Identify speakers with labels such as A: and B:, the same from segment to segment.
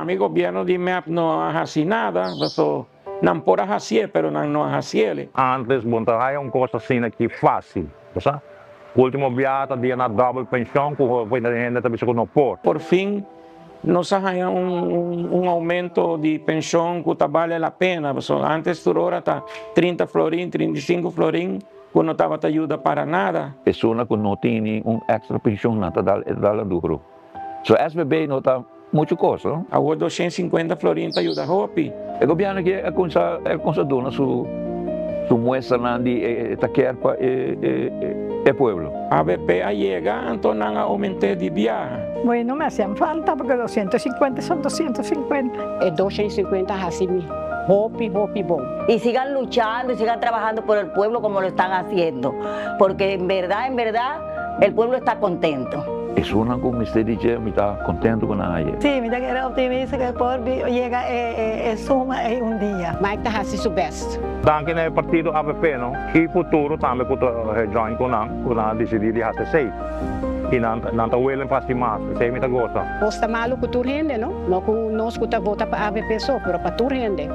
A: Pa mi gobierno di mep no a haci nada, paso nan por a hacié pero nan no a haciele.
B: Antes bo no ta haya un cos asina aki facil, bo sa. Ultimo biaha ta dia na double pension cu hopi hende ta bisa cu no por.
A: Por fin nos a haya un aumento di pension cu ta bale la pena, pasobra antes tur ora ta trinta florin, 35 florin cu no tabata yuda para nada.
C: Persona cu no tini un extra pension nan ta dal e ta dal duro. So SVB no ta mucho cos no.
A: Awor 250 florin ta yuda hopi.
C: E gobierno aki a cuminsa a cuminsa duna su su muestranan di e ta kier pa e e pueblo.
A: Avp a yega anto nan a aumente di biaha.
D: Bueno, me hacían falta porque 250 son 250.
E: E 250 a haci mi hopi hopi bon.
F: Y sigan luchando y sigan trabajando por el pueblo como lo están haciendo, porque en verdad, en verdad, el pueblo está contento.
C: Esunnan cu mester di dje mi ta contento cu nan a yega.
D: Sí, mi ta kere optimista cu e por yega e suma ey un dia.
E: Mike ta haci su best.
B: Danki na e partido avp no y futuro tambe cu ta join cu nan cu nan a dicidi di haci esey y nan nan ta willing pa haci mas esey mi ta goza.
E: Cos ta malo cu tur hende no, no cu nos cu ta vota pa avp so, pero pa tur hende.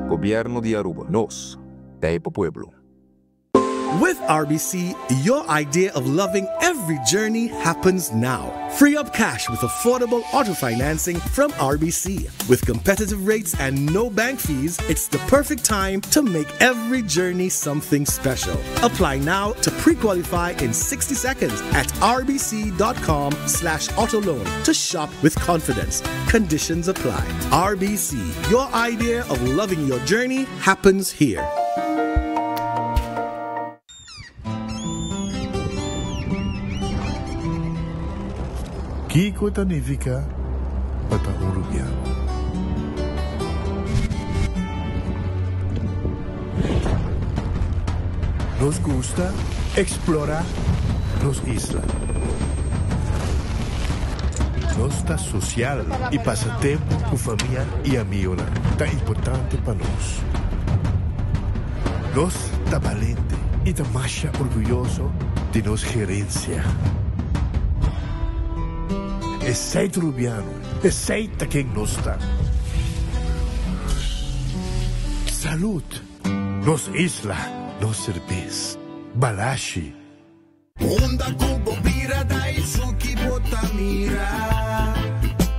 G: Gobierno di Aruba. Nos ta e pa pueblo.
H: With RBC, your idea of loving every journey happens now. Free up cash with affordable auto financing from RBC. With competitive rates and no bank fees, it's the perfect time to make every journey something special. Apply now to pre-qualify in 60 seconds at rbc.com slash autoloan to shop with confidence. Conditions apply. RBC, your idea of loving your journey happens here.
I: Kiko ta nifiká pa ta un rubiano? Nos gusta eksplorá nos isla. Nos ta sosial i pasa tempu ku famia i amigonan ta importante pa nos. Nos ta balente i ta masha orguyoso di nos gerensia. Esei ta Rubiano, esei ta ken nos ta. Salud! Nos isla, nos serbes. Balashi.
J: Unda ku bo bira Daisuki bo ta mira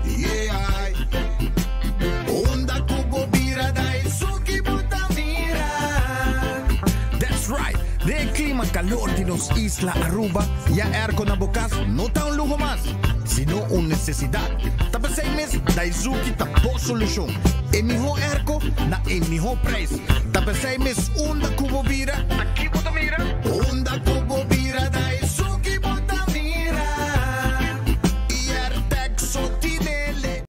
J: Yeah Unda ku bo bira Daisuki bo ta mira
K: That's right! Den e klima kalor di nos isla Aruba, ya airco na bo kas no ta un luho mas, sino un nesesidat. Ta p'esei mes Daizuki ta bo solushon. E mihó airco na e mihó prijs. Ta p'esei mes unda ku bo bira,
J: Ta ki bo ta mira? Unda ku bo bira ta esun ki bo ta mira. Iertec so tinele.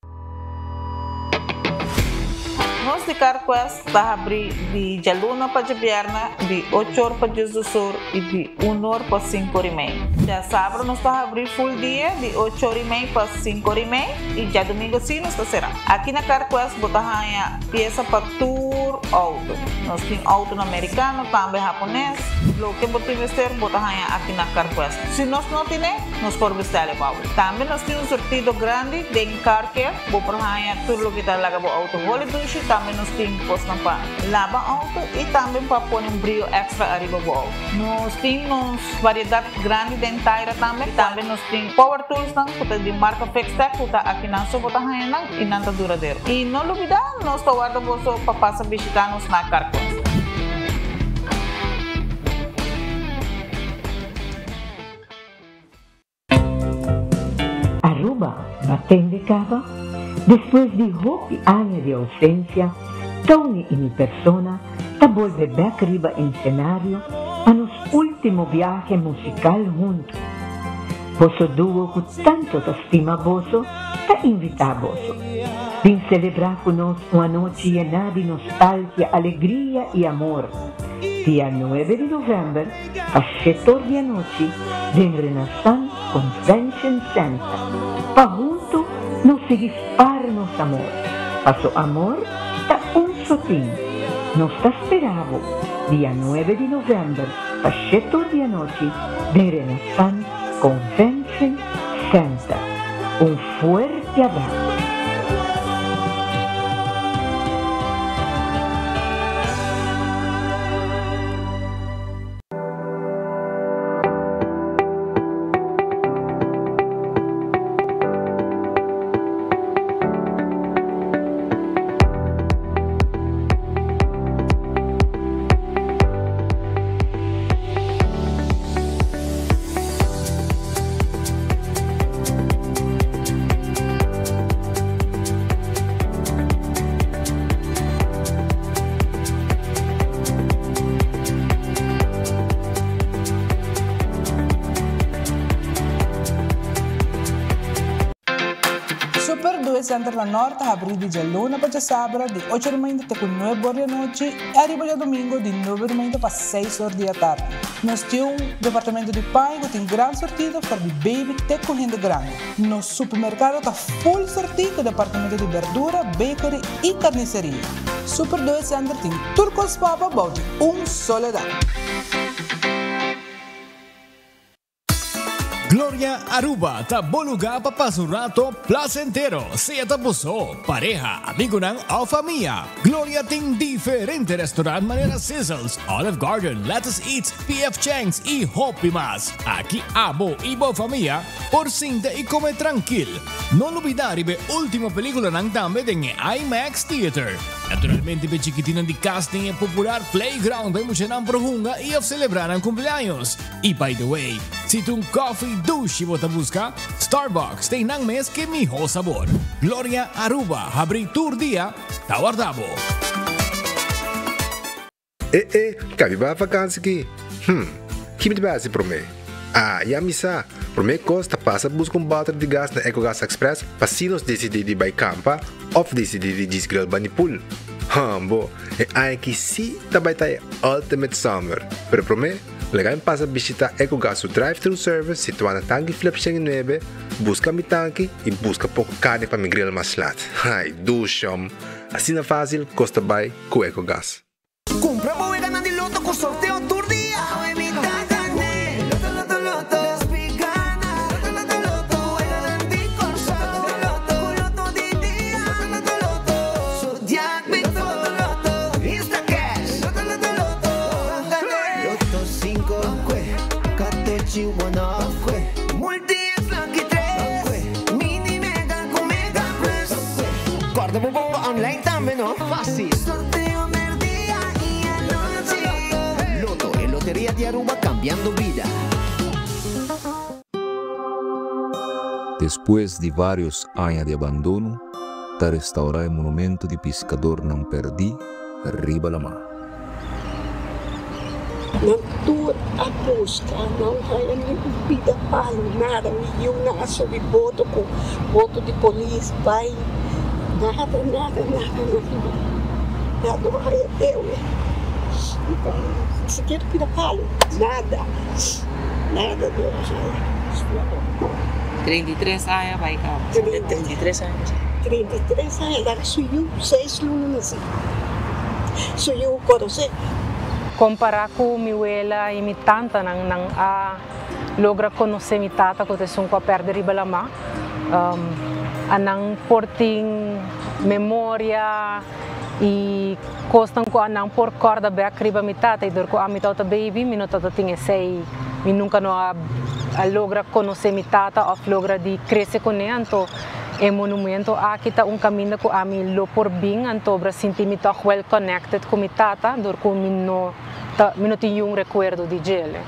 L: Nos di CarQuest ta habri di djaluna pa djabièrnè di ocho or pa diesdos or i di un or pa sinku or i mei. Djasabra nos ta habri full dia di ocho or i mei pa sinku or i mei i djadumingu si nos ta será. Aki na CarQuest bo ta haña piesa pa tur auto. Nos tin autonan mericano, tambe hapones. Loke bo tin mester, bo ta haña aki na CarQuest. Si nos no tine, nos por bestele pa bo. Tambe nos tin un surtido grandi den Car Care. Bo por haña tur loke ta laga bo auto holi dushi. Tambe nos tin cosnan pa laba auto y tambe pa pone un brio extra ariba bo auto. Nos tin nos variedad grandi den taira tambe. Tambe nos tin power toolsnan cu ta di marca Fixtech cu ta akinan so bo ta haña nan y nan ta duradero. Y no lubida, nos ta warda boso pa pasa bishita nos na CarQuest.
M: Aruba batende caba? Despues di hopi aña di ausencia, Tony y mi persona ta bolbe bek riba ensenario pa nos ultimo biahe musical hunto. Boso duo cu tanto ta stima boso ta invita boso. Bin celebra cu nos un anochi yena di nostalgia, alegria y amor. Dia nuebe di november pa shetor di anochi den Renaissance Convention Center pa hunto nos sigui spar nos amor. Paso amor ta un sotin. Nos ta spera bo dia nuebe di november. pa shetor di anochi den Renaissance Convention Center. Un fuerte abraso.
N: Super Due Center na Nort ta habrí di djaluna pa djasabra di ocho di mainta te ku nuebe or di anochi i ariba djadumingu di nuebe di mainta pa seis or di atardi. Nos tin un departamento di paña ku tin gran sortido for di baby te ku hende grandi. Nos supermerkado ta full sortí ku departamento di berdura, bakery i karniseria. Super Due Center tin tur kos pa bo bou di un solo dak.
O: Gloria Aruba ta bo lugar pa pasa un rato placentero, sea ta bo so, pareha, amigonan of famia. Gloria tin diferente restaurant manera Sizzles, Olive Garden, Lettuce Eats, PF Chang's y hopi mas. Aki abo y bo famia por sinta y come trankil. No lubida riba e ultimo peliculanan tambe den e IMAX Theater. Naturalmente p'e chikitinan di cas tin e popular playground pa e muchanan por hunga y of celebra nan cumpleaños. Y by the way, si ta un coffee dushi bo ta busca, Starbucks ta einan mes ke miho sabor. Gloria Aruba habri tur dia, ta warda bo.
P: E e, kabi ba vakansi ki? Hm, ki mi ta bai hasi promé? Ah, ya mi sa! Promé kos ta pasa buska un bòter di gas na Ecogas Express pa si nos disidí di bai kampa òf disidí di djis grill bani pool. Hòmbo, e aña ki sí ta bai ta e ultimate summer! Pero promé, laga mi pasa bishitá Ecogas su drive-thru service situá na Tanki Flip 109, buska mi tanki i buska poko karni pa mi grill mas lat. Ai, dushòm! Asina fásil kos ta bai ku Ecogas.
Q: Kumpra bo weganan di loto ku sorteo tur dia. Awe mi ta gané. Loto loto loto. Despi gana. Loto loto loto. Weganan di Kòrsou. Loto loto. Ku loto di dia. Loto loto loto. Zodiac Big Four. Loto loto. Instacash. Loto loto loto. Gané. Loto sinku. Kue. Katochi one-off. Kue. Multi X lucky tres. Kue. Mini mega ku mega plus. Kue. Kòrda bo bomba online tambe no. Fácil. Sorteo merdia y anochi. Lotto, e loteria di Aruba cambiando bida.
G: Despues di varios aña di abandono, ta restaurá e monumento di piskadornan pèrdí riba lamá.
R: Nan tur a buska, nan haña ni un pida palu, nada. Mi yunan a subi boto ku boto di polis bai, nada, nada, nada, nada. Nan no haña dewe, ni sikiera pida palu, nada, nada no a haña.
L: 33 aña bai kaba. 33 aña.
R: 33 aña, laga su yu seis luna nasi. Su yu konosé.
S: Kompará ku mi wela i mi tantanan, nan a logra konosé mi tata ku ta esun ku a pèrdè riba lamá. A nan por tin memoria i kosnan ku a nan por kòrda bèk riba mi tata i dor ku ami tabata baby mi no tabata tin esei, mi nunka no a logra konosé mi tata òf logra di krese kuné anto E monumento aki ta un kaminda ku ami lo por bin antobra sinti mi tòg well connected ku mi tata dor ku mi no ta mi no tin yun rekuerdo di djele.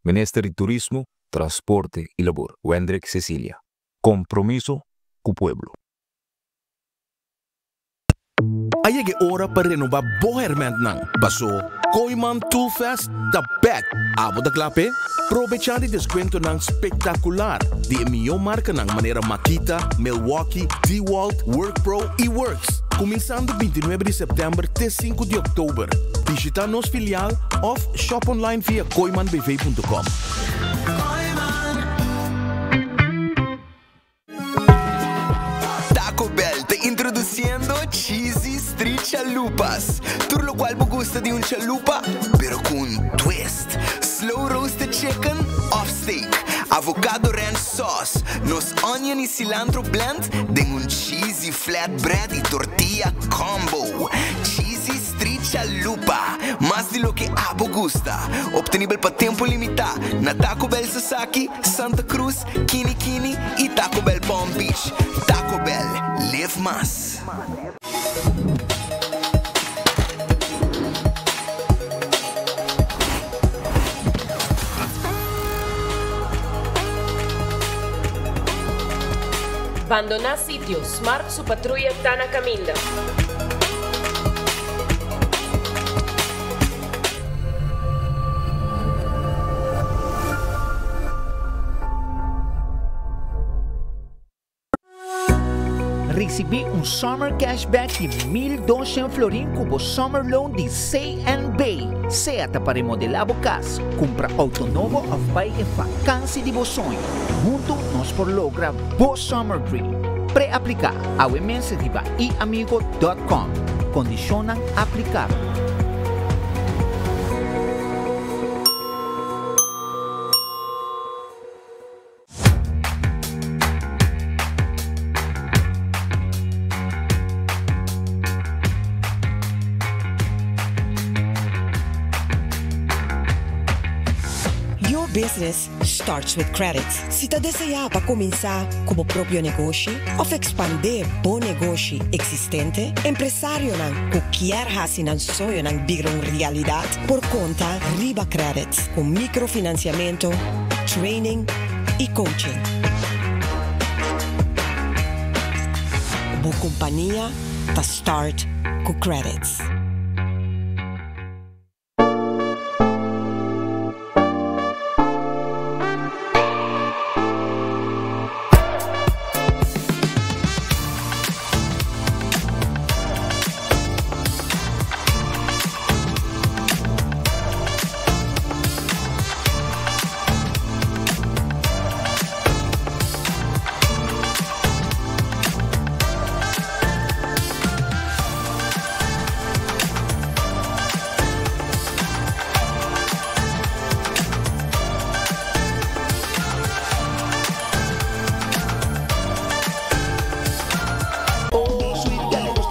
G: Minister di Turismo, Transporte y Labor, Wendrick Cecilia. Compromiso cu pueblo.
T: A yega e ora pa renoba bo hermentnan, paso Kooyman Toolfest ta bek! Abo ta kla p'e? Probecha di deskuentonan spektakular di e mihó markanan manera Makita, Milwaukee, DeWalt, WorkPro i Worx. Kuminsando 29 di sèptèmber te 5 di òktober. Bishita nos filial òf shop online via kooymanbv.com.
U: Taco Bell ta introduciendo. Cheesy Street Chalupas. Tur locual bo gusta di un chalupa, pero cu un twist. Slow roasted chicken of steak. Avocado ranch sauce. Nos onion y cilantro blend den un cheesy flatbread y tortilla combo. Cheesy Street Chalupa. Mas di loke abo gusta. Obtenibel pa tempo limita na Taco Bell Sasaki, Santa Cruz, Kini Kini y Taco Bell Palm Beach. Taco Bell, live mas.
V: Bandoná sitio, Smart su patruya ta na kaminda.
W: Risibí un Summer Cashback di 1200 florin ku bo Summer Loan di CNB. Sea ta pa remodelá bo kas, kumpra outo nobo òf bai e fakansi di bo soño. Huntu nos por logra bo Summer Dream. Pre-apliká awe mes riba iamigo.com. Kondishonnan aplikabel.
X: Your business starts with credit. Si ta desea pa cuminsa cu bo propio negoshi of expande bo negoshi existente, empresarionan cu kier haci nan soñonan bira un realidad por conta riba credit cu microfinanciamento, training y coaching. Bo compania ta start cu Qredits.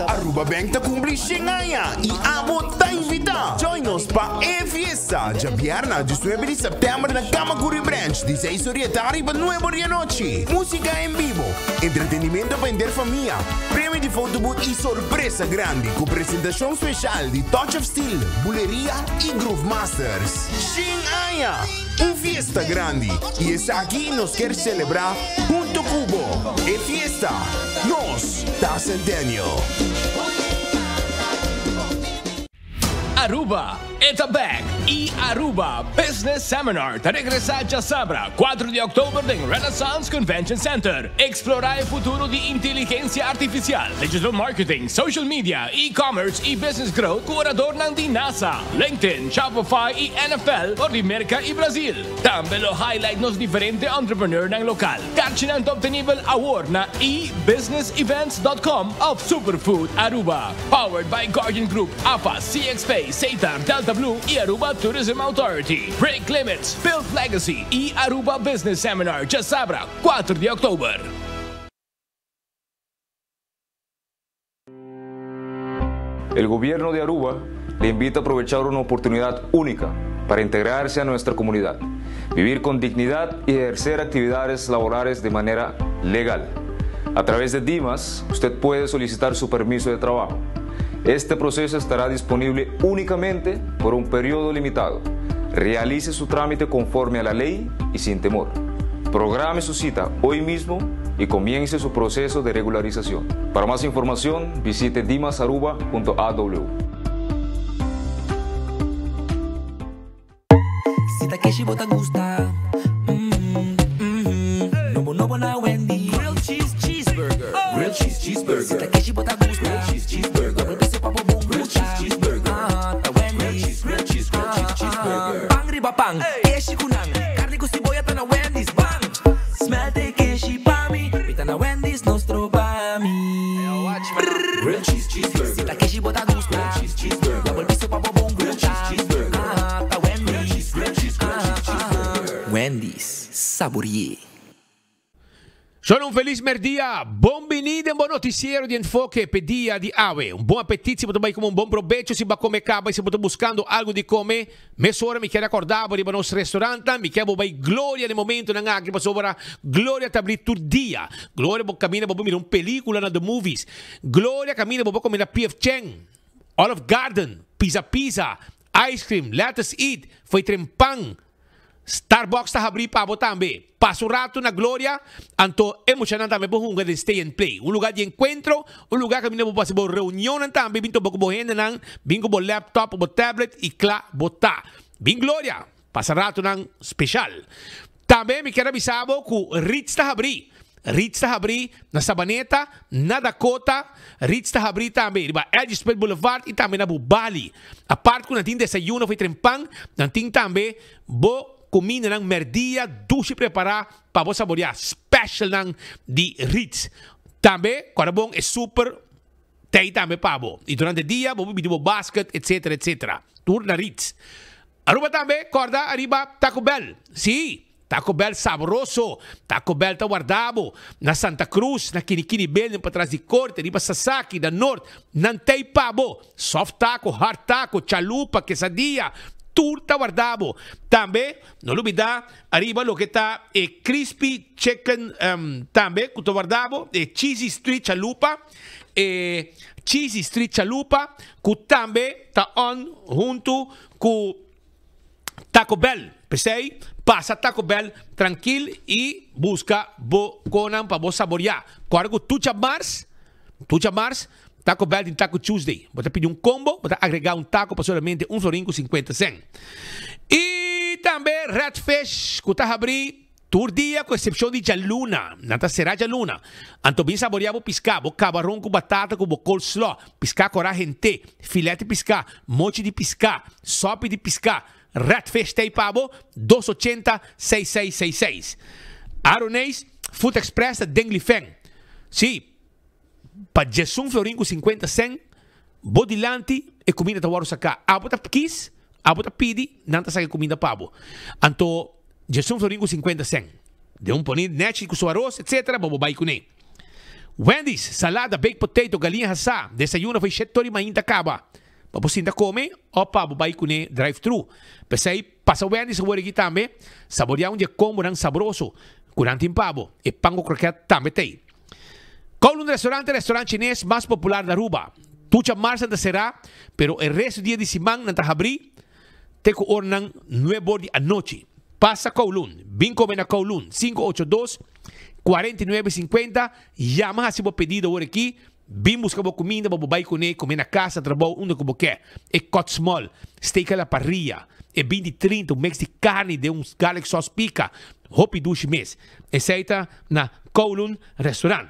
T: Aruba Bank ta cumpli 100 aña y abo ta invita. Join nos pa e fiesta djabièrnè 19 di september na Camacuri Branch di 6 or di e tardi pa 9 or di anochi. Musica en bibo, entretenimento pa henter famia, premio di photobooth y sorpresa grandi cu presentacion special di Touch of Steel, Buleria y Groove Masters. 100 aña! Un fiesta grandi y esaki nos kier celebra hunto cu bo. E fiesta, nos ta Centennial.
O: Aruba, e ta bek! E Aruba Business Seminar ta regresa djasabra, 4 di oktober den Renaissance Convention Center. Explora e futuro di inteligencia artificial, digital marketing, social media, e-commerce y business growth cu oradornan di NASA, LinkedIn, Shopify y NFL for di Merca y Brazil. Tambe lo highlight nos diferente entrepreneurnan local. Karchinan ta obtenibel awor na ebusinessevents.com of Superfood Aruba. Powered by Guardian Group, AFA, CXP, Setar, Delta Blue y Aruba Tourism Authority. Break Limits, Build Legacy y Aruba Business Seminar djasabra, 4 di oktober.
G: El gobierno de Aruba le invita a aprovechar una oportunidad única para integrarse a nuestra comunidad, vivir con dignidad y ejercer actividades laborales de manera legal. A través de DIMAS, usted puede solicitar su permiso de trabajo. Este proceso estará disponible únicamente por un periodo limitado. Realice su trámite conforme a la ley y sin temor. Programe su cita hoy mismo y comience su proceso de regularización. Para más información, visite dimasaruba.aw.
Y: Si ta keshi bo ta gusta. Nobo nobo na Wendy. Grilled cheese cheeseburger. Grilled cheese cheeseburger. Si ta keshi bo ta gusta. Grilled cheese cheeseburger. Dobel peso pa bo bon Grilled cheese cheeseburger. Ah, ta Wendy. Grilled cheese, grilled cheese, grilled cheese cheeseburger. Pan riba pan. Keshi ku nan. Carni ku siboya ta na Wendy's. Bang! Smelt e keshi pa mi. Mi ta na Wendy's, no stroba mi. Grilled cheese cheeseburger. Si ta keshi bo ta gusta. Grilled cheese cheeseburger. Double piso pa bo bon Grilled cheese cheeseburger. Ah, ta Wendy's. Grilled cheese, grilled cheese, grilled cheese cheeseburger. Wendy's, sabore'é.
A: Shon un felis merdia, bon bini den bo noticiero di Enfoke p'e dia di awe. Un bon apetit si bo ta bai come un bon probecho si bo a come caba y si bo ta buscando algo di come, mesora mi kier acorda bo riba nos restaurantnan, mi kier bo bai Gloria den momentonan aki pasobra Gloria ta abri tur dia. Gloria bo caminda bo por mira un pelicula na The Movies. Gloria caminda bo por come na PF Chang, Olive Garden, Pizza Pizza, Ice cream, let us eat, foi tren pan. Starbucks ta habrí pa bo tambe. Pasa un ratu na Gloria, anto e muchanan tambe por hunga den Stay and Play. Un lugar di encuentro, un lugar caminda bo por haci bo reunionnan tambe, bin topa cu bo hendenan, bin cu bo laptop o bo tablet y cla bo ta. Bin Gloria, pasa ratunan special. Tambe mi kier a bisa bo cu Ritz ta habrí. Ritz ta habrí na Sabaneta, na Dakota, Ritz ta habrí tambe riba Edge Spit Boulevard y tambe na Bubali. Apart cu nan tin desayuno of e trempan, nan tin tambe bo cumindanan merdia dushi prepara pa bo saborea specialnan di Ritz. Tambe cuando bon e super t'ey tambe pa bo. Y durante dia bo por bidi bo basket etc etc. Tur na Ritz. Aruba tambe corda ariba Taco Bell. Sí, Taco Bell sabroso. Taco Bell ta warda bo na Santa Cruz, na Kinikini Building patras di Corte, riba Sasaki, na Noord. Nan t'ey pa bo. Soft taco, hard taco, chalupa, quesadilla, tur ta warda bo. Tambe no lubida ariba loke ta e crispy chicken tambe cu ta warda bo, e cheesy street chalupa, e cheesy street chalupa cu tambe ta on hunto cu Taco Bell. P'esei, pasa Taco Bell trankil i buska bo konan pa bo saboriá. Kòrda ku tucha mars, tucha mars, Taco Bell tin Taco Tuesday. Bo ta pidi un combo, bo ta agregá un taco pa solamente un florin ku sinkuenta sèn. I tambe Red Fish ku ta habrí Tur dia ku eksepshon di djaluna, nan ta será djaluna. Anto bin saboreá bo piská, bo kabaron ku batata ku bo coleslaw, piská korá hent'é, filèt di piská, mochi di piská, sòpi di piská, redfish t'ei pa bo, dos ochenta, seis seis seis seis. Aroneis, Food Express ta den Lifeng. Sí, pa djesun florin ku sinkuenta sèn, bo dilanti e kuminda ta wòrdu saká. Abo ta kis, abo ta pidi, nan ta saka e kuminda pa bo. Anto djesun florin ku sinkuenta sèn. Den un poni nèchi ku su aros, etsetera, bo bo bai kuné. Wendy's, salada, baked potato, galiña hasá, desayuno for shet tor di mainta kaba. Pa bo sinta kome òf pa bo bai kuné drive-thru. P'esei, pasa Wendy's awor aki tambe, saboreá un di e kombonan sabroso ku nan tin pa bo. E pan ku krokèt tambe t'ei. Kowloon Restaurant ta e restaurant chines mas popular na Aruba. Tucha mars nan ta será, pero e resto dia di siman nan ta habrí te ku oranan nuebor di anochi. Pasa Kowloon, bin kome na Kowloon, 582 49 50, yama hasi bo pedido awor aki, bin buska bo kuminda pa bo bai kuné, kome na kas, na trabou, unda ku bo ke. E cut small, steak a la parrilla, e binti trinta, un mix di karni den un garlic sauce pika, hopi dushi mes. Esei ta na Kowloon Restaurant.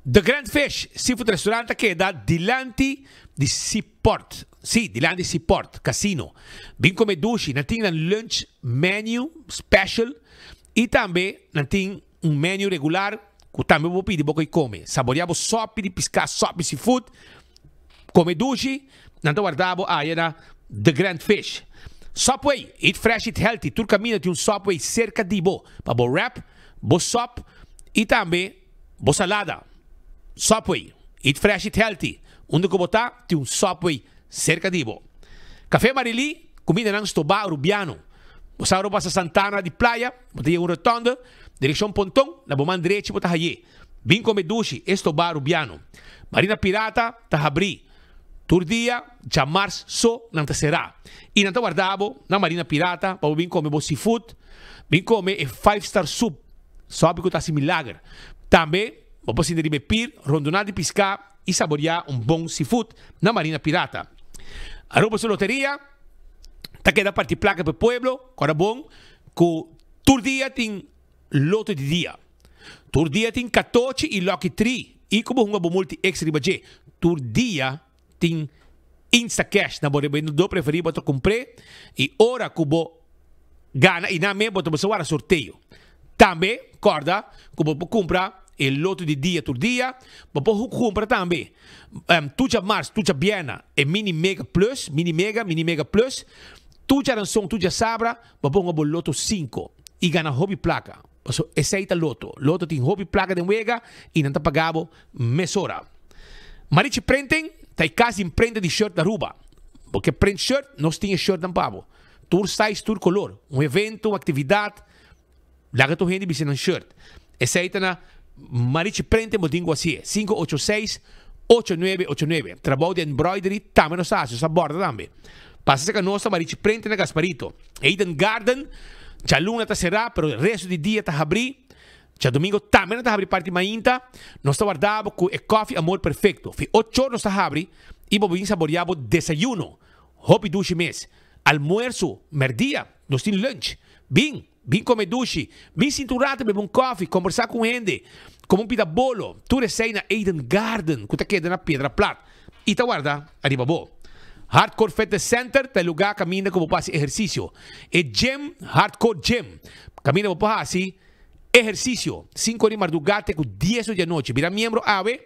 A: The Grand Fish Seafood Restaurant ta keda dilanti di Seaport. Sí, dilanti di Seaport Casino. Bin come dushi. Nan tin nan lunch menu special y tambe nan tin un menu regular cu tambe bo por pidi bo koy come. Saborea bo sopi di pisca, sopi seafood. Come dushi, nan ta warda bo aya na The Grand Fish. Subway, eat fresh, eat healthy. Tur caminda tin un Subway cerca di bo pa bo wrap, bo sop y tambe bo salada. Subway, eat fresh, eat healthy. Unda cu bo ta, tin un Subway cerca di bo. Café Marily, cumindanan stobá Arubiano. Bo sa ora bo pasa Santana di Playa, bo ta yega un rotonde, direccion Ponton, na bo man drechi bo ta haye. Bin come dushi, e stobá Rubiano. Marina Pirata ta habrí. Tur dia djamars so nan ta será. I nan ta warda bo na Marina Pirata pa bo bin come bo seafood, bin come e five star soup, sòpi ku ta hasi milager. Tambe bo por sinta riba e pir, rondoná di piská i saboriá un bon seafood na Marina Pirata. Aruba su loteria ta keda parti plaka pa e pueblo, kòrda bon ku tur dia tin loto di dia. Tur dia tin katochi i lucky tree i ku bo hunga bo multi X riba dje. Tur dia tin Instacash na bo rebendedor preferí bo ta kumpr'é i ora ku bo gana i nan mes bo ta bisa wara sorteo. Tambe kòrda ku bo por kumpra. e loto di dia tur dia. Bo por kumpra tambe tur djamars, tur djabièrnè e Mini Mega Plus, Mini Mega, Mini Mega Plus. Tur djaranson, tur djasabra bo por hunga bo loto sinku i gana hopi plaka. Pasobra esei ta loto. Loto tin hopi plaka den wega i nan ta paga bo mesora. Marichi Printing ta e kas di imprenta di shirt na Aruba. Bo ke print shirt? Nos tin e shirtnan pa bo. Tur size, tur color. Un evento, un actividad, laga tur hende bisti nan shirt. Esey ta na Marichi Printing bo tin cu hacié. 586 8989. Trabou di embroidery tambe nos ta haci, nos ta borda tambe. Pasa cerca nos na Marichi Printing na Gasparito. Eden Garden, djaluna ta cera, pero resto di dia ta habri. Djadomingo tambe nan ta habri parti mainta. Nos ta warda bo cu e koffie Amor Perfecto. Fi ocho or nos ta habri y bo bin saboria bo desayuno. Hopi dushi mes. Almuerzo, merdia, nos tin lunch. Bin, bin come dushi. Bin sinta un rato bebe un koffie, combersa cu un hende, come un pita bolo. Tur esey na Eden Garden cu ta keda na Piedra Plat y ta warda ariba bo. Hardcore Fitness Center ta e lugar caminda cu bo por haci ehercicio. E gym, Hardcore Gym, caminda bo por haci Ehersisio, Sinku di mardugá te ku dies or di anochi. Bira miembro awe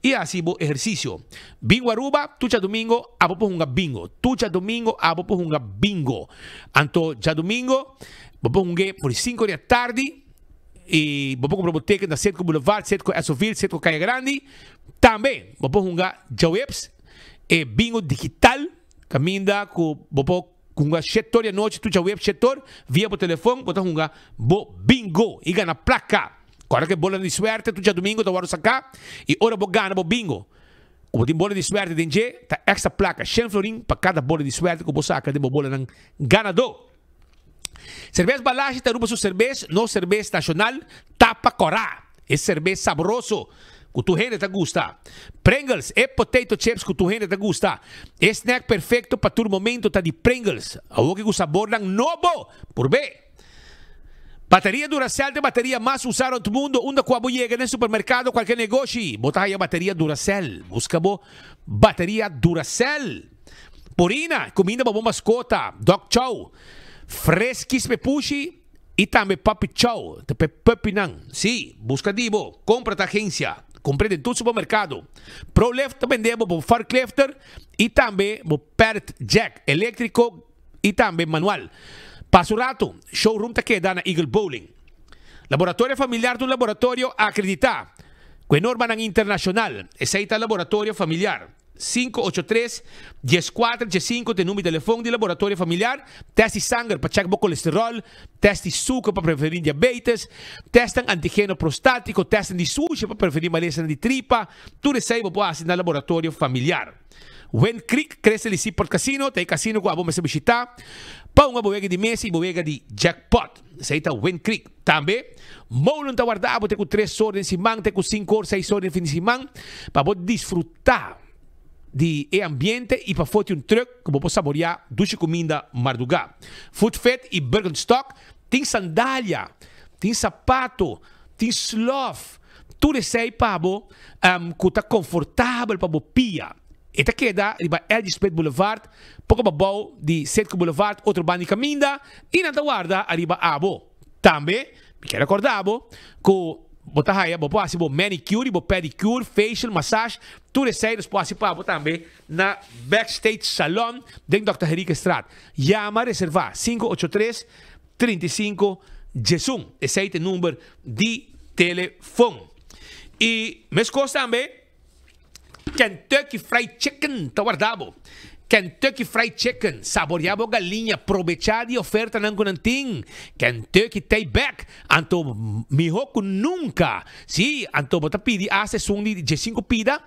A: i hasi bo ehersisio. Bingo Aruba, Tur djadumingo abo por hunga bingo. Tur djadumingo abo por hunga bingo. Anto djadumingo bo por hung'é for di sinku or di atardi i bo por kumpra bo teken na Setco Boulevard, Setco Essoville, Setco Kaya Grandi. Tambe bo por hunga djaweps e bingo digital kaminda ku bo por. Hunga shetor di anochi tucha web shetor via bo telefon bo ta hunga bo bingo y gana placa. Corda cu e bola di suerte tur djadomingo ta wordo saca y ora bo gana bo bingo cu bo tin bola di suerte den dje ta extra placa shen florin pa cada bola di suerte cu bo saca den bo bolanan ganador. Cerbes Balashi ta Aruba su cerbes, nos cerbes nacional tapa cora. E serbes sabroso ku tur hende ta gusta. Pringles, e potato chips ku tur hende ta gusta. E snack perfekto pa tur momento ta di Pringles. Awoki ku sabornan nobo! Purb'é! Bateria Duracell ta e bateria mas usá rònt mundu. Unda ku abo yega den supermerkado o kualke negoshi, bo ta haya bateria Duracell. Buska bo bateria Duracell! Purina, kuminda pa bo maskota, Dog Chow, Freskis Pepushi. I tambe Puppy Chow, ta p'e puppynan. Sí, buska di bo, kompra ta agensia. Kumpr'é den tur supermerkado. ProLift ta bende bo bo forklifter i tambe bo pallet jack, eléktriko i tambe manual. Pasa un ratu, showroom ta keda na Eagle Bowling. Laboratorio Familiar ta un laboratorio akreditá ku e normanan internashonal. Esei ta Laboratorio Familiar. 583 14 15 ta e number di telefon di Laboratorio Familiar. Test di sanger pa check bo colesterol, test di suker pa preveni diabetes, testnan antigeno prostatico, testnan di sushi pa preveni malesanan di tripa. Tur esei bo por haci na Laboratorio Familiar. Wind Creek Crystal y Seaport Casino ta e casino cu abo mester bishita pa hunga bo wega di mesa y bo wega di jackpot. Esei ta Wind Creek. Tambe, Molen ta warda bo te ku tres or den siman te ku sinku or, seis or den fin di siman pa bo disfrutá di e ambiente i pa foti un trùk ku bo por saboriá dushi kuminda mardugá. Food Fit i Birkenstock tin sandalia, tin sapato, tin slòf, tur esei pa bo ku ta konfortabel pa bo pia. E ta keda riba LG Smith Boulevard, poko pabou di Citgo Boulevard, otro banda di kaminda, i nan ta warda ariba abo. Tambe, mi kier recorda bo cu bo ta haya, bo por haci bo manicure y bo pedicure, facial, massage, tur esey nos por haci pa bo tambe na Backstage Salon den Dòkter Henriquezstraat. Yama reserva 583 35 11, esey ta e number di telefon. Y mescos tambe. Kentucky Fried Chicken ta warda bo. Kentucky Fried Chicken, saborea bo galiña, probecha di ofertanan ku nan tin. Kentucky ta bek, anto miho ku nunka. Sí, anto bo ta pidi asta esun di diesinku pida,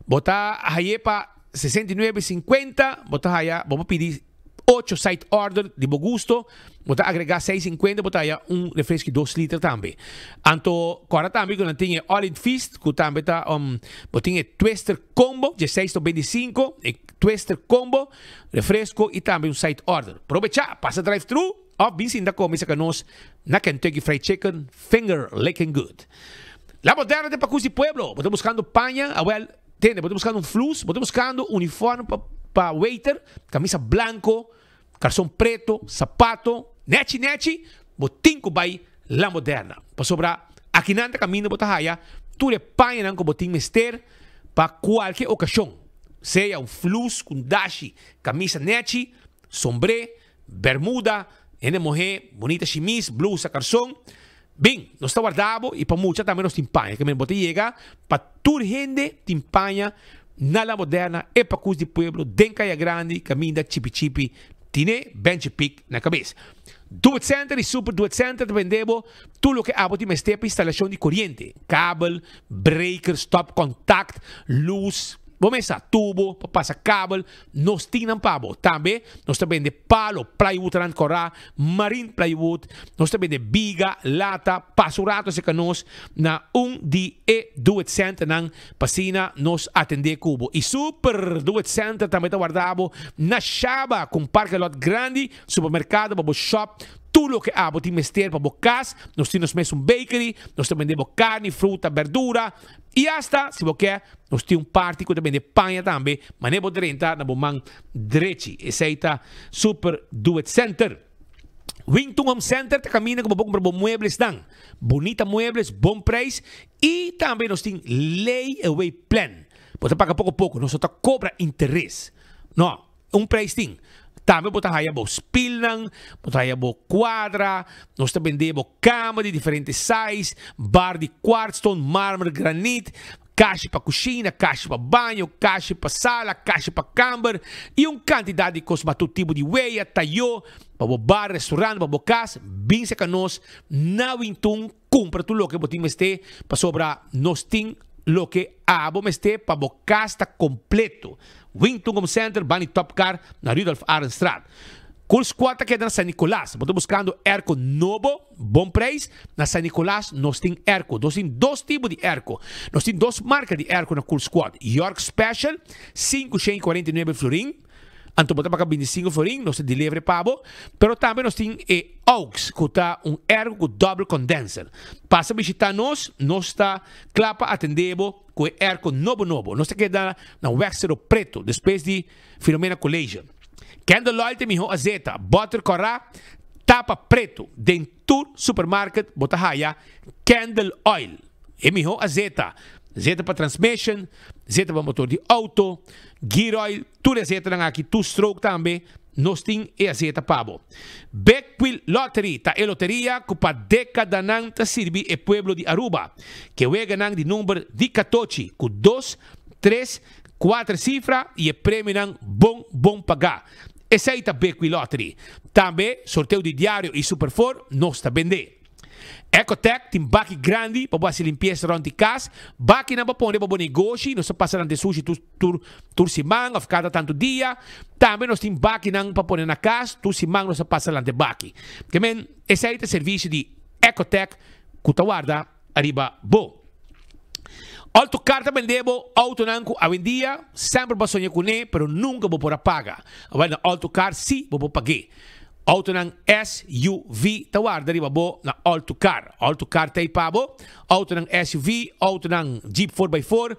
A: bo ta haye pa 69,50, bo ta haya, bo por pidi Ocho side order di bo gusto, bo ta agrega seis sinkuenta bo ta haya un refresco di dos liter tambe. Anto kòrda tambe ku nan tin e all in feast ku tambe ta bo tin e twister combo dieseis to beinti sinku, e twister combo, refresco i tambe un side order. Probechá, pasa drive thru òf bin sinta kome saka nos na Kentucky Fried Chicken, finger licking good. La Moderna ta e pakus di pueblo, bo ta buskando paña, awèl. Tende, bo ta buskando un flus, bo ta buskando uniform pa pa waiter, kamisa blanko, karson preto, sapato, nechi nechi, bo tin ku bai La Moderna. Pasobra Akinan ta kaminda bo ta haya tur e pañanan ku bo tin mester pa kualke okashon, sea un flus ku un dashi, kamisa nechi, sombré, bermuda, hende muhé bunita shimis, blusa, karson. Bin, nos ta warda bo i pa mucha tambe nos tin paña. Kimen bo ta yega pa tur hende tin paña na La Moderna, e pakus di pueblo den Kaya Grandi kaminda chipi chipi tine benchi pik na kabes. Do It Center i Super Do It Center ta bende bo tur loke abo tin mester pa instalashon di koriente, kabel, breaker, stopcontact, lus, bo mesa, tubo pa pasa kabel, nos tin nan pa bo. Tambe nos ta bende palo, plywood rand kora, marine plywood, nos ta bende biga, lata, pasa un rato acerca nos na un di e Do It Centernan pa asina nos atende ku bo. I Super Do It Center tambe ta warda bo na Shaba ku un parke lot grandi, supermerkado pa bo shop tur loke abo tin mester pa bo kas. Nos tin nos mes un bakery, nos ta bende bo karni, fruta, berdura i asta si bo ke nos tin un parti ku ta bende paña tambe, manera bo drenta na bo man drechi. Esei ta Super Do It Center. Wington Home Center ta kaminda ku bo por kumpra bo mueblesnan. Bunita muebles, bon preis i tambe nos tin lay away plan. Bo ta paga poko poko, nos no ta kobra interes. No. Un prijs tin. Tambe bo ta haya bo spilnan, bo ta haya bo cuadra, nos ta bende bo cama di diferente size, bar di quartzstone, marmer, granit, kashi pa cushina, kashi pa baño, kashi pa sala, kashi pa camber y un cantidad di cos mas. Tur tipo di weya, tayo, pa bo bar, restaurant, pa bo cas, bin cerca nos na Wintun cumpra tur loke bo tin mester pasobra nos tin loke abo mester pa bo cas ta completo. Wington Home Center, bani Top Car na Rudolf Arendstraat. Cool Squad ta keda na San Nicolas. Bo ta buscando airco nobo, bon prijs? Na San Nicolas nos tin airco. Nos tin dos tipo di airco. Nos tin dos marca di airco na Cool Squad. York Special, 549 florin. Anto bo ta paga 25 florin, nos ta deliver pa bo. Pero tambe nos tin e Aux, cu ta un airco cu double condenser. Pasa bishita nos, nos ta cla pa atende bo. Ku e airco nobo nobo. Nos ta keda na Wexero Preto, despues di Filomena College. Candle Oil ta e miho azeta, butter kòrá, tapa preto. Den tur supermarket bo ta haya Candle Oil. E miho azeta. Zeta pa transmission, zeta pa motor di auto, gear oil, tur e azetanan aki, two stroke tambe. Nos tin e azeta pa bo. Big Wheel Lottery ta e loteria cu pa decadanan ta sirbi e pueblo di Aruba. Ke weganan di number di catochi cu dos, tres, cuater cifra y e premionan bon bon paga. Esey ta Big Wheel Lottery. Tambe sorteo di diario y Super Four nos ta bende. Ecotec tin baki grandi pa bo hasi limpiesa rond di kas. Bakinan pa pone pa bo negoshi. Nos ta pasa nan den sushi tur tur tur siman of kada tantu dia. Tambe nos tin bakinan pa pone na kas. Tur siman nos ta pasa nan den baki. Ke men esei ta servisio di Ecotec ku ta warda ariba bo. Autocar ta bende bo autonan ku awendia semper bo a soña kuné pero nunka bo por a paga. Awel na Autocar si bo por pag'é. Autonan SUV ta warda riba bo na Autocar. Autocar ta ei pa bo. Autonan SUV, autonan Jeep four by four,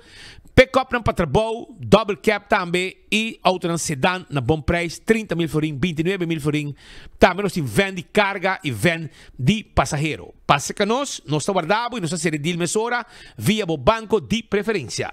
A: pick-upnan pa trabou, double cab tambe y autonan sedan na bon prijs, 30 mil florin, 29 mil florin. Tambe nos tin van di carga y van di pasahero. Pasa ca nos, nos ta warda bo y nos ta cera e deal mesora via bo banco di preferencia.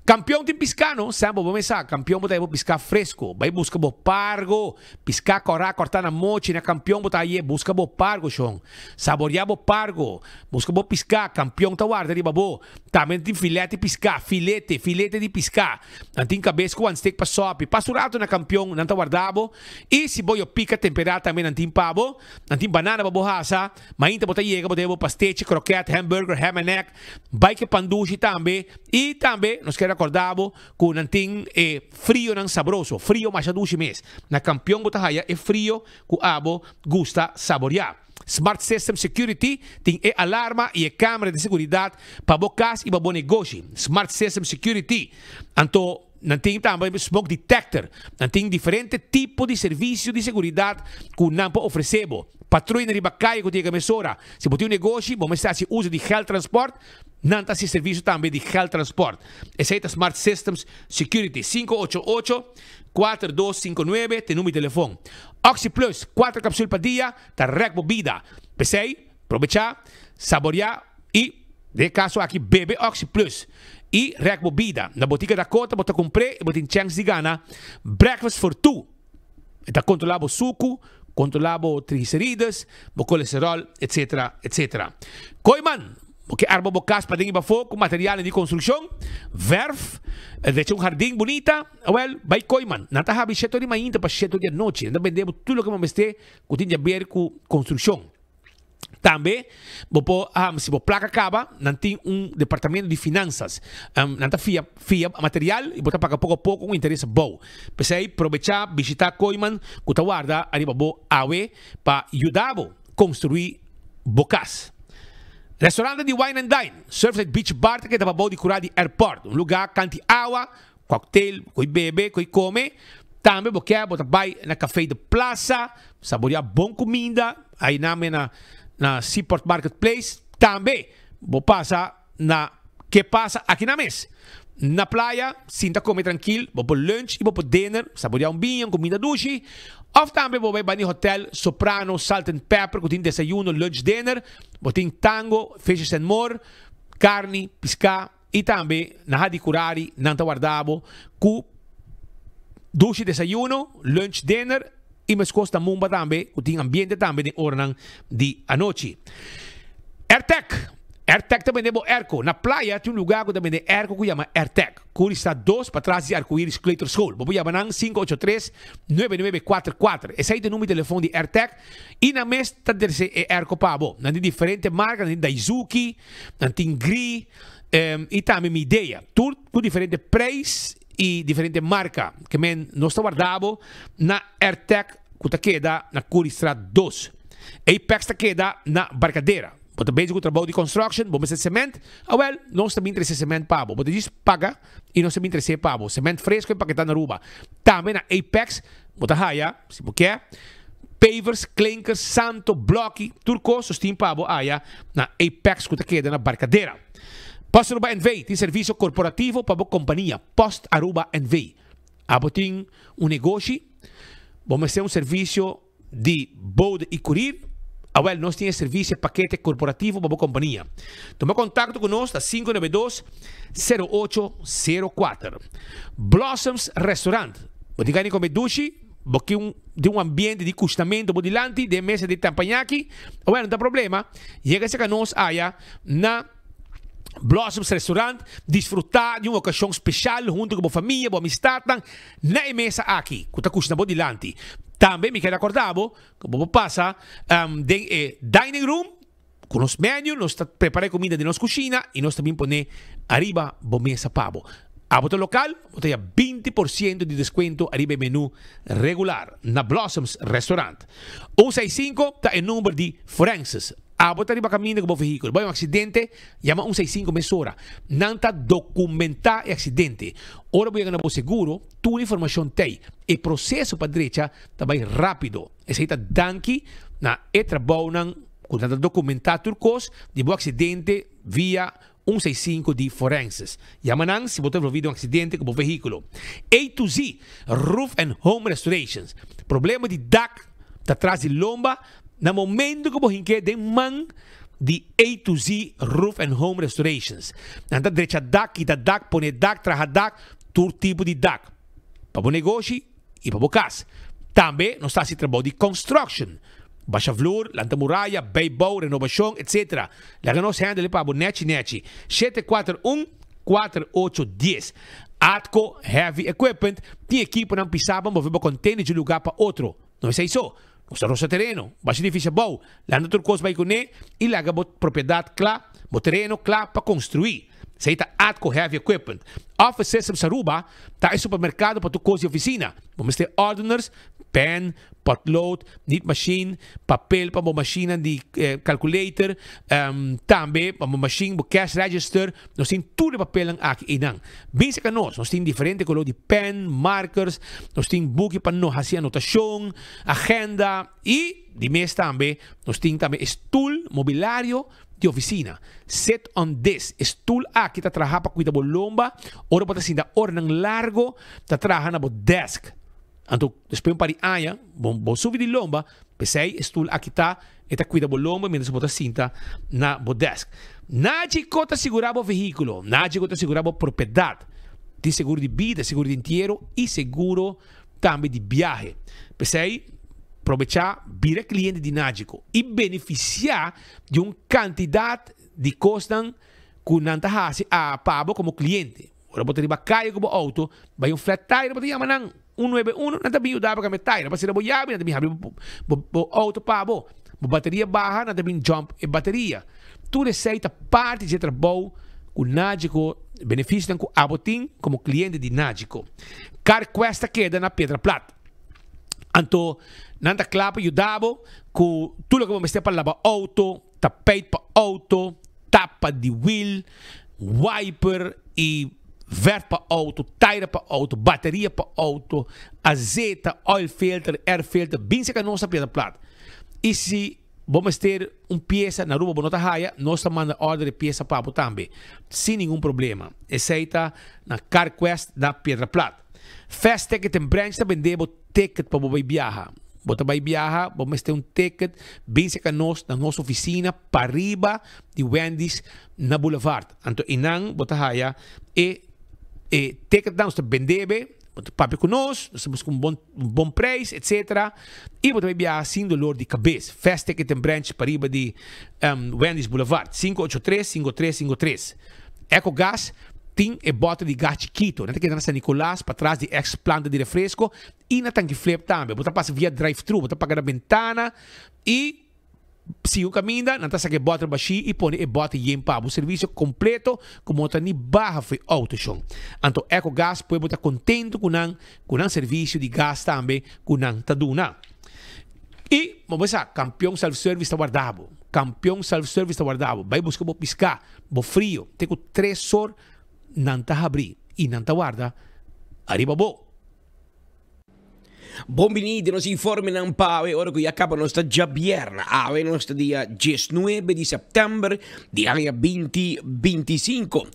A: Campeon tin pisca no? Semper bo mesa, campeon bo ta haya bo pisca fresco. Bay busca bo pargo. Piská kòrá kòrtá na mochi na kampion bo ta haye buska bo pargo shon saboreá bo pargo buska bo piská kampion ta warda riba bo tambe nan tin filèt di piská filete filete di piská nan tin kabes ku wanstek pa sòpi pasa un ratu na kampion nan ta warda bo i si bo yo pika temperá tambe nan tin pa bo nan tin banana pa bo hasa mainta bo ta yega bo ta haye bo pastechi krokèt hamburger ham and egg bai ke pandushi tambe i tambe nos kier rekòrda bo Ku nan tin e frionan sabroso, frio masha dushi mes. Na Kampion bo ta haya e frio ku abo gusta saboriá. Smart System Security tin e alarma i e kamera di seguridat pa bo kas i pa bo negoshi. Smart System Security. Anto nan tin tambe smoke detector. Nan tin diferente tipo di servisio di seguridat ku nan por ofresé bo. Patruina riba kaya ku ta yega mesora. Si bo tin un negoshi, bo mester hasi uso di geldtransport. Nan ta hasi servicio tambe di geldtransport. Esey ta Smart Systems Security. 588 4259 ta e numero di telefon. Oxi Plus, cuatro capsul pa dia ta rek bo bida. P'esey, probecha, saborea. I den e kaso aki bebe Oxi Plus i rèk bo bida. Na Botika Dakota bo ta kumpr'é i bo tin chèns di gana Breakfast for Two. E ta kontrolá bo suku, kontrolá bo triglicerides, bo kolesteròl, etsetera, etsetera. Kooiman, bo ke arma bo kas paden i pafó ku materialnan di konstrukshon, vèrf, drecha un hardin bunita? Awèl, bai Kooiman. Nan ta habri shete ora di mainta pa shete ora di anochi. Nan ta bende bo tur loke bo mester ku tin di aber ku konstrukshon. Tambe bo por, si bo plaka kaba, nan tin un departamento di finansas. Nan ta fia fia material i bo ta paga poko a poko ku interes abou. P'esei probechá bishitá Kooiman ku ta warda ariba bo awe pa yuda bo konstruí bo kas. Restaurante di Wine and Dine, Surfside Beach Bar ta keda pabou di kura di airport, un lugá kanti awa, cocktail, ku bebe, ku kome. Tambe bo ke bo ta bai na Café de Plaza, saboreá bon kuminda, ainan me na na Seaport Market Place. Tambe bo pasa na Ke Pasa aki nan mes. Na playa, sinta kome trankil, bo por lunch i bo por dinner, saboreá un biña, un kuminda dushi. Òf tambe bo bai bani hotel Soprano, Salt and Pepper ku tin desayuno, lunch, dinner. Bo tin tango, fishes and more, karni, piská. I tambe na Hadicurari nan ta warda bo ku dushi desayuno, lunch, dinner i meskos na Mumba tambe ku tin ambiente tambe den oranan di anochi. Airtec, Airtec ta bende bo airco. Na playa tin un luga ku ta bende airco ku yama Airtec. Curista dos patras di Arcoiris Kleuterschool. Bo por yama nan 583 9944. Esei ta e number di telefon di Airtec i nan mes ta trese e airco pa bo. Nan tin diferente marka, nan tin Daizuki, Nan tin Gri i tambe Midea. Tur ku diferente preis i diferente marka. Ke men nos ta warda bo na Airtec ku ta keda na Curiestraat dos. Apex ta keda na Barcadera. Bo ta bezig ku trabou di construction, bo mester cement? Awel, nos ta bin trese cement pa bo. Bo ta djis paga i nos ta bin trese pa bo. Cement fresco empaketá na Aruba. Tambe na Apex bo ta haya, si bo ke, Pavers, klinkers, santo, bloki, tur kos nos tin pa bo aya na Apex ku ta keda na Barcadera. Post Aruba NV tin servisio korporativo pa bo kompania. Post Aruba NV. Abo tin un negoshi, bo mester un servisio di bode i kurir? Awel nos tin e servisio e pakete korporativo pa bo kompania. Tuma kontakto ku nos na 592 08 04. Blossoms Restaurant. Bo tin gana di kome dushi? Bo ke un den un ambiente di kushnamentu bo dilanti den mesa di tampañaki? Awel, no ta problema. Yega serka nos aya na Blossoms Restaurant, disfrutá di un okashon speshal huntu ku bo famia, bo amistatnan na e mesa aki ku ta kushna bo dilanti. Tambe mi ke rakorda bo ku bo por pasa den e dining room ku nos menu, nos ta prepara e kuminda den nos kushina i nos ta bin pone ariba bo mesa pa bo. Abo ta lokal, bo ta haya 20% di deskuento ariba e menu regular na Blossoms Restaurant. Un seis sinku ta e number di Francis. Abo ta riba kaminda ku bo vehíkulo, bo hay un aksidente, yama un seis sinku mesora. Nan ta dokumentá e aksidente. Ora bo yega na bo seguro, tur informashon t'ei. E proseso pa drecha ta bai rápido. Esei ta danki na e trabounan ku nan ta dokumentá tur kos di bo aksidente via un seis sinku di forenses. Yama nan si bo ta envolví den un aksidente ku bo vehíkulo. A to Z Roof and Home Restorations. Problema di dak ta tras di lomba na momento ku bo hink'é den man di A to Z Roof and Home Restorations. Nan ta drecha dak, kita dak, pone dak, traha dak, tur tipo di dak. Pa bo negoshi i pa bo kas. Tambe nos ta hasi trabou di construction, basha vloer, lanta muraya, bijbouw, renobashon, etc. Laga nos handle pa bo nechi nechi. 741 4810. Atco Heavy Equipment tin ekiponan pisá pa move bo container di un lugá pa otro. No esei so, nos ta rosa tereno, basha edifisio abou, lanta tur kos bai kuné i laga bo propiedat kla, bo tereno kla pa konstruí. Esei ta Atco Heavy Equipment. Office Systems Aruba ta e supermerkado pa tur kos di ofisina. Bo mester ordeners, pen, potlood, nietmachine, papel pa bo machine di calculator, tambe pa bo machine, bo cash register. Nos tin tur e papelnan aki einan. Bin serka nos, nos tin diferente kolor di pen, markers, nos tin buki pa no hasi anotashon, agenda i di mes tambe nos tin tambe e stul, mobilario di oficina. Sit on this. E stoel aki ta traha pa cuida bo lomba ora bo ta sinta oranan largo ta traha na bo desk. Anto despues un par di aña bo bo subi di lomba, p'esei e stoel aki ta e ta cuida bo lomba mientras bo ta sinta na bo desk. Nagico ta sigurá bo vehíkulo. Nagico ta sigurá bo propiedat. Tin seguro di bida, seguro di entiero i seguro tambe di biahe. P'esei, probechá bira kliente di Nagico i benefisiá di un kantidat di kosnan ku nan ta hasi a pa bo komo kliente. Ora bo ta riba kaya ku bo outo, bai un flat tire bo ta yama nan un nuebe uno, nan ta bin yuda bo kambia tire. Bo a sera bo yabi, nan ta bin habri bo outo pa bo. Bo bateria baha, nan ta bin jump e bateria. Tur esei ta parti dje trabou ku Nagico, benefisionan ku abo tin komo kliente di Nagico. CarQuest ta keda na Piedra Plat. Anto nan ta kla pa yuda bo ku tur loke bo mester pa laba outo, tapijt pa auto, tapa di wiel, wiper y verf pa auto, taira pa auto, bateria pa auto, azeta, oil filter, air filter, bin cerca nos na Piedra Plat. Y si bo mester un pieza na Aruba bo no ta haya, nos ta manda order e pieza pa bo tambe, sin ningun problema. Esey ta na CarQuest na Piedra Plat. Fast Ticket and Branch ta bende bo ticket pa bo bai biaha. Bo ta bai biaha, bo mester un ticket, bin serka nos na nos oficina pariba di Wendy's na Boulevard. Anto einan bo ta haya e e ticketnan, nos ta bende be, bo ta papia ku nos, nos ta buska un bon un bon prijs etc. I bo ta bai biaha sin dolor di kabes. Fast Ticket and Branch pariba di Wendy's Boulevard, 583 5353. Ecogas tin e bote di gas chikito. Nan ta keda na San Nicolas, patras di ex planta di refresco y na Tanki Flip tambe. Bo ta pasa via drive-thru, bo ta paga na bentana y sigui un caminda, nan ta saca e bote bashi y pone e bote yen pa bo. Servicio completo cu bo no ta ni baha for e auto shon. Anto Ecogas pueblo bo ta contento cu nan, cu nan servicio di gas tambe cu nan ta duna. Y bo sa, Campeon Self Service ta warda bo. Campeon Self Service ta warda bo. Bay busca bo pisca. Bo frio te ku tresor nan ta habrí i nan ta warda ariba bo.
B: Bon bini den nos informenan pa awe ora ku ya kaba nos ta djabièrnè. Awe nos ta dia diesnuebe di sèptèmber di aña binti bintisinko.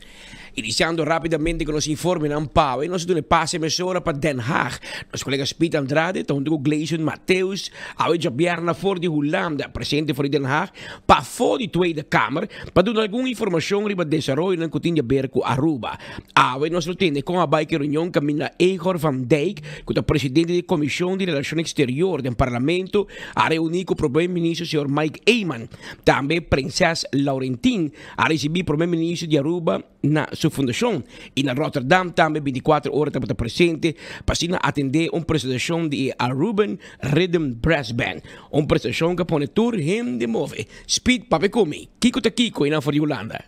B: Inisiando rápidamente ku nos informenan pa awe nos ta duna e pase mesora pa Den Haag. Nos kolega Speed Andrade ta huntu ku Gleison Mateus awe djabièrnè for di Hulanda presente for di Den Haag pafó di Tweede Kamer pa duna algun informashon riba desaroyonan ku tin di aber ku Aruba. Awe nos lo tende kon a bai ku e reunion kaminda Egor van Dijk, ku ta presidente di e Komishon di Relashon Eksterior den Parlamento, a reuní ku Prome Minister señor Mike Eman. Tambe Prinses Laurentien a risibí Prome Minister di Aruba, na su fundashon i na Rotterdam tambe 24 ora tabata presente pa asina atendé un presentashon di e Aruban Rhythm Brass Band, un presentashon ku a pone tur hende move. Speed papia ku mi, kiko ta kiko einan for di Hulanda?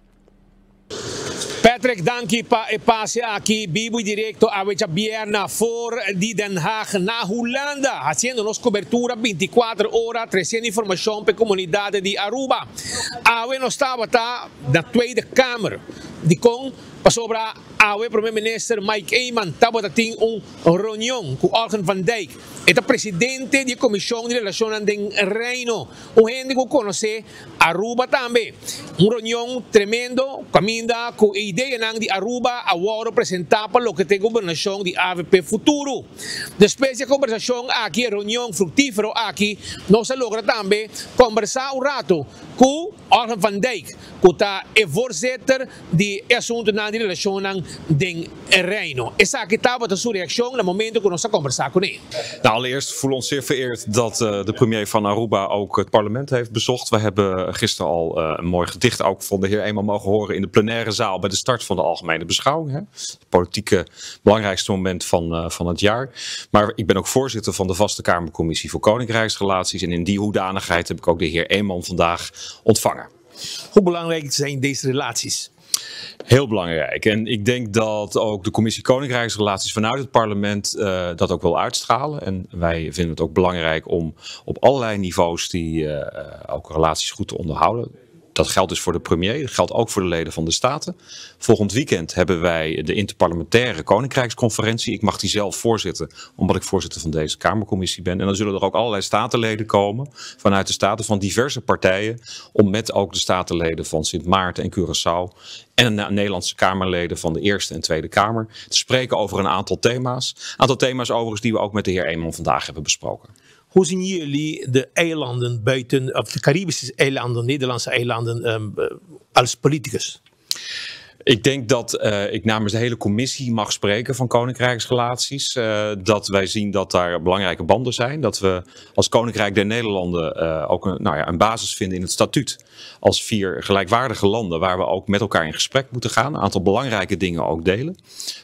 A: Patrick danki pa e pase aki bibu y directo awe djabièrna for di Den Haag na Hulanda haciendo nos cobertura 24 ora treciendo informacion pa e comunidad di Aruba. Awe nos tabata na Tweede Kamer. Dikon? Pasobra awe Prome Minister Mike Eman tabata tin un reunion ku Olgen van Dijk. E ta presidente di e Komishon di Relashonnan den Reino. Un hende ku konosé Aruba tambe. Un reunion tremendo kaminda ku e ideanan di Aruba a wòrdu presentá pa loke ta e gobernashon di avp futuro. Despues di e kombersashon aki, e reunion fruktífero aki, nos a logra tambe kombersá un ratu ku Olgen van Dijk, ku ta e voorzitter di e asuntunan di relashonnan den Reino. Esaki tabata su reakshon na momento ku nos a kombersá kuné.
C: Nou, allereerst voelen ons zeer vereerd dat de premier van Aruba ook het parlement heeft bezocht. We hebben gisteren al een mooi gedicht ook van de heer Eman mogen horen in de plenaire zaal bij de start van de algemene beschouwing. Hè? Het politieke belangrijkste moment van, van het jaar. Maar ik ben ook voorzitter van de Vaste Kamercommissie voor Koninkrijksrelaties. En in die hoedanigheid heb ik ook de heer Eman vandaag ontvangen.
A: Hoe belangrijk zijn deze relaties?
C: Heel belangrijk. En ik denk dat ook de Commissie Koninkrijksrelaties vanuit het parlement uh, dat ook wil uitstralen. En wij vinden het ook belangrijk om op allerlei niveaus die uh, ook relaties goed te onderhouden. Dat geldt dus voor de premier, dat geldt ook voor de leden van de Staten. Volgend weekend hebben wij de interparlementaire Koninkrijksconferentie. Ik mag die zelf voorzitten, omdat ik voorzitter van deze Kamercommissie ben. En dan zullen er ook allerlei statenleden komen vanuit de Staten van diverse partijen. Om met ook de statenleden van Sint Maarten en Curaçao en de Nederlandse Kamerleden van de Eerste en Tweede Kamer te spreken over een aantal thema's. Een aantal thema's overigens die we ook met de heer Eeman vandaag hebben besproken.
A: Hoe zien jullie de eilanden buiten, of de Caribische eilanden, Nederlandse eilanden, als politicus?
C: Ik denk dat ik namens de hele commissie mag spreken van Koninkrijksrelaties. Dat wij zien dat daar belangrijke banden zijn. Dat we als Koninkrijk der Nederlanden ook een, nou ja, een basis vinden in het statuut. Als 4 gelijkwaardige landen waar we ook met elkaar in gesprek moeten gaan. Een aantal belangrijke dingen ook delen.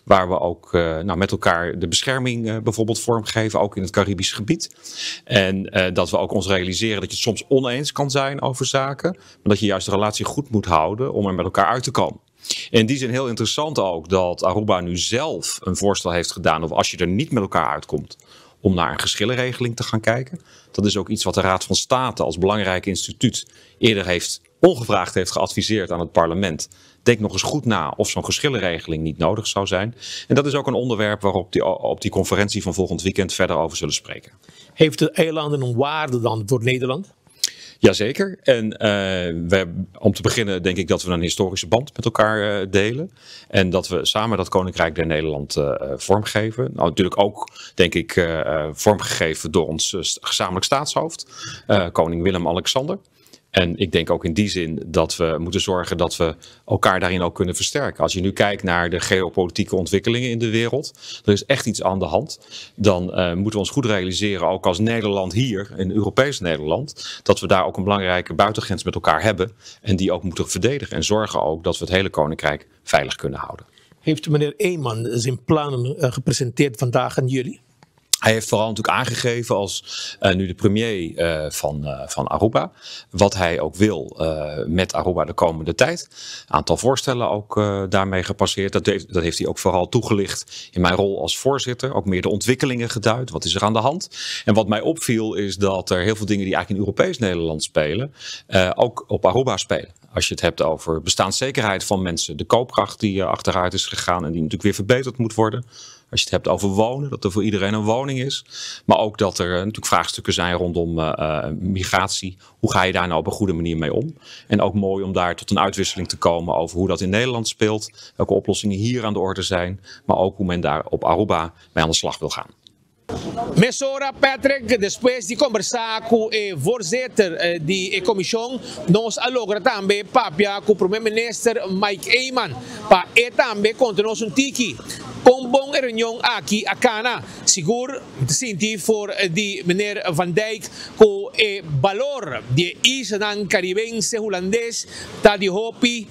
C: Waar we ook met elkaar de bescherming bijvoorbeeld vormgeven. Ook in het Caribisch gebied. En dat we ook ons realiseren dat je het soms oneens kan zijn over zaken. Maar dat je juist de relatie goed moet houden om er met elkaar uit te komen. In die zin heel interessant ook dat Aruba nu zelf een voorstel heeft gedaan, of als je er niet met elkaar uitkomt, om naar een geschillenregeling te gaan kijken. Dat is ook iets wat de Raad van State als belangrijk instituut eerder ongevraagd heeft geadviseerd aan het parlement. Denk nog eens goed na of zo'n geschillenregeling niet nodig zou zijn. En dat is ook een onderwerp waarop op die conferentie van volgend weekend verder over zullen spreken.
A: Heeft de eilanden een waarde dan voor Nederland?
C: Jazeker. En om te beginnen denk ik dat we een historische band met elkaar delen. En dat we samen dat Koninkrijk der Nederland vormgeven. Natuurlijk ook, denk ik, vormgegeven door ons gezamenlijk staatshoofd, koning Willem-Alexander. En ik denk ook in die zin dat we moeten zorgen dat we elkaar daarin ook kunnen versterken. Als je nu kijkt naar de geopolitieke ontwikkelingen in de wereld, er is echt iets aan de hand. Dan moeten we ons goed realiseren, ook als Nederland hier, in Europees Nederland, dat we daar ook een belangrijke buitengrens met elkaar hebben. En die ook moeten verdedigen en zorgen ook dat we het hele Koninkrijk veilig kunnen houden.
A: Heeft meneer Eman zijn plannen gepresenteerd vandaag aan jullie?
C: Hij heeft vooral natuurlijk aangegeven als nu de premier van Aruba, wat hij ook wil met Aruba de komende tijd. Een aantal voorstellen ook daarmee gepasseerd. Dat heeft hij ook vooral toegelicht in mijn rol als voorzitter. Ook meer de ontwikkelingen geduid. Wat is er aan de hand? En wat mij opviel is dat er heel veel dingen die eigenlijk in Europees Nederland spelen, ook op Aruba spelen. Als je het hebt over bestaanszekerheid van mensen, de koopkracht die achteruit is gegaan en die natuurlijk weer verbeterd moet worden. Als je het hebt over wonen, dat er voor iedereen een woning is. Maar ook dat er natuurlijk vraagstukken zijn rondom migratie. Hoe ga je daar nou op een goede manier mee om? En ook mooi om daar tot een uitwisseling te komen over hoe dat in Nederland speelt. Welke oplossingen hier aan de orde zijn. Maar ook hoe men daar op Aruba mee aan de slag wil gaan.
A: Mesora Patrick, despues di combersa cu e voorzitter di e comision, nos a logra tambe papia cu Prome Minister Mike Eman, pa e tambe conta nos un tiki. Con bon e reunion aki a cana. Sigur, sinti for di meneer Van Dijk cu e balor di e islanan caribense hulandes ta di hopi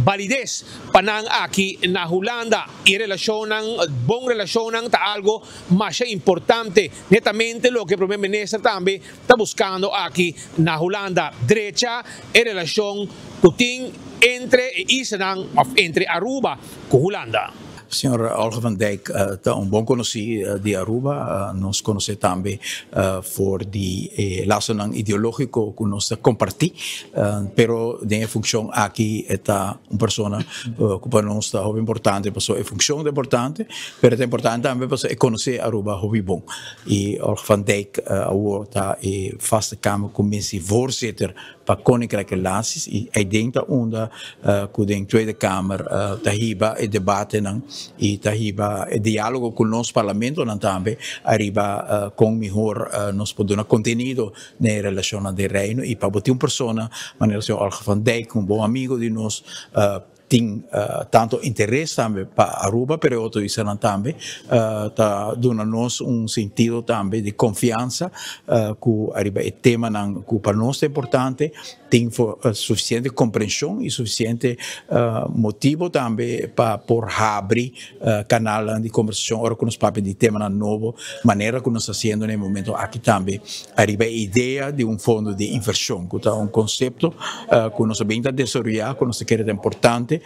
A: validez pa nan aki na Hulanda. Y relacionan, bon relacionan ta algo mas importante. Netamente lo que el primer ministro también está buscando aquí na Hulanda. Drecha en relación Putin entre Island of entre Aruba con Hulanda.
D: Señor Olga van Dijk, ta un bon conocí di Aruba, nos conoce tambe for di lazonan ideológico cu nos ta comparti, pero den funcion aki ta un persona cu pa nos ta hopi importante, paso e funcion ta importante, pero ta importante tambe paso e conoce Aruba hopi bon. Y Olga van Dijk awor ta e vaste Kamercommissie voorzitter pa Koninkrijk Relaties y hij denkt dat onder ku den Tweede Kamer ta hiba e debate nan y ta hiba e diálogo con nos parlamento nan tambe arriba con mejor nos pod duna contenido ne relacion de reino y pa botin persona manera señor Olga van Dijk, un bom amigo di nos tin tanto interés tambe pa Aruba, pero otro islanan tambe ta duna nos un sentido tambe di confianza ku arriba e tema nan ku pa nos ta importante, tin for suficiente comprensión y suficiente motivo tambe pa por habri canal di conversación ora ku nos papia di tema nan nobo, manera ku nos ta haciendo en el momento aki tambe arriba e idea di un fondo di inversión, ku ta un concepto ku nos a bin ta desarrolla, ku nos ta kere ta importante,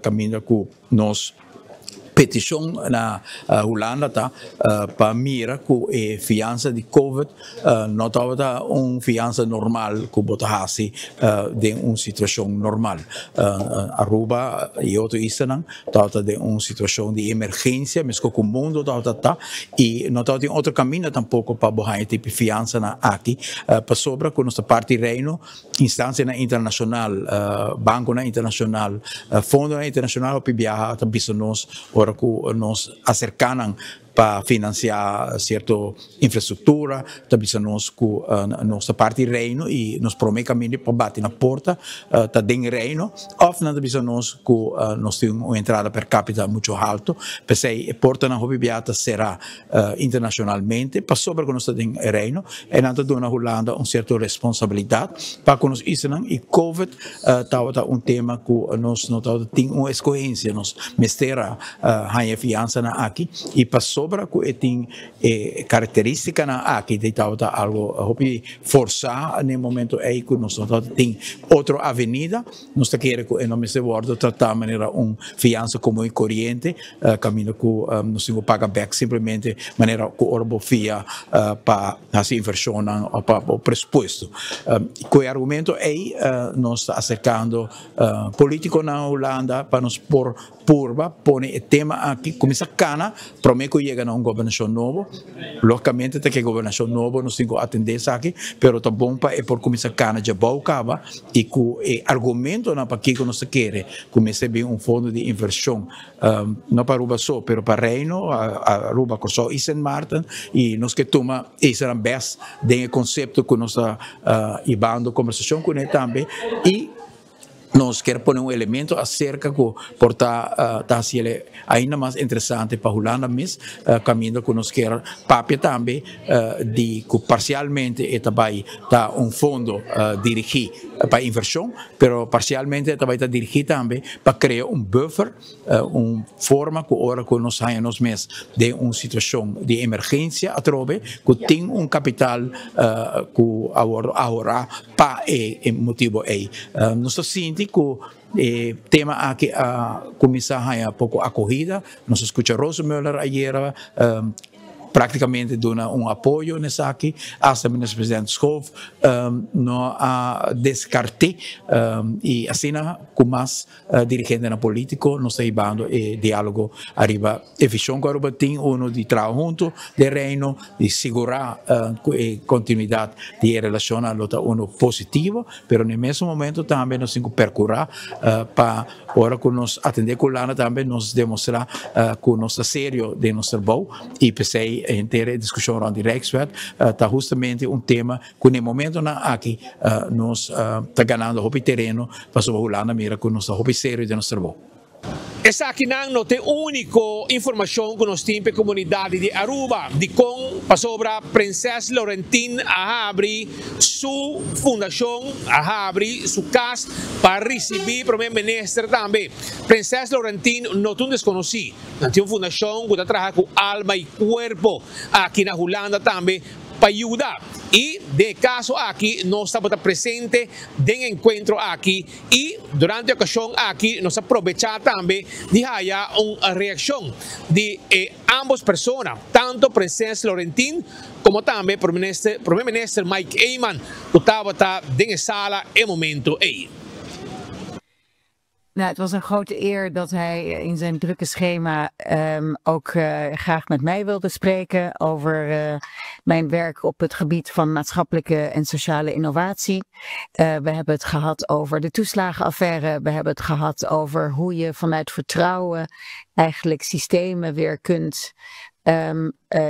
D: caminda ku nos petición na Hulanda ta pa mira ku e fianza di COVID no tabata un fianza normal ku bota hasi den un situación normal. Aruba y otro islanan tabata den un situación di emergencia, mesco ku mundo tabata ta, y no tabata tin otro camino tampoco pa bohai tipo fianza na aki pa sobra ku nuestra parte reino, instancia na internacional, banco na internacional, fondo na internacional, opi viaja ta visto nos ora ku nos acercanan pa finansiá sierto infrastruktura, ta bisa nos ku nos ta parti Reino i nos promé kaminda pa bati na porta ta den Reino, òf nan ta bisa nos ku nos tin un entrada per capita muchu haltu, p'esei e portanan hopi bia ta será internashonalmente pasobra ku nos ta den e Reino e nan ta duna Hulanda un sierto responsabilidat pa ku nos islanan i Covid tabata un tema ku nos no tabata tin un eskohensia, nos mester a haña e fiansanan aki i pasobra ku e tin e karakteristikanan aki di tabata algu hopi forsá na e momento ei ku nos no tabata tin otro avenida, nos ta kere ku e no mester wòrdu tratá manera un fiansa komun i koriente kaminda ku nos tin ku paga bèk simplemente manera ku ora bo fia pa hasi invershonnan òf pa bo presupuesto. Ku e argumento ei nos ta aserkando politikonan Hulanda pa nos por Purba pone e tema aki kuminsá kana promé ku yega na un gobernashon nobo. Lógikamente ta ke gobernashon nobo nos tin ku atendé esaki, pero ta bon pa e por kuminsá kana djabou kaba i ku e argumentonan pakiko nos ta kere ku mester bin un fondo di invershon no pa Aruba so pero pa Reino, Aruba, Kòrsou i Sint Maarten i nos ke tuma esnan bes den e konsepto ku nos ta hibando kombersashon kuné tambe i Nos kier pone un elemento acerca cu por ta ta haciele ainda mas interesante pa Hulanda mes, caminda cu nos kier papia tambe di cu parcialmente e ta bay ta un fondo dirigi pa inversion, pero parcialmente e ta bay ta dirigi tambe pa crea un buffer, un forma cu ora cu nos haya nos mes den un situacion di emergencia atrobe cu tin un capital cu a wordo ahora pa e motibo ey. Nos ta sinti cu e tema aki a cuminsa haya poco acogida. Nos a scucha Rosenmöller ayera Práktikamente duna un apoyo na esaki, asta Minister President Schoof no a deskart'é i asina ku mas dirigentenan polítiko nos ta hibando e diálogo ariba e vishon ku Aruba tin, uno di traha huntu den Reino, di sigurá ku e kontinuidat di e relashonnan lo ta uno positivo, pero na e mesun momento tambe nos tin ku perkurá pa Ora ku nos atendé ku lana tambe nos demostrá ku nos ta serio den nos trabou i p'esei henter e diskushon rònt di Rijkswet ta hustamente un tema ku na e momentonan aki nos ta ganando hopi tereno pasobra Hulanda mira ku nos ta hopi serio den nos trabou.
A: Esakinan no ta e úniko informashon ku nos tin pa e komunidat di Aruba. Dikon? Pasobra Prinses Laurentien a habri su fundashon a habri su kas pa risibí Prome Minister tambe. Prinses Laurentien no ta un deskonosí. Nan tin un fundashon ku ta traha ku alma i kuerpo aki na Hulanda tambe pa yuda. I den e kaso aki nos tabata presente den e enkuentro aki i durante e okashon aki nos a probechá tambe di haya un reakshon di e ambos persona, tanto Prinses Laurentien como tambe Prome Minister Mike Eman cu tabata den e sala e momento ey.
E: Nou, het was een grote eer dat hij in zijn drukke schema ook graag met mij wilde spreken over mijn werk op het gebied van maatschappelijke en sociale innovatie. We hebben het gehad over de toeslagenaffaire. We hebben het gehad over hoe je vanuit vertrouwen eigenlijk systemen weer kunt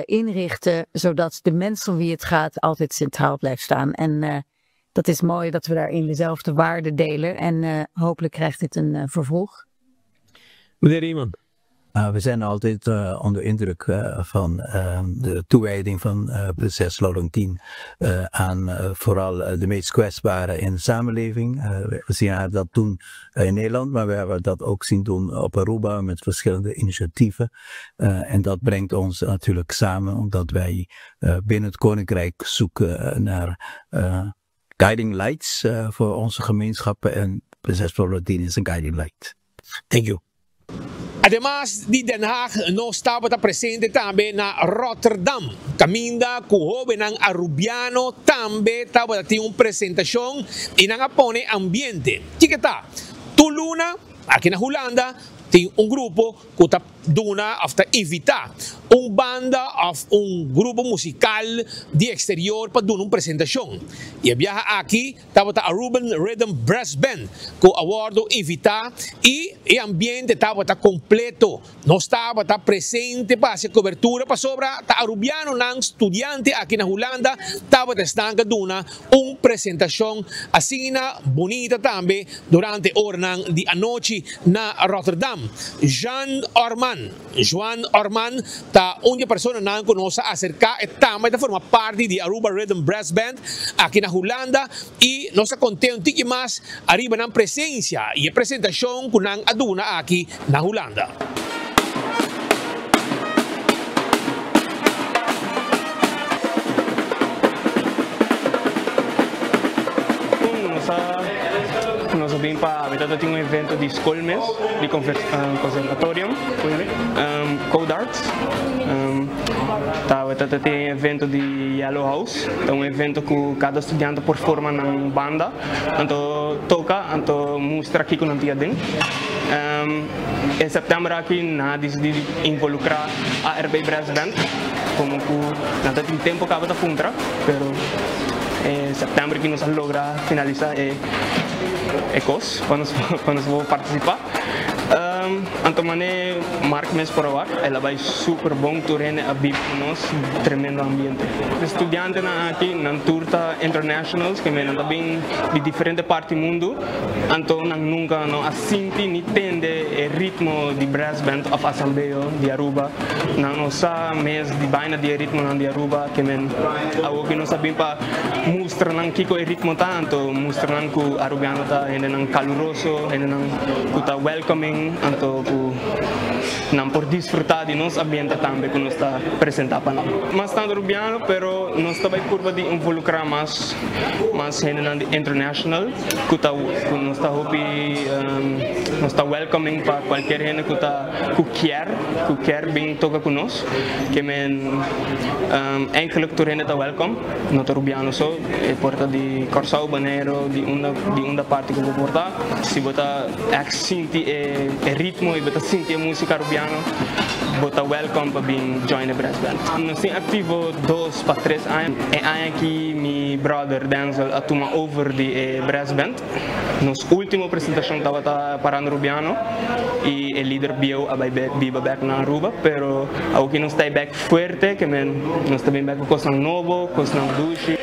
E: inrichten, zodat de mens om wie het gaat altijd centraal blijft staan. En dat is mooi dat we daarin dezelfde waarden delen. En hopelijk krijgt dit een vervolg.
A: Meneer Eman.
F: We zijn altijd onder indruk van de toewijding van prinses Laurentien aan vooral de meest kwetsbaren in de samenleving. We zien haar dat doen in Nederland, maar we hebben dat ook zien doen op Aruba met verschillende initiatieven. En dat brengt ons natuurlijk samen, omdat wij binnen het Koninkrijk zoeken naar guiding lights voor onze gemeenschappen. En prinses Laurentien is een guiding light.
A: Thank you. Ademas di Den Haag nos tabata presente tambe na Rotterdam, kaminda ku hóbennan Arubiano tambe tabata tin un presentashon i nan a pone ambiente. Kiko ta? Tur luna aki na Hulanda tin un grupo ku ta duna òf ta invitá. un banda òf un grupo musikal di eksterior pa duna un presentashon. I e biaha aki tabata Aruban Rhythm Brass Band ku a wòrdu invitá i e ambiente tabata kompleto. Nos tabata presente pa hasi e kobertura pasobra ta arubianonan studiante aki na Hulanda tabata esnan ku a duna un presentashon asina bunita tambe durante oranan di anochi na Rotterdam. Jean Orman, Juan Orman, ta un di e personanan ku nos a aserká, e tambe ta forma parti di Aruba Rhythm Brass Band aki na Hulanda i nos a kont'é un tiki mas ariba nan presensia i e presentashon ku nan a duna aki na Hulanda.
H: Nos a bin pa mi tata tin un evento di skol mes di conservatorium Code Arts ta tata tin evento di Yellow House ta un evento ku kada studiante por forma nan banda anto toka anto mustra kiko nan tin aden. E sèptèmber aki nan a disidí di involukrá ARB Brass Band komo ku nan ta tin tempu kaba ta puntra pero e sèptèmber aki nos a logra finalisá e kos pa nos pa nos por partisipá. Anto manera Mark mes por a wak el a bai super bon tur hende a biba ku nos tremendo ambiente. E studiantenan aki nan tur ta internationals ke men nan ta bin di diferente parti mundu. Anto nan nunca no a sinti ni tende e ritmo di brass band of asambeo di Aruba. Nan no sa mes di baina di e ritmonan di Aruba ke men awo ki nos a bin pa mustra nan kiko e ritmo ta, anto mustra nan ku Arubiano ta hendenan kaluroso, hendenan ku ta welcoming, anto ku nan por disfruta di nos ambiente tambe ku nos ta presenta pa nan. Mas tanto Arubiano pero nos ta bai purba di involucra mas mas hendenan di international. Ku ta ku nos ta hopi nos ta welcoming pa kualkier hende ku ta ku kier ku kier bin toka ku nos ke men eigenlijk tur hende ta welcome no ta rubiano so e por ta di Kòrsou, Boneiru di unda di unda parti ku bo por ta si bo ta ègt sinti e e ritmo i bo ta sinti e musika rubiano bo ta welcome pa bin join e brass band. Nos tin aktivo dos pa tres aña e aña aki mi brother Denzel a tuma over di e brass band. Nos ultimo presentacion tabata Parando Rubiano y e lider bieu a bay biba bek na Aruba, pero awoki nos ta bek fuerte, ke men nos ta bin bek ku kosnan nobo, kosnan dushi.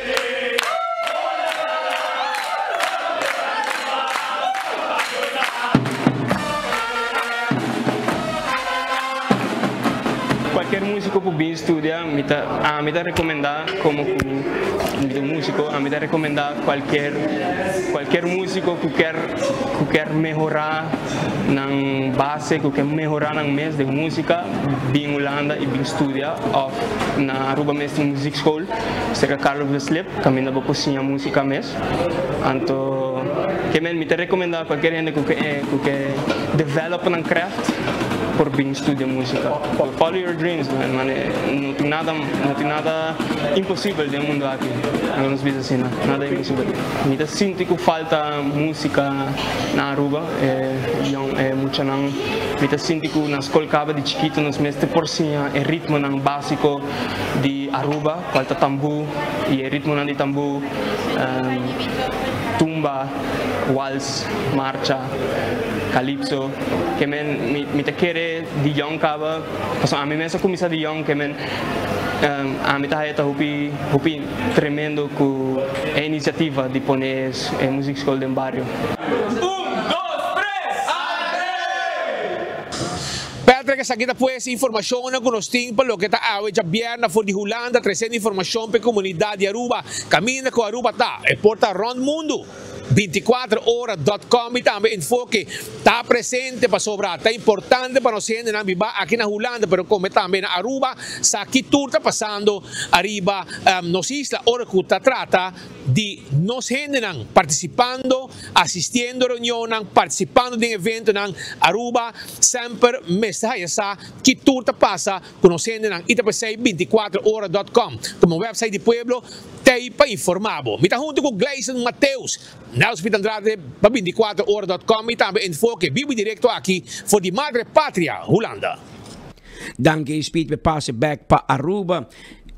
H: Cualkier musico ku bin studia mi ta ami ta recomenda como ku mi ta un musico ami ta recomenda cualkier cualkier musico ku kier ku kier mehora nan base ku kier mehora nan mes den musica bin Hulanda y bin studia of na Aruba mes tin muziekschool cerca Carlos de Slip caminda bo por siña musica mes anto ke men mi ta recomenda cualkier hende ku ke ku ke develop nan craft por bin studia musica. Follow your dreams man, mane no tin nada no tin nada imposibel den mundo aki, laga nos bisa asina, nada imposibel. Mi ta sinti ku falta musica na Aruba, e yong e muchanan mi ta sinti ku na skol kaba di chikito nos mester por siña e ritmonan basico di Aruba, kual ta tambú y e ritmonan di tambú, tumba, wals, marcha, calypso, ke men mi mi ta kere di yong kaba pasobra ami mes a kuminsá di yong ke men ami ta haya ta hopi hopi tremendo ku e inisiativa di pone e muziekschool den bario.
A: Patrick esaki ta pues informacionnan cu nos tin pa loke ta awe djabièrnè for di Hulanda treciendo informacion pa e comunidad di Aruba caminda cu Aruba ta e por ta rond mundo. 24 ora dot com y tambe Enfoke ta presente pasobra ta importante pa nos hendenan biba aki na Hulanda pero come tambe na Aruba sa ki tur ta pasando ariba nos isla ora cu ta trata di nos hendenan participando asistiendo reunionnan participando den eventonan Aruba semper mester haya sa ki tur ta pasa cu nos hendenan y ta pesey 24 ora dot com como website di pueblo Tei pa informa bo. Mi ta hunto cu Gleison Mateus, Nelson Pita Andrade pa 24 ora dot com y tambe Enfoke bibo y directo aki for di Madre Patria, Hulanda.
B: Danki Speed p'e pase bek pa Aruba.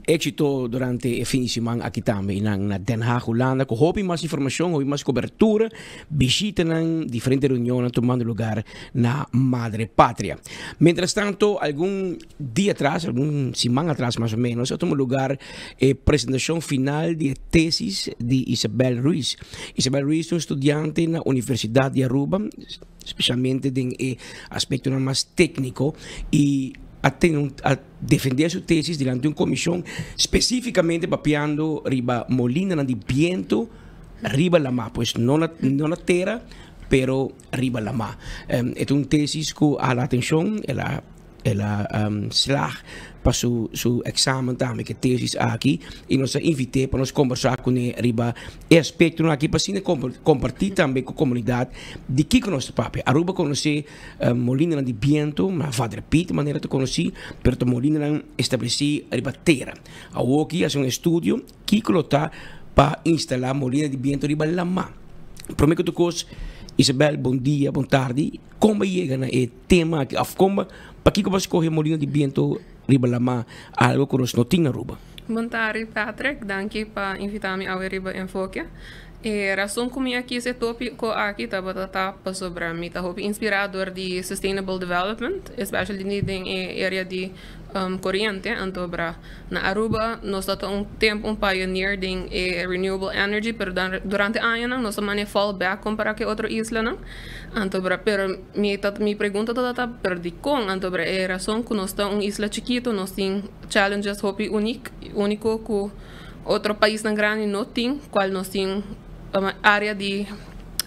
B: Éxito durante e fin di siman aki tambe i nan na Den Haag, Hulanda ku hopi mas informashon, hopi mas kobertura, bishitanan, diferente reunionnan tumando lugar na Madre Patria. Mientras tanto, algun dia atras, algun siman atras mas o menos, a tuma lugar e presentashon final di e tesis di Isabel Ruiz. Isabel Ruiz ta un studiante na Universidat di Aruba, spesialmente den e aspektonan mas tékniko i a tene un a defendé su tesis dilanti un komishon spesífikamente papiando riba molinanan di bientu riba lamá, pues no na no na tera pero riba lamá. E ta un tesis ku a hala atenshon, el a El a slag pa su su examen tambe ke tesis aki y nos a invit'é pa nos kombersá kuné riba e aspektonan aki pa asina kompartí tambe ku komunidat di kiko nos ta papia. Aruba konosé molinanan di bientu, ma Vader Piet manera ta konosí, pero ta molinanan establesí riba tera. Awoki hasi un estudio kiko lo ta pa instalá molina di bientu riba lamá. Promé ku tur kos, Isabel, bon dia, bon tardi. Kon bo a yega na e tema aki of kon bo, pakiko bo a skohe molino di biento riba lamá, algo ku nos no tin na Aruba?
I: Bon tardi Patrick, danki pa invita mi awe riba Enfoke. E rason ku mi a kis e topiko aki tabata ta pasobra mi ta hopi inspirá dor di sustainable development, especially den e area di koriente. Anto bra na Aruba nos ta ta un tempu un pioneer den e renewable energy, pero durante añanan nos a mane fall back kompara ku e otro islanan. Anto bra, pero mi ta mi pregunta ta ta pero dikon? Anto bra e rason ku nos ta un isla chikitu nos tin challenges hopi unik uniko ku otro paisnan grandi no tin kual nos tin area di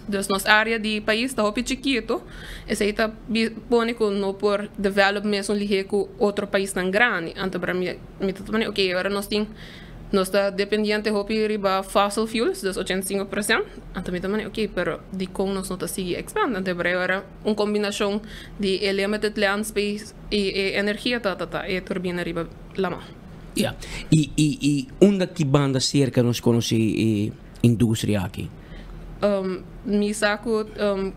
I: dus nos area di pais ta hopi chikitu esei ta pone ku no por develop mesun lihé ku otro paisnan grandi. Anto bra mi mi ta pone oke ora nos tin Nos ta dependiente hopi riba fossil fuels, dus 85%. Anto mi ta mane, ok, pero dikon nos no ta sigui expand? Anto e brei ora un kombinashon di e limited land space i e energia ta ta ta e turbina riba lama.
B: Ya. I i i unda ki banda serka nos konosé e industria aki?
I: Mi sa ku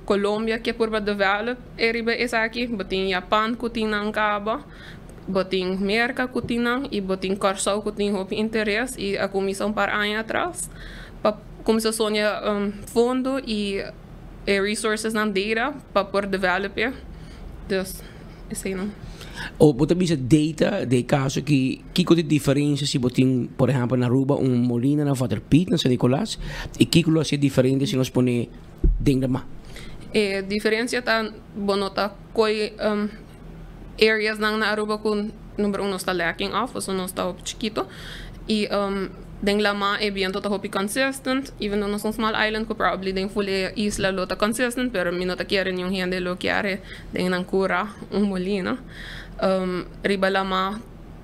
I: Colombia ke purba develop e riba esaki, bo tin Japan ku tin nan kaba. Bo tin Merka ku tin nan i bo tin Kòrsou ku tin hopi interes i a kuminsá un par aña atras pa kuminsá soña fondo i e resourcesnan data pa por develop'e. Dus eseinan.
B: O bo ta bisa data den e kaso aki kiko ta e diferensia si bo tin por ehèmpel na Aruba un molina na Vaderpiet na San Nicolas i kiko lo hasié diferente si nos pone den de mar?
I: E diferensia ta bo no ta koi. Areas nan na Aruba ku number un nos ta lacking of, pasobra nos ta hopi chikito y den lama e biento ta hopi consistent, even though nos ta un small island ku probably den full e isla lo ta consistent pero mi no ta kere niun hende lo kier den nan kura un molina. Riba lama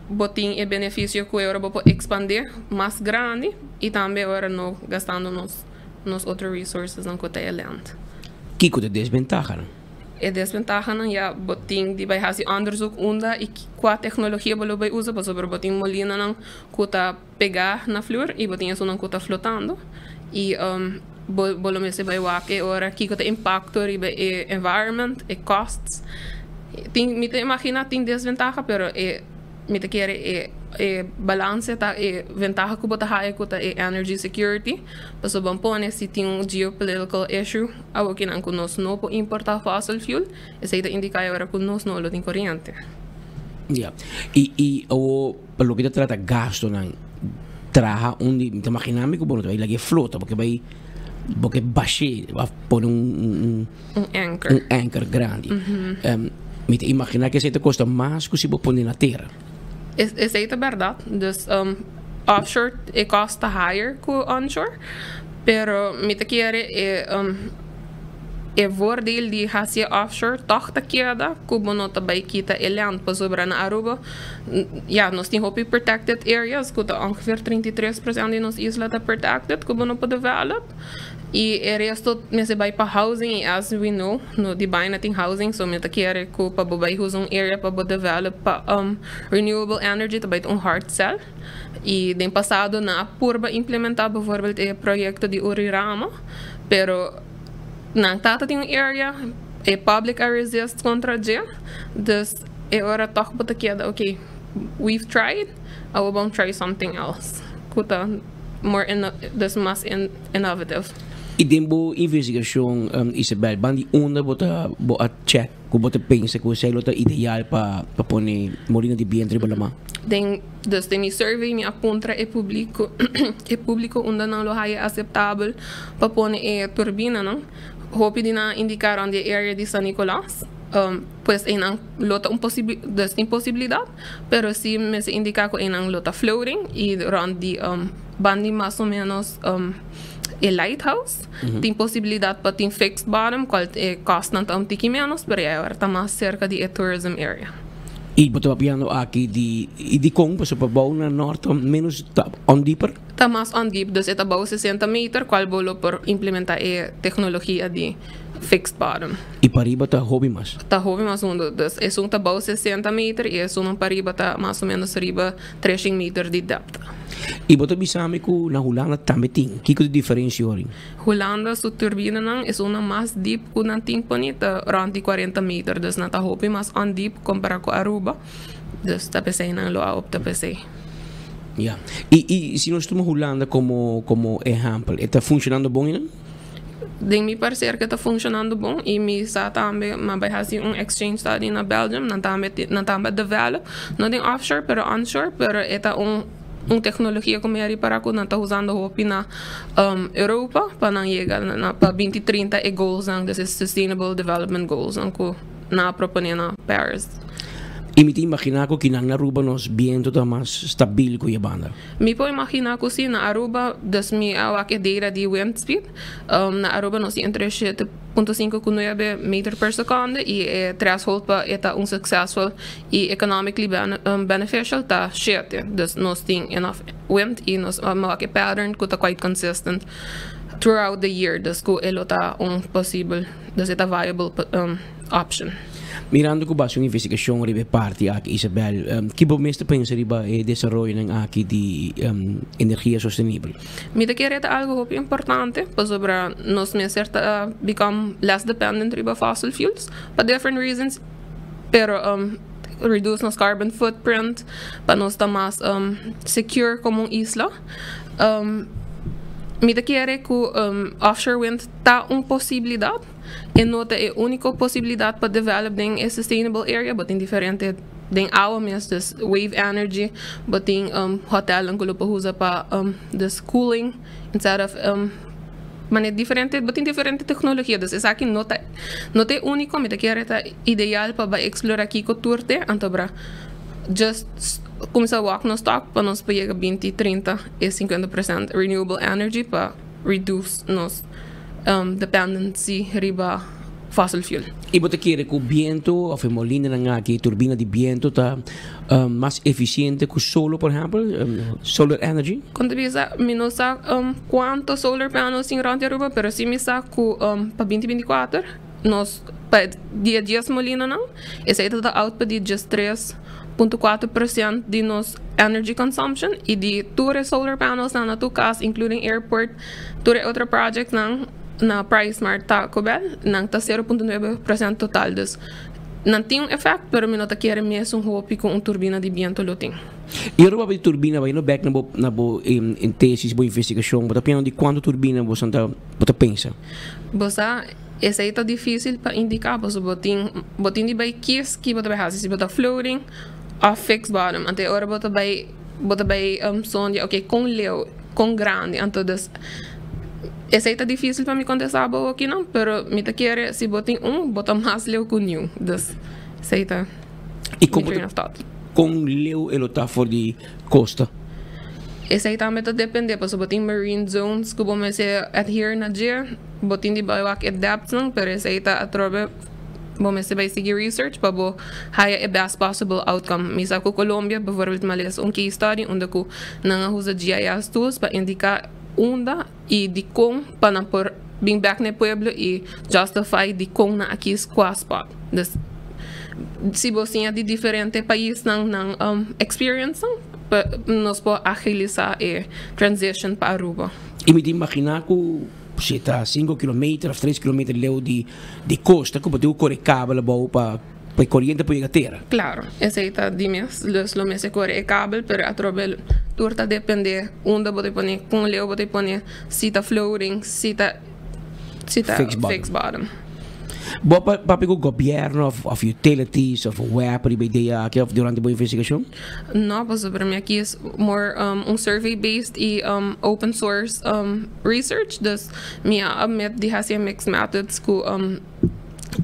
I: bo tin e beneficio ku e ora bo por expande mas grandi y tambe ora no gastando nos nos otro resources nan ku ta e land.
B: Kiko ta e desbentahanan?
I: E desventahanan ya bo tin di bai hasi onderzoek unda i kua teknologia bo lo bai usa pasobra bo tin molinanan ku ta pegá na flur i bo tin esunnan ku ta flotando i bo bo lo mester bai wak e ora kiko ta impakto riba e environment, e costs. Tin mi ta imaginá tin desventaha pero e. Mi ta kere e e balance ta e ventaha ku bo ta haya ku ta e energy security pasobra bo pone si tin un geopolitical issue awokinan ku nos no por importa fossil fuel esei ta indica e ora ku nos no lo tin koriente.
B: Ya. I i awo pa loke ta trata gastonan traha un di mi ta magina mi ku bo no ta bai laga e flota bo ke bai bo ke bash'é of pone un un
I: Un anchor.
B: Un anchor grandi. Mi ta imaginá ku esei ta kosta mas ku si bo pone na tera.
I: Esei ta bèrdat. Dus offshore e kòst ta higher ku onshore. Pero mi ta kere e e voordeel di hasi e offshore tòg ta keda ku bo no ta bai kita e land. Pasobra na Aruba ya nos tin hopi protected areas ku ta ongeveer 33% di nos isla ta protected ku bo no por develop. Y e resto mester bay pa housing y as we know no di bay na tin housing so mi ta kere cu pa bo bay usa un area pa bo develop pa renewable energy ta bay ta un hard sell y den pasado nan a purba implementa bijvoorbeeld e proyecto di Urirama pero nan tata tin un area e public a resist contra dje dus. E ora toch bo ta keda, ok, we've tried, awo ban try something else ku ta more inno dus mas innovative.
B: I den bo investigashon, Isabel, ban di unda bo ta bo a check ku bo ta pensa ku esei lo ta ideal pa pa pone molina di bientu riba lamá?
I: Den dus den mi survey mi a puntra e publiko e publiko unda nan lo haya aseptabel pa pone e turbinanan. Hopi di nan a indiká rònt di e area di San Nicolas. Pues einan lo ta un posibi dus tin posibilidat, pero si mester indiká ku einan lo ta floating i rònt di banda di mas o ménos e lighthouse. Tin posibilidat pa tin fixed bottom kual e kòstnan ta un tiki ménos, pero ya ora ta mas serka di e tourism area.
B: I bo ta papiando aki di i dikon? Pasobra pa bou na nòrt ta ménos ta ondieper?
I: Ta mas ondiep, dus e ta bou 60 meter kual bo lo por implementá e teknologia di fixed bottom.
B: I pariba ta hopi mas?
I: Ta hopi mas hundu. Dus esun ta bou 60 meter i esunnan pariba ta mas o menos riba treshen meter di depth.
B: I bo ta bisa mi ku na Hulanda tambe tin. Kiko di diferensia horin?
I: Hulanda su turbinanan esunnan mas diep ku nan tin poni ta rònt di 40 meter. Dus nan ta hopi mas ondiep kompara ku Aruba. Dus ta p'esei nan lo a opta p'esei.
B: Ya. I i si nos tuma Hulanda komo komo ehèmpel, e ta funshonando bon einan?
I: Den mi parecer ke ta funshonando bon i mi sa tambe mi a bai hasi un exchange study na Belgium, nan tambe nan tambe a develop, no den offshore pero onshore, pero e ta un un teknologia ku mi a ripara ku nan ta usando hopi na Europa pa nan yega na pa binti trinta e goalsnan, dus e sustainable development goalsnan ku nan a propone na Paris.
B: I mi ta imaginá ku kinan na Aruba nos bientu ta mas stabil ku e banda.
I: Mi por imaginá ku si, na Aruba, dus mi a wak e data di wind speed, na Aruba nos tin entre 7.5 ku 9 meter per sekonde i e threshold pa e ta un successful i economically beneficial ta 7. Dus nos tin enough wind i nos a wak e pattern ku ta quite consistent throughout the year, dus ku e lo ta un posibel, dus e ta viable option.
B: Mirando ku base un investigashon riba e parti aki, Isabel, ki bo mes ta pensa riba e desaroyonan aki di energia sostenibel?
I: Mi ta kere ta algu hopi importante pasobra nos mester ta become less dependent riba fossil fuels pa different reasons, pero reduce nos carbon footprint pa nos ta mas secure komo un isla. Mi ta kere ku offshore wind ta un posibilidat. E no ta e úniko posibilidat pa develop den e sustainable area, bo tin diferente den awa mes, dus wave energy, bo tin hotelnan ku lo por usa pa dus cooling instead of manera diferente, bo tin diferente teknologia, dus esaki no ta no ta e úniko, mi ta kere ta ideal pa bai eksplora kiko tur te, anto bra just kuminsá wak nos tok pa nos por yega binti, 30 e 50% renewable energy pa reduce nos dependency riba fossil fuel.
B: I bo ta kere ku bientu òf e molinanan aki, turbina di bientu ta mas efisiente ku solo por ehèmpel, solar energy?
I: Kon ta bisa mi no sa kuantu solar panels tin rònt di Aruba pero si mi sa ku pa binti 24 nos pa di e dies molinanan esei ta ta output di djes 3.4% di nos energy consumption i di tur e solar panels nan na tur kas including airport Tur e otro projectnan na PriceSmart Taco Bell nan ta 0.9% total dus nan tin un effect pero mi no ta kere mesun hopi cu un turbina di biento lo tin.
B: Y ora bo papia di turbina bay no bek na bo na bo tesis bo investigacion bo ta piensa di cuanto turbina bo ta bo ta pensa?
I: Bo sa esey ta dificil pa indica pasobra bo tin bo tin di bay kies ki bo ta bay haci si bo ta floating of fixed bottom anto e ora bo ta bay Bo ta bay sondia ok con leu, con grandi, anto dus esey ta dificil pa mi contesta bo aki nan, pero mi ta kere si bo tin un bo ta mas leu cu niun, dus esey ta mi train of thought.
B: Con leu e lo ta for di costa?
I: Esey tambe ta depende pasobra bo tin marine zones cu bo mester adhere na dje, bo tin di bay wak e depths nan, pero esey ta atrobe. Bo mester bai sigui research pa bo haya e best possible outcome. Mi sa ku Colombia bijvoorbeeld mi a lesa un case study unda ku nan a usa GIS tools pa indica unda y dikon pa nan por bin bek na e pueblo y justify dikon nan a kies kua spot. Dus si bo siña di diferente paisnan nan experience nan pa nos por agilisa e transition pa Aruba.
B: Y mi ta imagina ku. Si ta sinku kilometer of tres kilometer leu di di kosta ku bo tin ku kore kabel abou pa Pa e koriente por yega tera.
I: Claro, esei ta di mes. Dus lo mester kore e kabel, pero atrobe tur ta depende unda bo ta pone, kon leu bo ta pone, si ta floating, si ta si ta
B: Fixed bottom.
I: fixed bottom.
B: Bo a papia ku gobièrnu of of utilities of web riba e idea aki of durante bo investigashon?
I: No, pasobra mi a kies more un survey based i open source research, dus mi a admit di hasi e mixed methods ku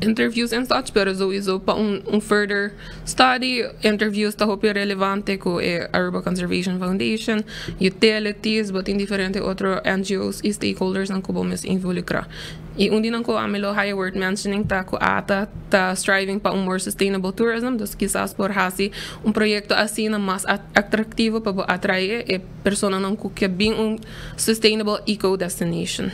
I: interviews en such, pero sowieso pa un further study, interviews ta hopi relevante cu e Aruba Conservation Foundation, utilities, bo tin diferente otro NGO's y stakeholders nan cu bo mes involucra. Y un di nan cu ami lo haya worth mentioning ta cu ATA ta striving pa un more sustainable tourism, dus kisas por haci un proyecto asina mas atractivo pa bo atrae e personanan cu ke bin un sustainable eco destination.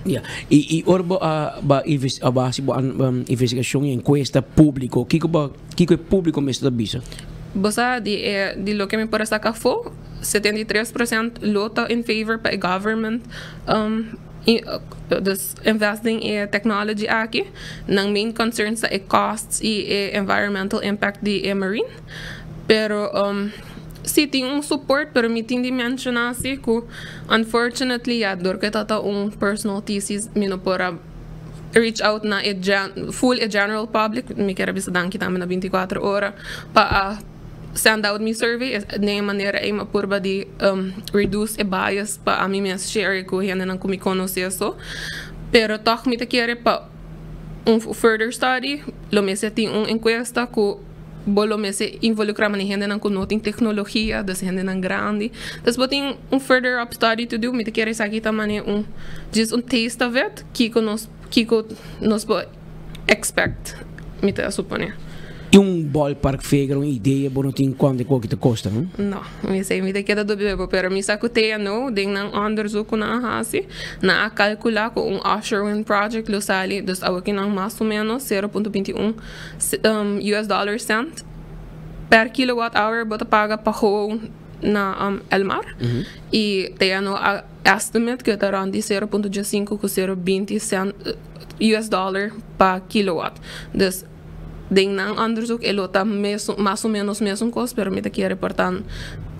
B: Ya. I i ora bo a ba inves a ba hasi bo an investigashon i enkuesta públiko, kiko bo kiko e públiko mester ta bisa?
I: Bo sa di e di loke mi por a saka afó, 73% lo ta in favor pa e government dus invest den e technology aki. Nan main concerns ta e costs i e environmental impact di e marine. Pero si tin un support pero mi tin di menciona si cu unfortunately ya dor cu e ta un personal thesis mi no por a reach out na e full e general public. Mi kier a bisa danki tambe na 24 Ora pa a send out mi survey. Den e manera ey mi a purba di reduce e bias pa ami mes share cu hendenan cu mi conoce so. Pero toch mi ta kere pa un further study lo mester tin un encuesta cu bo lo mester involucra mane hendenan cu no tin tecnologia, dus hendenan grandi. Dus bo tin un further up study to do. Mi ta kere esaki ta mane un just un taste of it, kiko nos por expect, mi ta supone.
B: I un ballpark figure, un idea, bo no tin cuanto e koki ta costa, no?
I: No, mi sei mi ta keda dubi bo, pero mi sa cu TNO, den nan onderzoek cu nan a haci, nan a calcula cu un offshore wind project lo sali, dus awokinan mas o menos 0.21 US dollar cent per kilowatt hour bo ta paga pa gewoon na Elmar. Y TNO a estimate cu ta rond di 0.5 cu 0.20 cent US dollar pa kilowatt. Dus den nan onderzoek e lo ta mas o menos mesun cos, pero mi ta kier reporta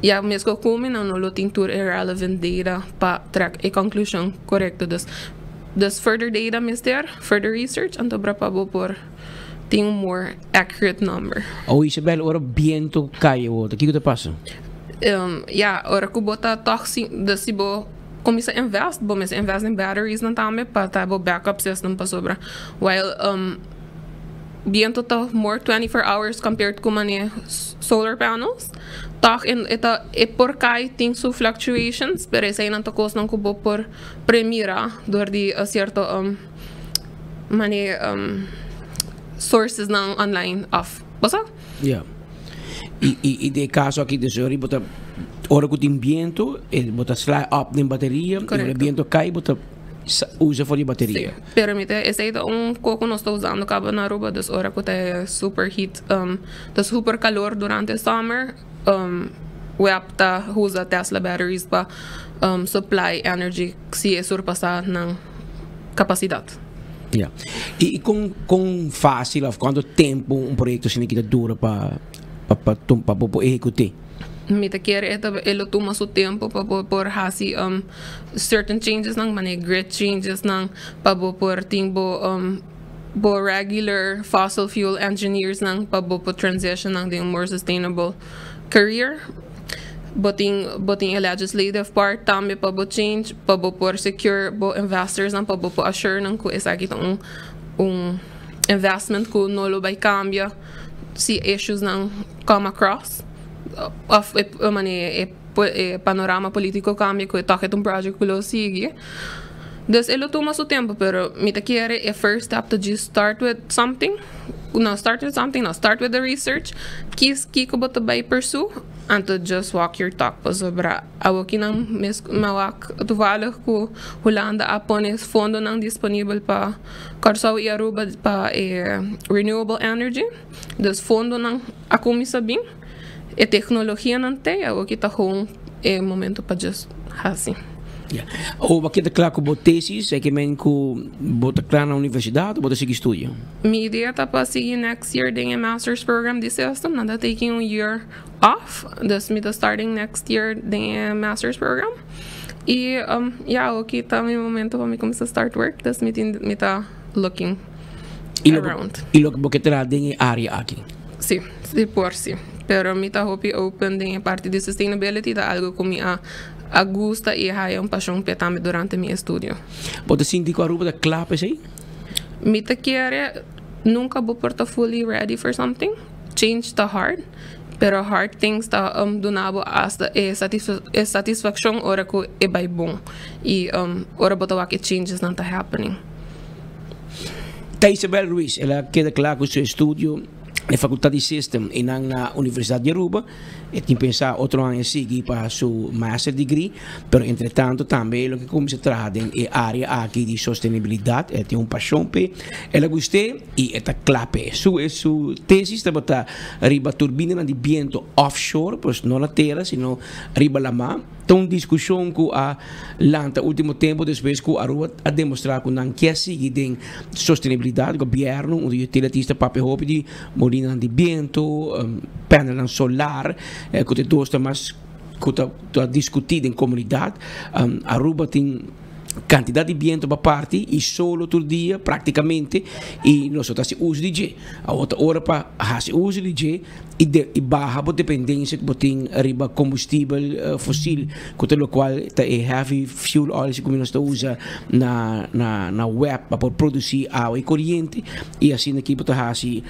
I: ya mes cu mi nan no lo tin tur e relevant data pa trek e conclusion corecto. Dus further data mester, further research, anto pa bo por tin un more accurate number.
B: Oh, Isabel, ora biento cay otro, kico ta pasa?
I: Ja, ora cu bo ta toch si, dus si bo cuminsa invest, bo mester invest in batteries nan tambe pa ta bo backup system pa sobra. While biento ta more 24 hours compared cu mane solar panels, toch in eta e por cay, tin su fluctuations, pero esey nan ta cos nan cu bo por premira door di cierto mane sources nan online of, basta?
B: Ja. I den caso aki, dus ora bo ta ora cu tin biento, e bo ta sla op den bateria, y ora biento cay, bo ta usa for di bateria.
I: Si. Pero mi ta esey ta un poco nos ta usando caba na Aruba, dus ora cu ta super heat, ta super calor durante summer, WEB ta usa Tesla batteries pa supply energy si e surpasa nan capacidad.
B: Ja. I con facil of cuanto tempo un proyecto asina ta dura pa ehecuta?
I: Mi ta kere e lo tuma su tempo pa por hasi certain changes nan, mane grid changes nan, pa bo por tin bo regular fossil fuel engineers nan, pa bo por transition nan den more sustainable career. Bo tin e legislative part tambe pa bo change, pa bo por secure bo investors nan, pa bo por assure nan cu esaki ta un investment cu no lo bay cambia si issues nan come across of e mane e panorama politico cambia, cu toch un project cu lo sigui. Dus e lo tuma su tempo, pero mi ta kere e first step to just start with something. No, start with something, no, start with the research. Kies kiko bo ta bay pursue, and to just walk your talk. Pasobra awo kinan mes m'a wak toevallig cu Hulanda a pone fondo nan disponibel pa Corsou y Aruba pa renewable energy. Dus fondo nan a cuminsa bin. E tecnologia nan te, awo ki ta gewoon e momento pa just hasi.
B: Ya. O bo a keda kla ku bo tesis, e ke men ku bo ta kla na universidat o bo ta sigui studia?
I: Mi idea ta pa sigui next year den e masters program di System, nan ta taking un year off, dus mi ta starting next year den e masters program. Y ya, awoki ta mi momento pa mi cuminsa start work, dus mi tin mi ta looking around.
B: Y loke bo ke traha den e area aki?
I: Si, si por si. Pero mi ta hopi open den e parti di sustainability, ta algo cu mi a a gusta y haya un pasion p'e tambe durante mi estudio.
B: Bo ta sinti cu Aruba ta cla pa esey?
I: Mi ta kere, nunca bo por ta fully ready for something. Change ta hard, pero hard things ta duna bo hasta e e satisfaccion ora cu e bay bon y ora bo ta wak e changes nan ta happening.
B: Ta Isabel Ruiz, el a keda cla cu su estudio na e Facultad di System y nan na Universidad di Aruba. E tin pensa otro aña sigui pa su master degree, pero entre tanto tambe lo ke cuminsa traha den e area aki di sostenibilidad. E tin un pasion p'e, el a gust'é y e ta cla p'e. Su su tesis tabata riba turbinanan di biento offshore, pues no na tera sino riba lama. Ta un discusion cu a lanta ultimo tempo despues cu Aruba a demostra cu nan kier sigui den sostenibilidad. Gobierno, un di utilities ta papia hopi di molinanan di biento, panelnan solar, cu ta e dos ta mas cu ta discuti den comunidad. Aruba tin cantidad di biento pa parti y solo tur dia practicamente y nos no ta haci uso di dje. Awor ta ora pa haci uso di dje y de y baha bo dependencia cu bo tin riba combustibel fosil cu ta locual ta e heavy fuel oil si cu nos ta usa na na na web pa por produci awa y coriente y asina aki bo ta haci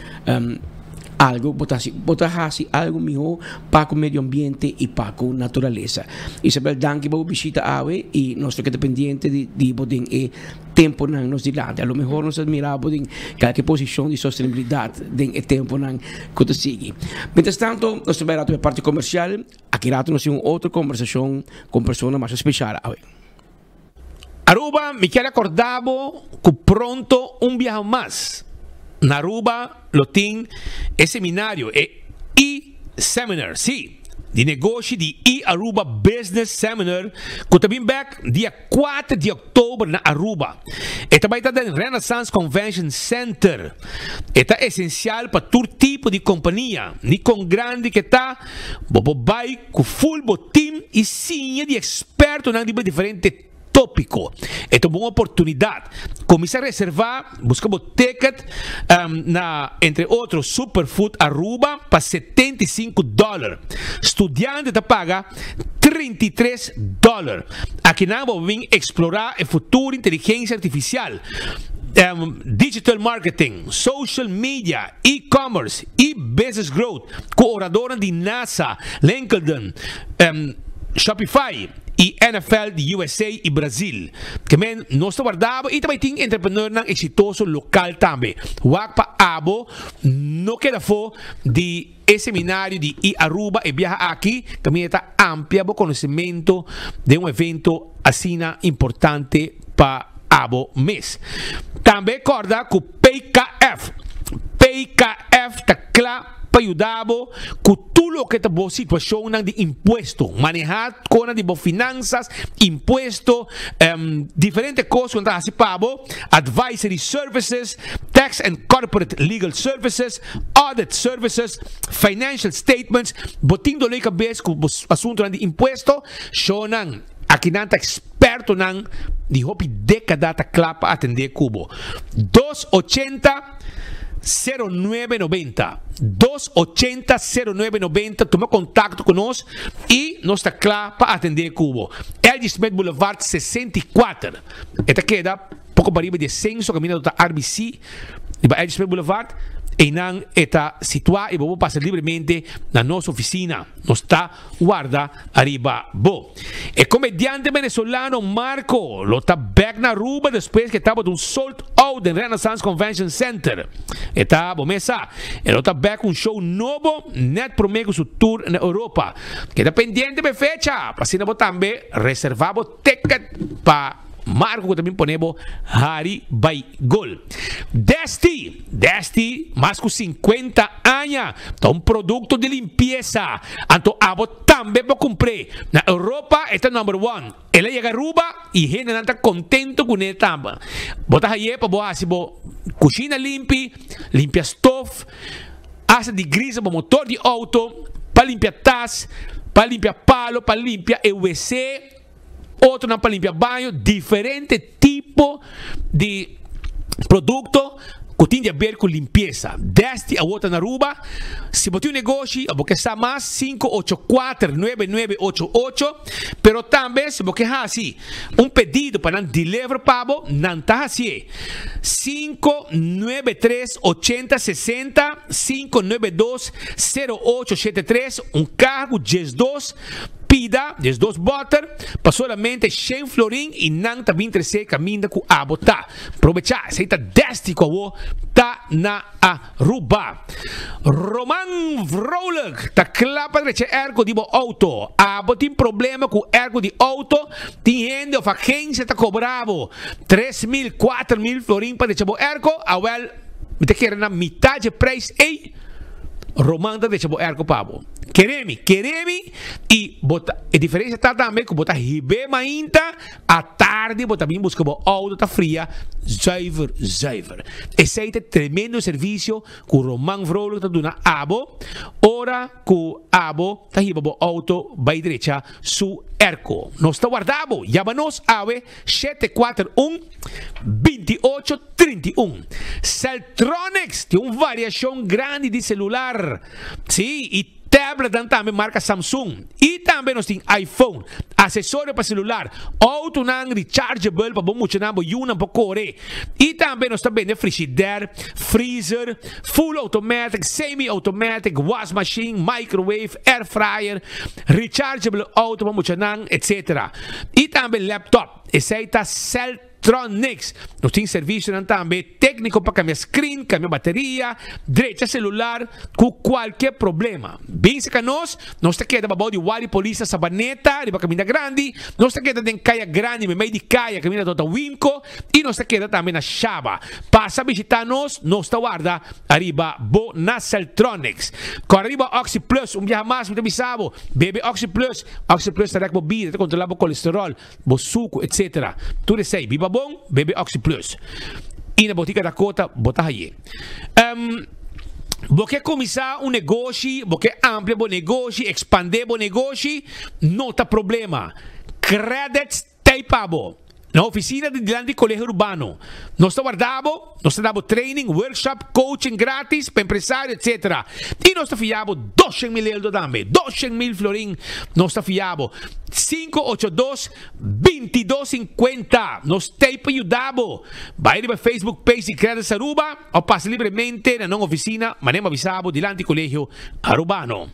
B: algo bo ta haci bo ta haci algo miho pa cu medio ambiente y pa cu naturalesa. Isabel danki pa bo bishita awe y nos ta keda pendiente di di bo den e temponan nos dilanti. A lo mehor nos ta mira bo den kalke posicion di sostenibilidad den e temponan cu ta sigui. Mientras tanto nos ta bai rato e parti comercial. Aki rato nos tin un otro conversacion cu un persona masha special awe.
A: Aruba, mi kier acorda bo cu pronto un biaha mas na Aruba lo tin e seminario, e E-Seminar, si, di negoshi di E-Aruba Business Seminar cu ta bin bek dia kuater di october na Aruba. E ta bay ta den Renaissance Convention Center. E ta esencial pa tur tipo di compania, ni con grandi ke ta, bo por bay cu full bo team y siña di expertonan riba diferente tópiko. E ta un bon oportunidat. Kuminsá reservá, buska bo ticket na entre otro Superfood Aruba pa 75 dòler. Studiante ta paga 33 dòler. Akinan bo bin eksplorá e futuro inteligensia artifisial, digital marketing, social media, e-commerce i business growth ku oradornan di NASA, LinkedIn, Shopify i NFL di USA i Brazil. Ke men nos ta warda bo i ta bai tin entrepreneurnan eksitoso lokal tambe. Wak pa abo no keda afó di e seminario di i-Aruba e biaha aki kaminda ta amplia bo konosementu den un evento asina importante pa abo mes. Tambe kòrda ku PKF, PKF ta kla pa yuda bo ku tur loke ta bo situashonnan di impuesto, manehá kona di bo finansas, impuesto, diferente kos ku nan ta hasi pa bo, advisory services, tax and corporate legal services, audit services, financial statements, bo tin doló di kabes ku bo asuntunan di impuesto, shownan akinan ta ekspertonan di hopi dékada ta kla pa atendé ku bo. Dos ochenta 09 90 280 09 90 tuma contacto cu nos y nos ta cla pa atende cu bo. LG Smith Boulevard 64 e ta keda poco pariba di e censo caminda ta RBC riba LG Smith Boulevard eynan e ta situa y bo por pasa libremente na nos oficina. Nos ta warda ariba bo. E komediante venezolano Marco lo ta bek na Aruba despues ku e tabata un sold out den Renaissance Convention Center. E ta, bo mes sa, e lo ta bek ku un show nobo nèt promé ku su tour na Europa. Keda pendiente pa e fecha pa asina bo tambe reserva bo ticket pa. Marco ku ta bin pone bo hari bai gol. Desti, Desti mas ku 50 aña ta un produkto di limpiesa, anto abo tambe por kumpr'é. Na Europa e ta number one. El a yega Aruba i hendenan ta kontento kuné tambe. Bo ta hay'é pa bo hasi bo kushina limpi, limpia stof, hasta di grisa bo motor di outo, pa limpia tas, pa limpia palo, pa limpia e wc, otronan pa limpia baño, diferente tipo di produkto ku tin di aber ku limpiesa. Desti awor ta na Aruba. Si bo tin un negoshi o bo ke sa mas, 584 9988. Pero tambe si bo ke hasi un pedido pa nan deliver pa bo, nan ta hasié. 593 80 60, 592 0873, un kaha ku 12 pida, 12 bòter, pa solamente shen florin i nan ta bin tresé kaminda ku abo ta. Probechá, esei ta desti ku awo ta na Aruba. Roman Vrolijk ta kla pa drecha erko di bo outo. Abo tin problema ku erko di outo? Tin hende òf agensia ta kobra bo 3000, 4000 florin pa drecha bo erko? Awèl, mi ta kere na mitá dje preis ei, Roman ta drecha bo erko pa bo. Kere mi, kere mi i bo ta, e diferensia ta tambe ku bo ta hib'é mainta, atardi bo ta bin buska bo outo ta fria zuiver zuiver. Esei ta e tremendo servisio ku Roman Vrolijk ta duna abo ora ku abo ta hiba bo outo bai drecha su erko. Nos ta warda bo, yama nos awe 741 28 31. Celtronics tin un variashon grandi di selular. Sí, i tabletnan tambe marka Samsung. I tambe nos tin iPhone, asesorio pa selular, outonan rechargeable pa bo muchanan, bo yunan por kore. I tambe nos ta bende frishider, freezer, full automatic, semi automatic, was machine, microwave, air fryer, rechargeable auto pa muchanan, etc. I tambe laptop. Esei ta Celtronics. Tronix. Nos tin servicionan tambe tecnico pa cambia screen, cambia bateria, drecha celular cu cualkier problema. Bin cerca nos, nos ta keda pabao di Wari Polis na Sabaneta riba caminda grandi, nos ta keda den Caya Grandi memey di caya caminda tota Wimco y nos ta keda tambe na Shaba. Pasa bishita nos, nos ta warda ariba bo na Celtronix. Cora riba Oxi Plus, un biaha mas mi ta bisa bo, bebe Oxi Plus, Oxi Plus ta rek bo bida, ta controla bo colesterol, bo suku etc. Tur esei biba bon, bebe Oxi Plus. I na botika Dakota bo ta haye. Um, bo ke kuminsá un negoshi, bo ke amplia bo negoshi, ekspandé bo negoshi, no ta problema. Credits t'ei pa bo. Na ofisina di dilanti Colegio Urbano. Nos ta warda bo, nos ta da bo training, workshop, coaching gratis pa empresario etc. I nos ta fia bo 200.000 eldo tambe, 200.000 florin nos ta fia bo. 582 22 50 Nos t'ei pa yuda bo. Bai riba Facebook page di Credits Aruba of pasa libremente na nan oficina manera bo a bisa bo dilanti Colegio Arubano.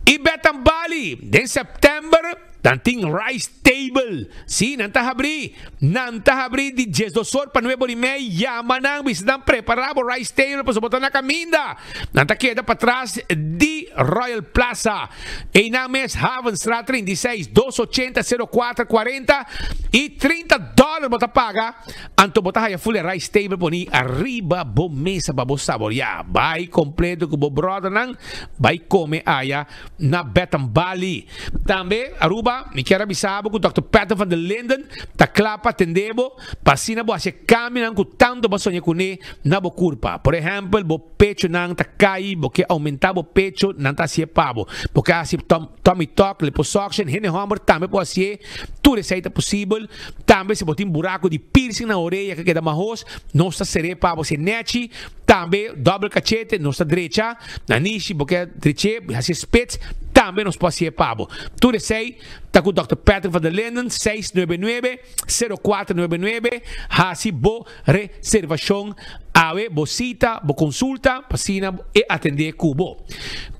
A: I Betan Bali den September Nan tin rice table. Sí, nan ta habrí. Nan ta habrí di diesdos or pa nuebe or i mei. Yama nan, bisa nan prepará bo rice table pasobra bo ta na kaminda. Nan ta keda patras di Royal Plaza. Einan mes, Havenstraat 36, 280 04 40 i 30 dòler bo ta paga. Anto bo ta haya full e rice table poni ariba bo mesa pa bo saboriá. Bai kompleto ku bo bròdernan, bai kome aya na Betan Bali. Tambe, Aruba, mi kier a bisa bo ku Dòkter Peter van der Linden ta kla pa atendé bo pa asina bo hasi e kambionan ku tantu bo a soña kuné na bo kurpa. Por ehèmpel, bo pechonan ta kai, bo ke oumentá bo pecho, nan ta hasié pa bo. Bo ke hasi tummy tuck, liposuction, hende hòmber tambe por hasié, tur esei ta posibel. Tambe si bo tin buraku di piercing na orea ke keda mahos, nos ta ser'é pa bo hasié nèchi. Tambe dòbel kachete nos ta drecha. Nanishi, bo ke dreché, hasié spits, tambe nos por hasié pa bo. Tur esei ta ku Dòkter Patrick van der Linden, 699, 0499. Hasi bo reservashon awe, bo sita, bo konsulta, pa asina e atendé ku bo.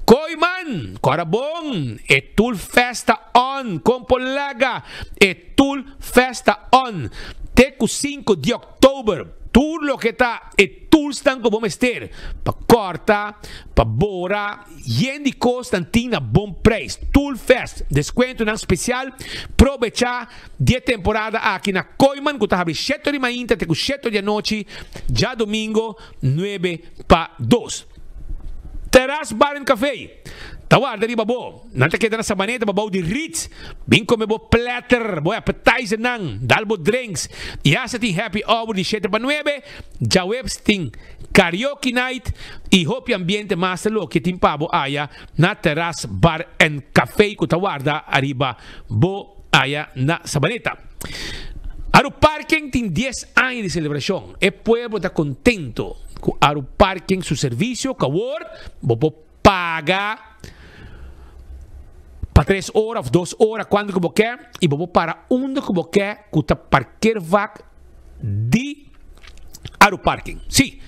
A: Kooiman, kòrda bon, e tul festa on, kon por laga e tul festa on te ku 5 di òktober. Tur loke ta e toolsnan ku bo mester pa kòrta, pa bora, yen di kos nan tin na bon preis. Toolfest, deskuentonan spesial, probechá di e temporada aki na Kooyman ku ta habri shete di mainta te ku shete di anochi djadumingo nuebe pa dos. Terras Bar and Café ta warda riba bo. Nan ta keda na Sabaneta pa bou di Ritz. Bin kome bo platter, bo appetizernan, dal bo drinks i hasta tin happy hour di shete pa nuebe. Djaweps tin karaoke night i hopi ambiente mas ta loke tin pa bo aya na Terras Bar and Café ku ta warda ariba bo aya na Sabaneta. Aruparken tin dies aña di selebrashon. E pueblo ta contento cu Aruparking su servicio cu awor bo por paga pa tres ora of dos ora cuanto cu bo ke y bo por para unda cu bo ke cu ta parkeervak di Aruparking. Si,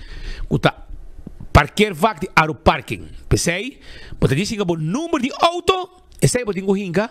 A: cu ta parkeervak di Aruparking. P'esey bo ta dicen bo number di auto, esey bo tin cu hinca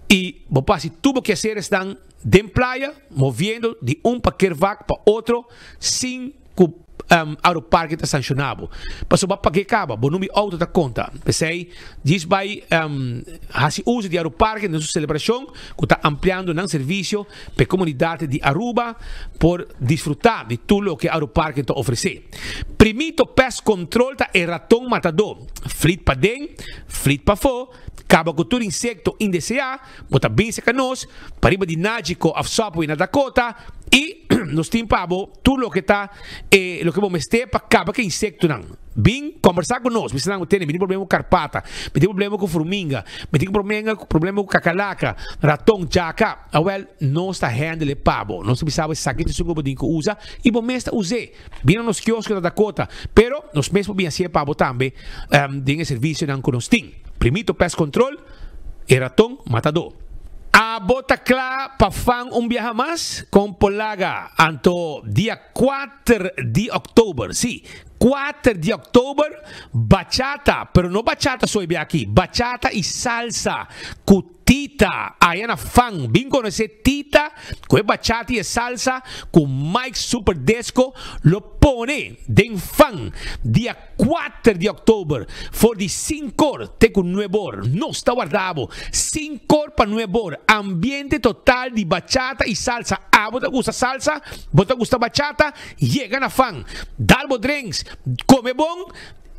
A: y bo por haci tur bo keaceresnan den playa, moviendo di un parkeervak pa otro sin cu Aeroparque ta sanciona bo. Pasobra bo a pag'é caba, bo number di auto ta conta. P'esey, djis bay haci uso di Aeroparque den su celebracion cu ta ampliando nan servicio p'e comunidad di Aruba por disfruta di tur loke Aeroparque ta ofrece. Primito Pest Control ta e raton matador. Flit paden, flit pafó, caba cu tur insecto indeseá. Bo ta bin serka nos pariba di Nagico of Subway na Dakota i nos tin pa bo tur loke ta e loke bo mester pa kaba ku e insektonan. Bin kombersá ku nos. Bisa nan ku tene mi tin problema ku karpata, mi tin problema ku furminga, mi tin problema ku kakalaka, raton, djaka. Awèl, nos ta handle e pa bo. Nos ta bisa bo esaki ta esun ku bo tin ku usa i bo mes ta us'é. Bin na nos kiosko na Dakota. Pero nos mes por bin hasié pa bo tambe den e servisionan ku nos tin. Primito Pest Control. E raton matadó. Abo ta kla pa fan un biaha mas? Kon por laga anto dia kuater di òktober, sí, kuater di òktober, bachata, pero no bachata so e bia aki, bachata i salsa ku Tita aya na fan. Bin konosé Tita ku e bachata i e salsa ku Mike Super Disco lo pone den fan dia Kuater di òktober, for di sinkor te ku nuebor, nos ta warda bo. Sinkor pa nuebor, ambiente total di bachata i salsa. Abo ta gusta salsa? Bo ta gusta bachata? Yega na Fan, dal bo drinks, kome bon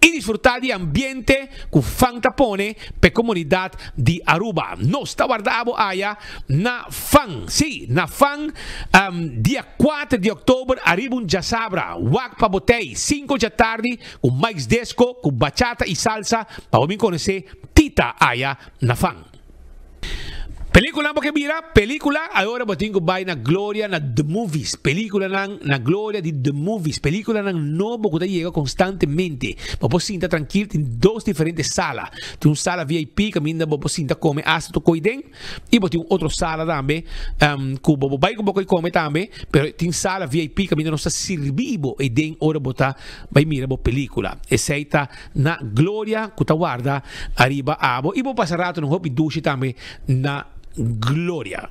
A: i disfrutá di ambiente ku Fan ta pone pa e komunidat di Aruba. Nos ta warda bo aya na Fan, sí, na Fan, dia. Kuater di òktober ariba un djasabra, wak pa botei, sinku djatardi ku Mike's Disco ku bachata i salsa pa bo bin konosé Tita aya na Fan. Pelíkula bo ke bira pelíkula ayora bo tin ku bai na Gloria na The Movies pelíkulanan na Gloria di The Movies pelíkulanan nobo ku ta yega konstantemente bo por sinta trankil tin dos diferente sala tin un sala VIP kaminda bo por sinta kome asta tur koi den I bo tin un otro sala tambe ku bo por bai ku bo koi kome tambe, pero tin sala VIP kaminda nos ta sirbi bo ei den ora bo ta bai mira bo pelikula. Esei ta na Gloria ku ta warda ariba abo i bo pasa ratonan hopi dushi tambe na Gloria.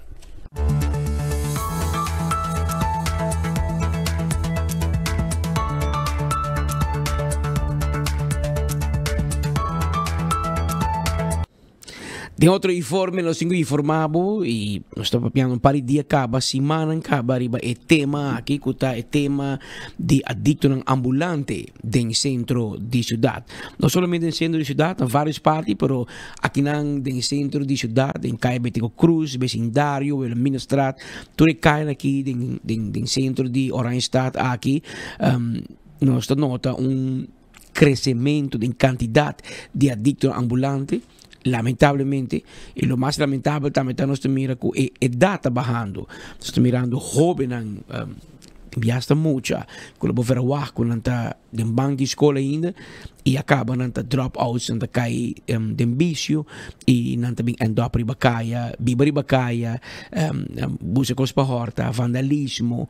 B: Den otro informe nos tin ku informá bo i nos ta papiando un par di dia kaba, simannan kaba riba e tema aki ku ta e tema di adiktonan ambulante den sentro di siudat. No solamente den sentro di siudat, na varios parti, pero akinan den sentro di siudat, den kaya Betico Cruz, besindario, Wilhelminastraat, tur e kayanan aki den den den sentro di Oranjestad aki nos ta nota un Crecemento den cantidad di adictonan ambulante, lamentablemente, y lo mas lamentabel tambe ta nos ta mira cu e edad ta bahando. Nos ta mirando hobennan, ya hasta mucha, cu lo bo verwagt cu nan ta den bank di school ainda y a caba nan ta drop outs, nan ta cay den vicio y nan ta bin end up riba caya, biba riba caya, busa cos pa horta, vandalismo,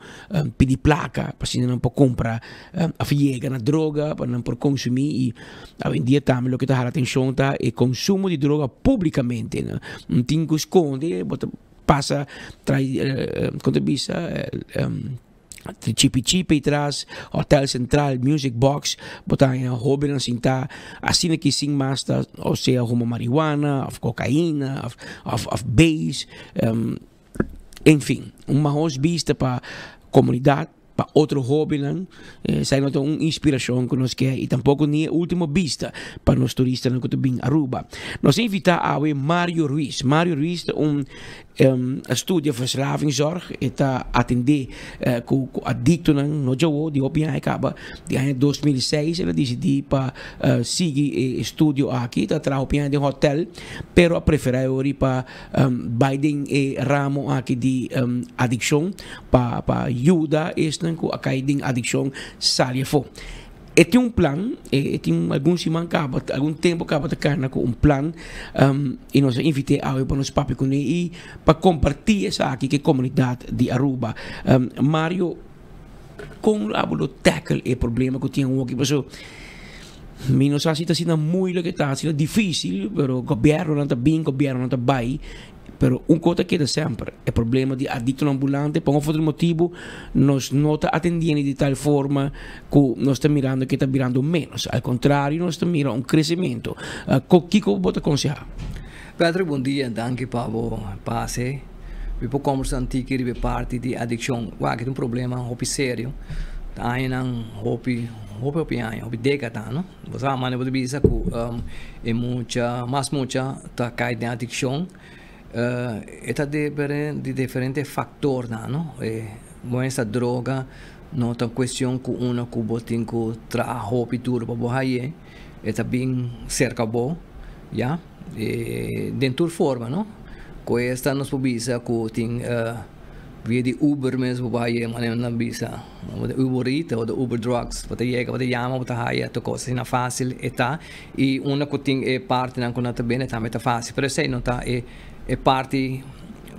B: pidi placa pa asina nan por cumpra Of yega na droga pa nan por consumi y awendia tambe loke ta hala atencion ta e consumo di droga publicamente. No tin cu sconde, bo ta pasa trai, con ta bisa, Chipi Chipi tras, Hotel Central, Music Box, bo ta haña hóbennan sintá asina ki sin mas ta o sea huma marihuana òf kokaina òf òf òf beis, en fin, un mahos bista pa komunidat, pa otro hóbennan, esei no ta un inspirashon ku nos ke i tampoko ni e último bista pa nos turistanan ku ta bin Aruba. Nos a invitá awe Mario Ruiz. Mario Ruiz ta un a studia verslavingszorg, e ta atendé ku adiktonan no djawo di hopi aña kaba. Di aña 2006 el a disidí pa sigui e estudio aki, ta traha hopi aña den hòtèl, pero a preferá e ora pa bai den e ramo aki di adikshon pa pa yuda esnan ku a kai den adikshon sali afó. E tin un plan, e tin algun siman kaba, algun tempu kaba ta kana ku un plan i nos a invit'é awe pa nos papia kuné i pa kompartí esaki ku e komunidat di Aruba. Mario, kon abo lo tackle e problema ku tin awoki? Pasobra mi no sa si ta asina moeilijk e ta, asina difísil, pero gobièrnunan ta bin, gobièrnunan ta bai. Pero un kos ta keda semper, e problema di adiktonan ambulante, pa un of otro motibu nos no ta atendiendo di tal forma ku nos ta mirando ke ta birando menos. Al kontrario nos ta mira un kresementu. Kiko bo ta konsehá?
J: Patrick, bon dia, danki pa bo pase. Mi por kombersa un tiki riba e parti di adikshon. Wak, e ta un problema hopi serio. Ta añanan hopi, hopi hopi aña, hopi dékada, no? Bo sa mane bo ta bisa ku e mucha, mas mucha ta kai den adikshon, e ta depende di diferente faktornan, no? E muestra droga no ta un kuestion ku uno ku bo tin ku traha hopi duro pa bo haye, e ta bin serka bo, ya, den tur forma, no? Ku esta nos por bisa ku tin. Via di Uber mes bo bai e manera nan bisa Uber Eat o Uber Drugs bo ta yega bo ta yama bo ta haya tur kos asina fácil e ta i unda ku tin e partinan ku nan ta bende tambe ta fácil pero esei no ta e e parti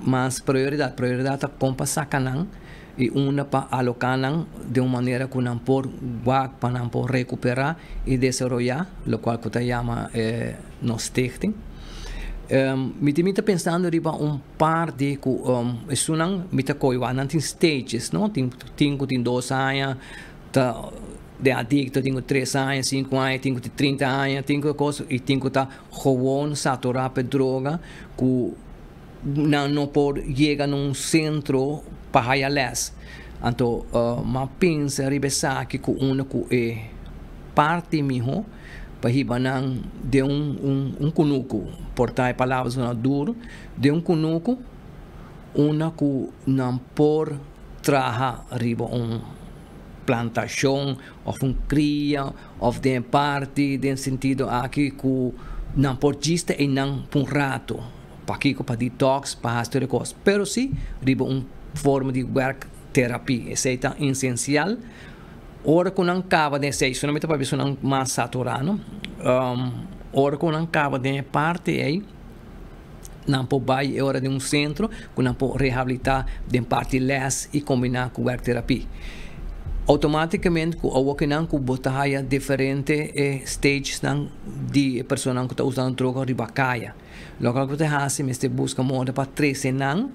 J: mas prioridat prioridat ta kon pa saka nan i unda pa aloká nan den un manera ku nan por wak pa nan por rekuperá i desaroyá lokual ku ta yama e nos stichting mi tin mi ta pensando riba un Par di ku esunnan mi ta koy wak nan tin stages no tin tin ku tin dos aña ta den adikto tin ku tres aña sinku aña tin ku tin trinta aña tin ku kos i tin ku ta gewoon saturá pa e droga ku nan no por yega na un sentro pa haya lès anto m'a pensa riba esaki ku unda ku e parti miho. Pa hiba nan den un un kunuku, por ta e palabra sona duru, den un kunuku unda ku nan por traha riba un plantashon òf un kria òf den e parti den sentido aki ku nan por djis ta einan pa un ratu. Pakiko? Pa detox, pa hasi tur e kos. Pero si riba un forma di wèrkterapie. Esei ta esensial. Ora ku nan kaba den esei, solamente pa personanan mas saturá, no? Ora ku nan kaba den e parti ei, nan por bai e ora den un sentro ku nan por rehabilitá den parti lès i kombiná ku wèrkterapie. Outomátikamente ku awor ku nan ku bo ta haya diferente e stagesnan di e personanan ku ta usando droga riba kaya. Loke ku ta hasi mester buska moda pa trese nan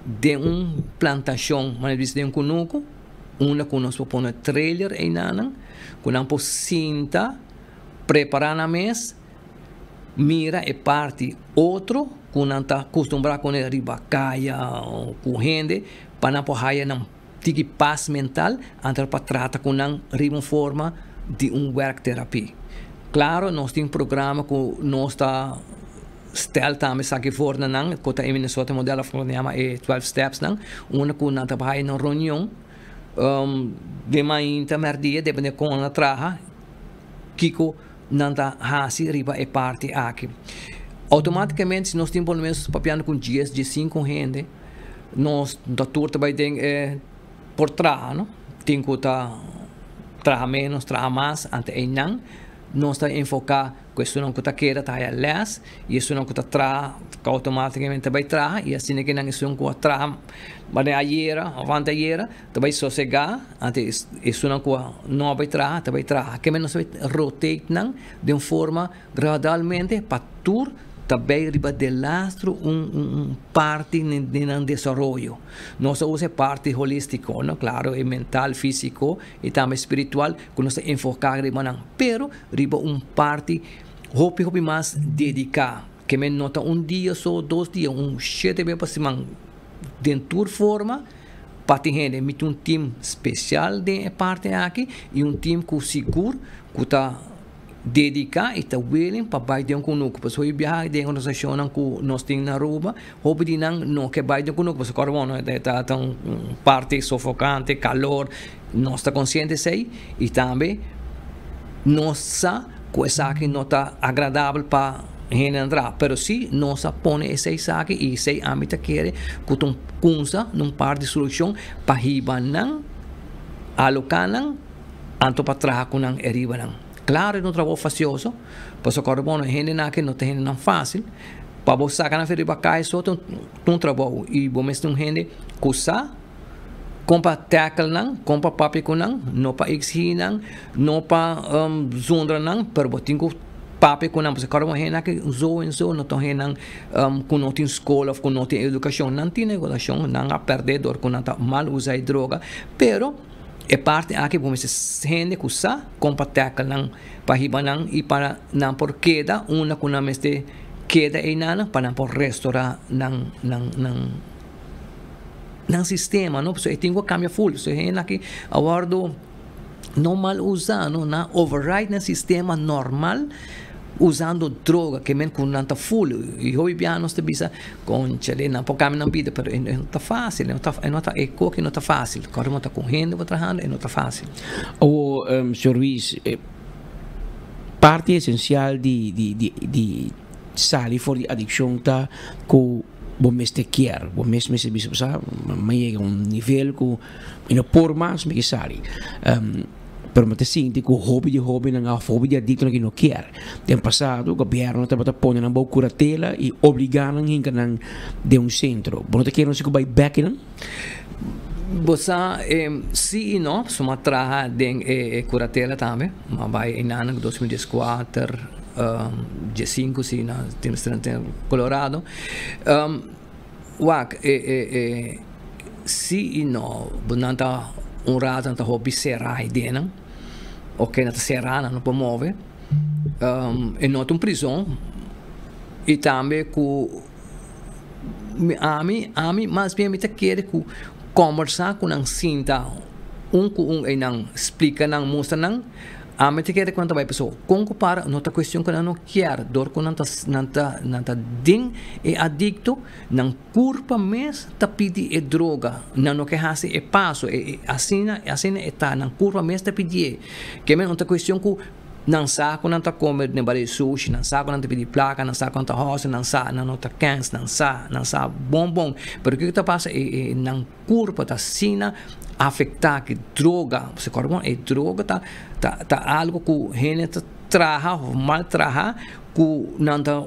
J: den un plantashon, manera di bisa den un kunuku. Unda ku nos por pone trailer einanan ku nan por sinta prepará nan mes, mira e parti otro ku nan ta kustumbrá kuné riba kaya o ku hende pa nan por haya nan tiki pas mental antes pa trata ku nan riba un forma di un wèrkterapie. Klaro nos tin programa ku nos ta Stel tambe esaki for na nan, ku ta e Minnesota model of ku nan yama e 12 steps nan, unda ku nan ta bai na reunion den mainta, merdia, depende kon nan a traha, kiko nan ta hasi riba e parti aki. Outomaticamente si nos tin por lo menos papiando ku dies, diesinku hende, nos ta tur ta bai den e por traha, no? Tin ku ta traha menos, traha mas, ante einan nos ta enfoká. Ku esunnan ku ta keda ta haya lès i esunnan ku ta traha outomátikamente ta bai traha i asina ke nan esun ku a traha manera ayera òf anteayera ta bai sosegá anto esunnan ku no a bai traha ta bai traha. Ke men nos ta bai rotate nan den un forma gradualmente pa tur. ta bay riba delastro un un parti den nan desaroyo. Nos ta usa e parti holistico, no? Claro, e mental, fisico y tambe spiritual cu nos ta enfoca riba nan, pero riba un parti hopi hopi mas dedica, ke men no ta un dia so, dos dia, un shete bes pa siman den tur forma pa tin hende. Mi tin un team special den e parti aki y un team cu sigur cu ta dedica y ta willing pa bay den cunucu. Pasobra hopi biaha den organisacionnan cu nos tin na Aruba, hopi di nan no ke bay den cunucu pasobra kòrda bo e ta un parti sofocante, calor, nos ta consciente esey y tambe nos sa cu esaki no ta agradabel pa hende nan traha, pero si nos a pone esey esaki y esey ami ta kere cu ta un cunsa na un par di solucion pa hiba nan, aloca nan. Anto pa traha ku nan e riba nan. Klaro e no trabou fasioso, pasobra kòrda bon hendenan aki no ta hendenan fásil. Pa bo saka nan riba kai so ta un trabou i bo mester un hende ku sa kon pa tackle nan, kon pa papia ku nan, no pa eksigí nan, no pa zundra nan, pero bo tin ku papia ku nan pasobra kòrda bon hendenan aki zo en zo no ta hendenan ku no tin skol òf ku no tin edukashon. Nan tin edukashon, nan a pèrdè dor ku nan ta mal usa e droga, pero. E parti aki bo mester hende ku sa kon pa tackle nan, pa hiba nan i pa nan por keda unda ku nan mester keda einan pa nan por restorá nan nan nan nan sistema no. Pasobra e tin ku kambia ful. So e hende aki a wòrdu no mal usá no, nan override nan sistema normal usando droga ke men ku nan ta ful. I hopi biaha nos ta bisa Conchale, nan por cambia nan bida, pero e no ta facil, e no ta, e no ta, e koki no ta facil. Ora bo ta cu hende bo trahando, e no ta facil.
B: Awo, señor Ruiz, parti esencial di, di, di, di sali for di adiccion ta cu bo mester kier, bo mes mester bisa, bo sa, mi a yega un nivel cu mi no por mas, mi ke sali. Pero mi ta sinti ku hopi di hobennan òf hopi di adiktonan ki no kier. Den pasado gobièrnu tabata pone nan bou kuratela i obligá nan hinka nan den un sentro. Bo no ta kere nos ku bai bèk einan?
J: Bo sa, si i no. So mi a traha den e kuratela tambe. Mi a bai einan na 2014, diesinku si na Colorado. Wak, e e e si i no, bo nan ta un rato nan ta hopi será e denan, oke nan ta será nan no por move, e no ta un prizon i tambe ku mi ami ami mas bien mi ta kere ku kombersá ku nan sinta un ku un einan splika nan mustra nan. Ami ta kere ku nan ta bai pasobra kon ku para no ta kuestion ku nan no kier dor ku nan ta nan ta nan ta den e adikto nan kurpa mes ta pidi e droga nan no ke hasi e paso e e asina asina e ta nan kurpa mes ta pidié ke men no ta kuestion ku nan sa ku nan ta kome den bari sushi nan sa ku nan ta pidi plaka nan sa ku nan ta hòsel nan sa nan no ta kèns nan sa nan sa bon bon pero kiko ta pasa e e nan Kurpa ta asina afektá ku droga. Bo kòrda bon, e droga ta ta ta algu ku hende ta traha òf mal traha ku nan ta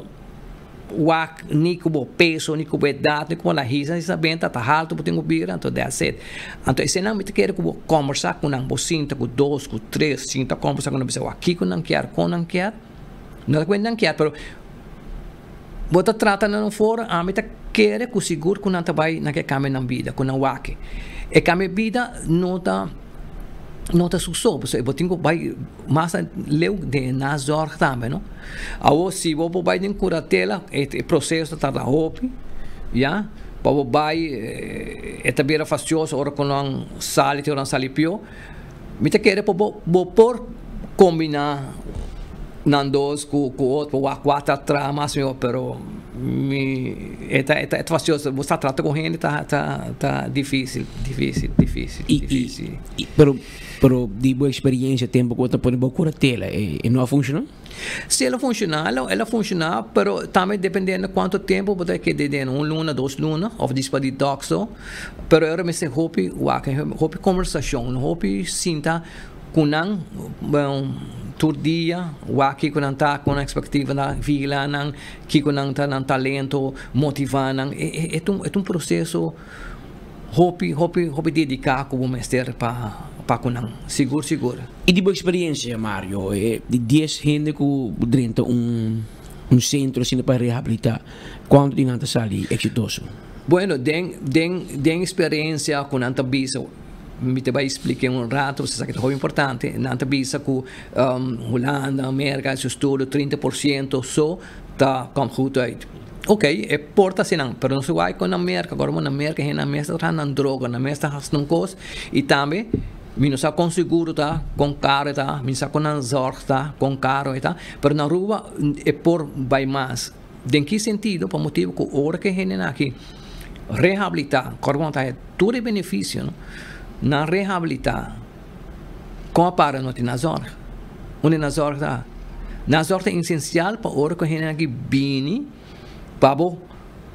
J: wak ni ku bo peso, ni ku bo edat, ni ku bo la hisa ni sa benta ta haltu bo tin ku bira, anto that's it. Anto eseinan mi ta kere ku bo kòmbersá ku nan, bo sinta ku dos, ku tres, sinta kòmbersá ku nan bisa wak kiko nan kier, kon nan kier, no ta ku nan kier pero Bo ta trata nan un for, ami ta kere ku sigur ku nan ta bai nan ke kambia nan bida, ku nan wak. E kambia bida no ta no ta su so, pasobra bo tin ku bai mas leu den nazorg tambe no. Awor si bo por bai den kuratela e proseso ta tarda hopi ya, pa bo bai e ta bira fastioso ora ku nan sali te ora nan sali pio. Mi ta kere pa bo bo por kombiná nan dos ku ku otro wak wak ta traha mas mihó pero mi e ta e ta fastioso bo sa trata ku hende ta ta ta difísil difísil difísil difísil.
B: Pero pero di bo eksperiencia tempu ku bo ta pone bo kuratela e no a funshoná?
J: Si el a funshoná el a funshoná pero tambe dependiendo kuantu tempu bo ta keda den un luna dos luna òf dispa di dòkter pero e ora mester hopi wak hopi kombersashon hopi sinta ku nan tur dia wak kiko nan ta kon nan ekspektiva ta vigilá nan kiko nan ta nan talento motivá nan e ta un proseso. Hopi, hopi, hopi dediká ku bo mester pa pa ku nan. Sigur, sigur.
B: I di bo eksperiencia, Mario, e di dies hende ku drenta un un sentro asina pa rehabilitá, kuantu di nan ta sali eksitoso?
J: Bueno, den den den eksperensia ku nan ta bisa, mi ta bai splika un rato, pasobra esaki ta hopi importante, nan ta bisa ku Hulanda, Merka, su estudio 30% so ta komt goed uit. Ok, e por ta asina, pero nos wak ku na Merka, awor na Merka hende nan mes ta traha nan droga, nan mes ta hasi nan kos, i tambe mi no sa kon seguro ta, kon karo e ta, mi no sa kon nan zorg ta, kon karo e ta, pero na Aruba e por bai mas. Den ki sentido? Pa motibu ku ora ku e hendenan aki rehabilitá, kòrda bo ta haya tur e benefisio, nan rehabilitá, kon a para no tin nan zorg? Unda nan zorg ta? Nan zorg ta esensial pa ora ku e hendenan aki bini pa bo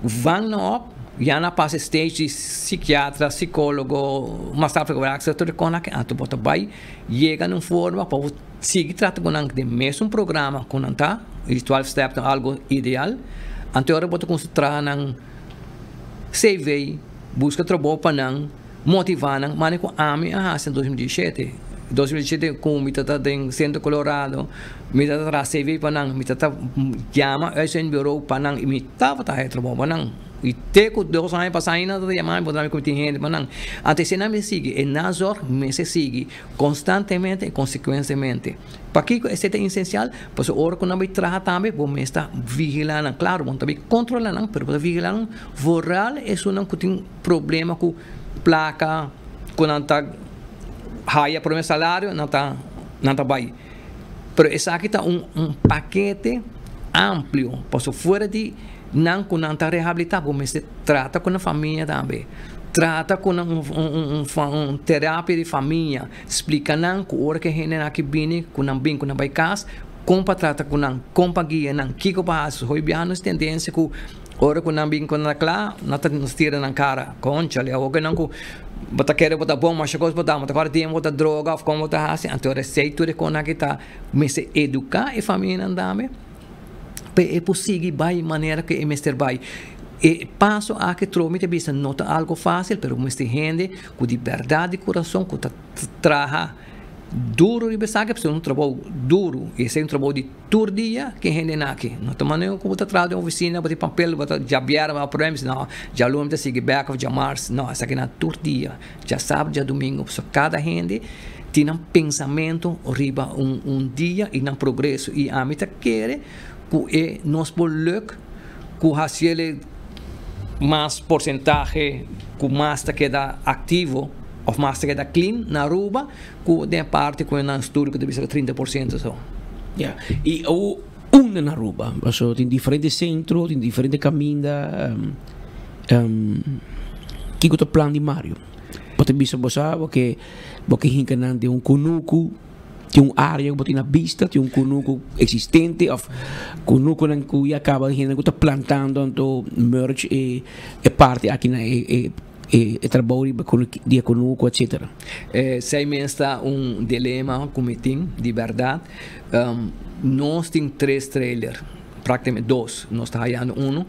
J: vang nan op, ya nan a pasa e stage di sikiatra, sikólogo, maatschappelijk werkster, tur e kos aki, anto bo ta bai yega na un forma pa bo sigui trata ku nan den mesun programa ku nan ta, e 12 step ta algo ideal, anto ora bo ta kuminsá traha nan CV, buska trabou pa nan, motivá nan, manera ku ami a hasi na 2017. 2017 ku mi ta ta den Centro Colorado, mi ta ta traha CV pa nan, mi ta ta yama uitzendbureau pa nan i mi tabata haya trabou pa nan. I te ku dos aña pasá ainda nan ta ta yama mi pa mi ku mi tin hende pa nan. Anto esei nan mester sigui, e nazorg mester sigui konstantemente i konsekuentemente. Pakiko esei ta esensial? Pasobra ora ku nan bai traha tambe bo mester ta vigilá nan. Klaro bo no ta bai kontrolá nan, pero bo ta vigilá nan vooral esunnan ku tin problema ku plaka ku nan ta haya prome salario nan ta nan ta bai. Pero esaki ta un un pakete amplio pasobra fuera di nan ku nan ta rehabilitá bo mester trata ku nan famia tambe. Trata ku nan un un un terapia di famia. Splika nan ku ora ku e hendenan aki bini ku nan bin ku nan bai kas kon pa trata ku nan, kon pa guia nan, kiko pa hasi. Hopi biaha nos tendensia ku ora ku nan bin ku nan ta kla nan ta nos tira nan kara. Konchale, awor ku nan ku bo ta kere bo ta bon masha kos bo ta, bo ta kore tempu bo ta droga òf kon bo ta hasi. Anto esei tur e kosnan aki ta mester eduká e famianan tambe pa e por sigui bai manera ku e mester bai. E paso aki trobe mi ta bisa no ta algo fásil pero mester hende ku di bèrdat di kurason ku ta traha duru riba esaki pasobra un trabou duru i esei un trabou di tur dia ke hendenan aki no ta manera ku bo ta traha den ofisina bo tin papel bo ta djabièrnè bo a prueba no djaluna mi ta sigui bèk òf djamars no esaki nan tur dia djasabra djadumingu pasobra kada hende tin nan pensamentu riba un un dia i nan progreso i ami ta kere ku e nos por luk ku hasiel mas porsentahe ku mas ta keda aktivo òf mas ta keda clean na Aruba ku den e parti ku nan studio ku ta bisa 30% so.
B: Ya, i awo unda na Aruba? Pasobra tin diferente sentro, tin diferente kaminda. Kiko ta plan di Mario? Bo ta bisa bo sa bo ke bo ke hinka nan den un kunuku, tin un área ku bo tin na bista, tin un kunuku eksistente òf kunukunan ku ya kaba hende ku ta plantando anto merge e e parti aki na e e e trabou riba di e kunuku etcetera.
J: Esei mes ta un dilema ku mi tin di bèrdat. Nos tin tres trailer, praktikamente dos, nos ta hayando unu.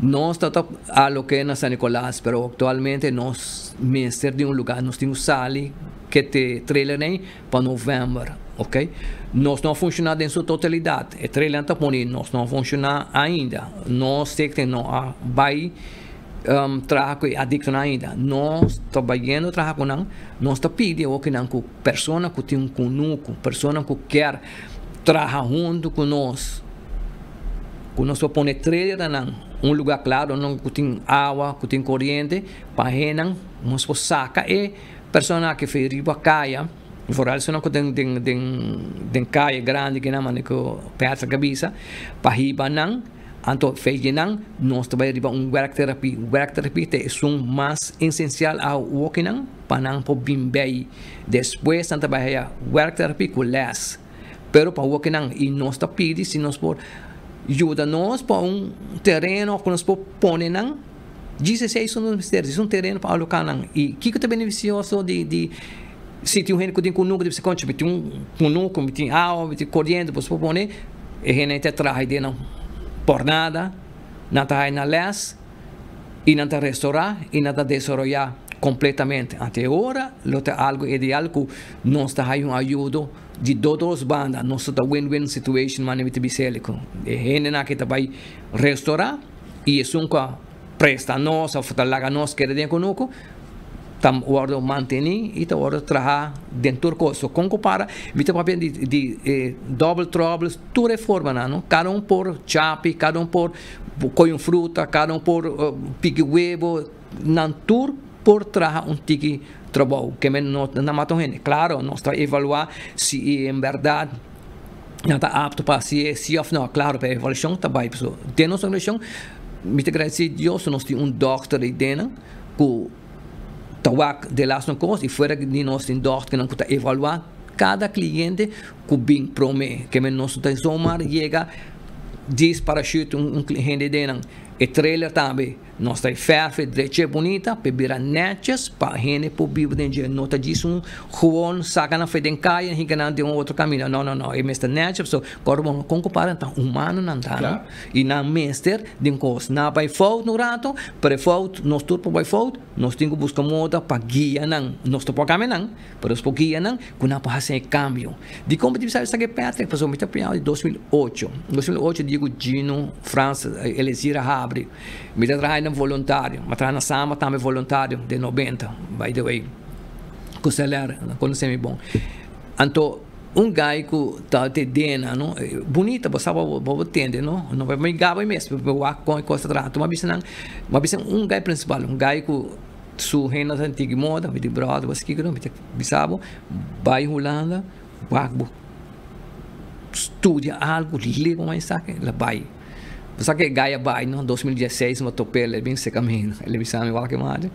J: Nos ta ta aloke na San Nicolas, pero aktualmente nos mester di un lugá, nos tin ku sali kete trailer ei pa novèmber, ok. Nos no a funshoná den su totalidat, e trailernan ta pone, nos no a funshoná ainda. Nos stichting no a bai traha ku e adiktonan ainda. Nos ta bayendo traha ku nan, nos ta pidi awokinan ku persona ku tin un kunuku, persona ku kier traha huntu ku nos, ku nos por pone trailernan un lugá klaro ku tin awa, ku tin koriente, pa hennan nos por saka e persona aki for riba kaya, vooral esunnan ku den den den den kaya grandi kinan manera ku Patrick a bisa, pa hiba nan. Anto feyenan nos ta bai riba un werkterapie. Werkterapie ta esun mas esensial a wokinan pa nan por bin bei. Despues nan ta bai haya werkterapie ku les. Pero pa wokinan i nos ta pidi si nos por yuda nos pa un tereno ku nos por pone nan. Djis esei esun nos mester, djis un tereno pa aloká nan. I kiko ta benefisioso di di si tin un hende ku tin kunuku di bisa koncha mi tin un kunuku, mi tin awa, mi tin koriente, bo por pone e hende ta traha den nan por nada, nan ta haya nan lès i nan ta restorá i nan ta desaroyá. completamente. Anto ora lo ta algo ideal cu nos ta haya un ayudo di dos banda, nos ta win-win situation, manera mi ta bisa. E hendenan cu ta bay restaura y esun cu presta nos of ta laga nos keda den cunucu, ta wordo manteni y ta wordo traha den tur cos. So, con compara, mi ta papia di double troubles, tur e forma, no? Cada un por chapi, cada un por coy un fruta, cada un por piki webo, nan tur por traha un tiki trabou, kiermen no no mata hende. Claro, nos ta evalua si en berdad nan ta apto pa si si of no. Claro, pa evaluacion ta bay. So, den nos organisacion, mi ta agradeci Dios, nos tin un dokter ey den, cu ta wak de laatste cos, y fuera di nos tin dokter cu ta evalua cada cliente cu bin prome, kiermen nos ta zomaar yega dis parachute un cliente den. E trailer tambe, nos ta verf, drecha bunita, pa bira netjes, pa hende por biba den. No ta djis un gewoon saca nan for den caya y nan den un otro caminda. No, no, no. E mester netjes, so, corpo con compara ta humano nan ta, no? Y nan mester den cos. Nan bay fout un rato, pero fout, nos tur por bay fout, nos tin cu busca moda pa guia nan. Nos ta por nan, pero nos por guia nan, cu nan por haci cambio. Di con mi sabi cu Patrick, pasobra mi ta di 2008. 2008, digo Gino, Frans, Elezira habri. Mi ta trahando voluntario, mi traha na Sama tambe voluntario, di 90, by the way. Cu Celer, conoce mi bon. Anto, un guy cu ta te dena, no? Bunita, bo sabi, bo tende, no? No bay mi gaba mes, bo wak con cos traha. Ma bisa nan, ma bisa un guy principal, un guy cu su hena antigo moda, mi di brother, bo skiko, no? Mi ta bisabo, bay Hulanda, wak bo studia algo, leva mais saque, la bay. Sabe que Gaia bay, no? 2016, mi topa el bin se caminho. El a bisa mi wak madre.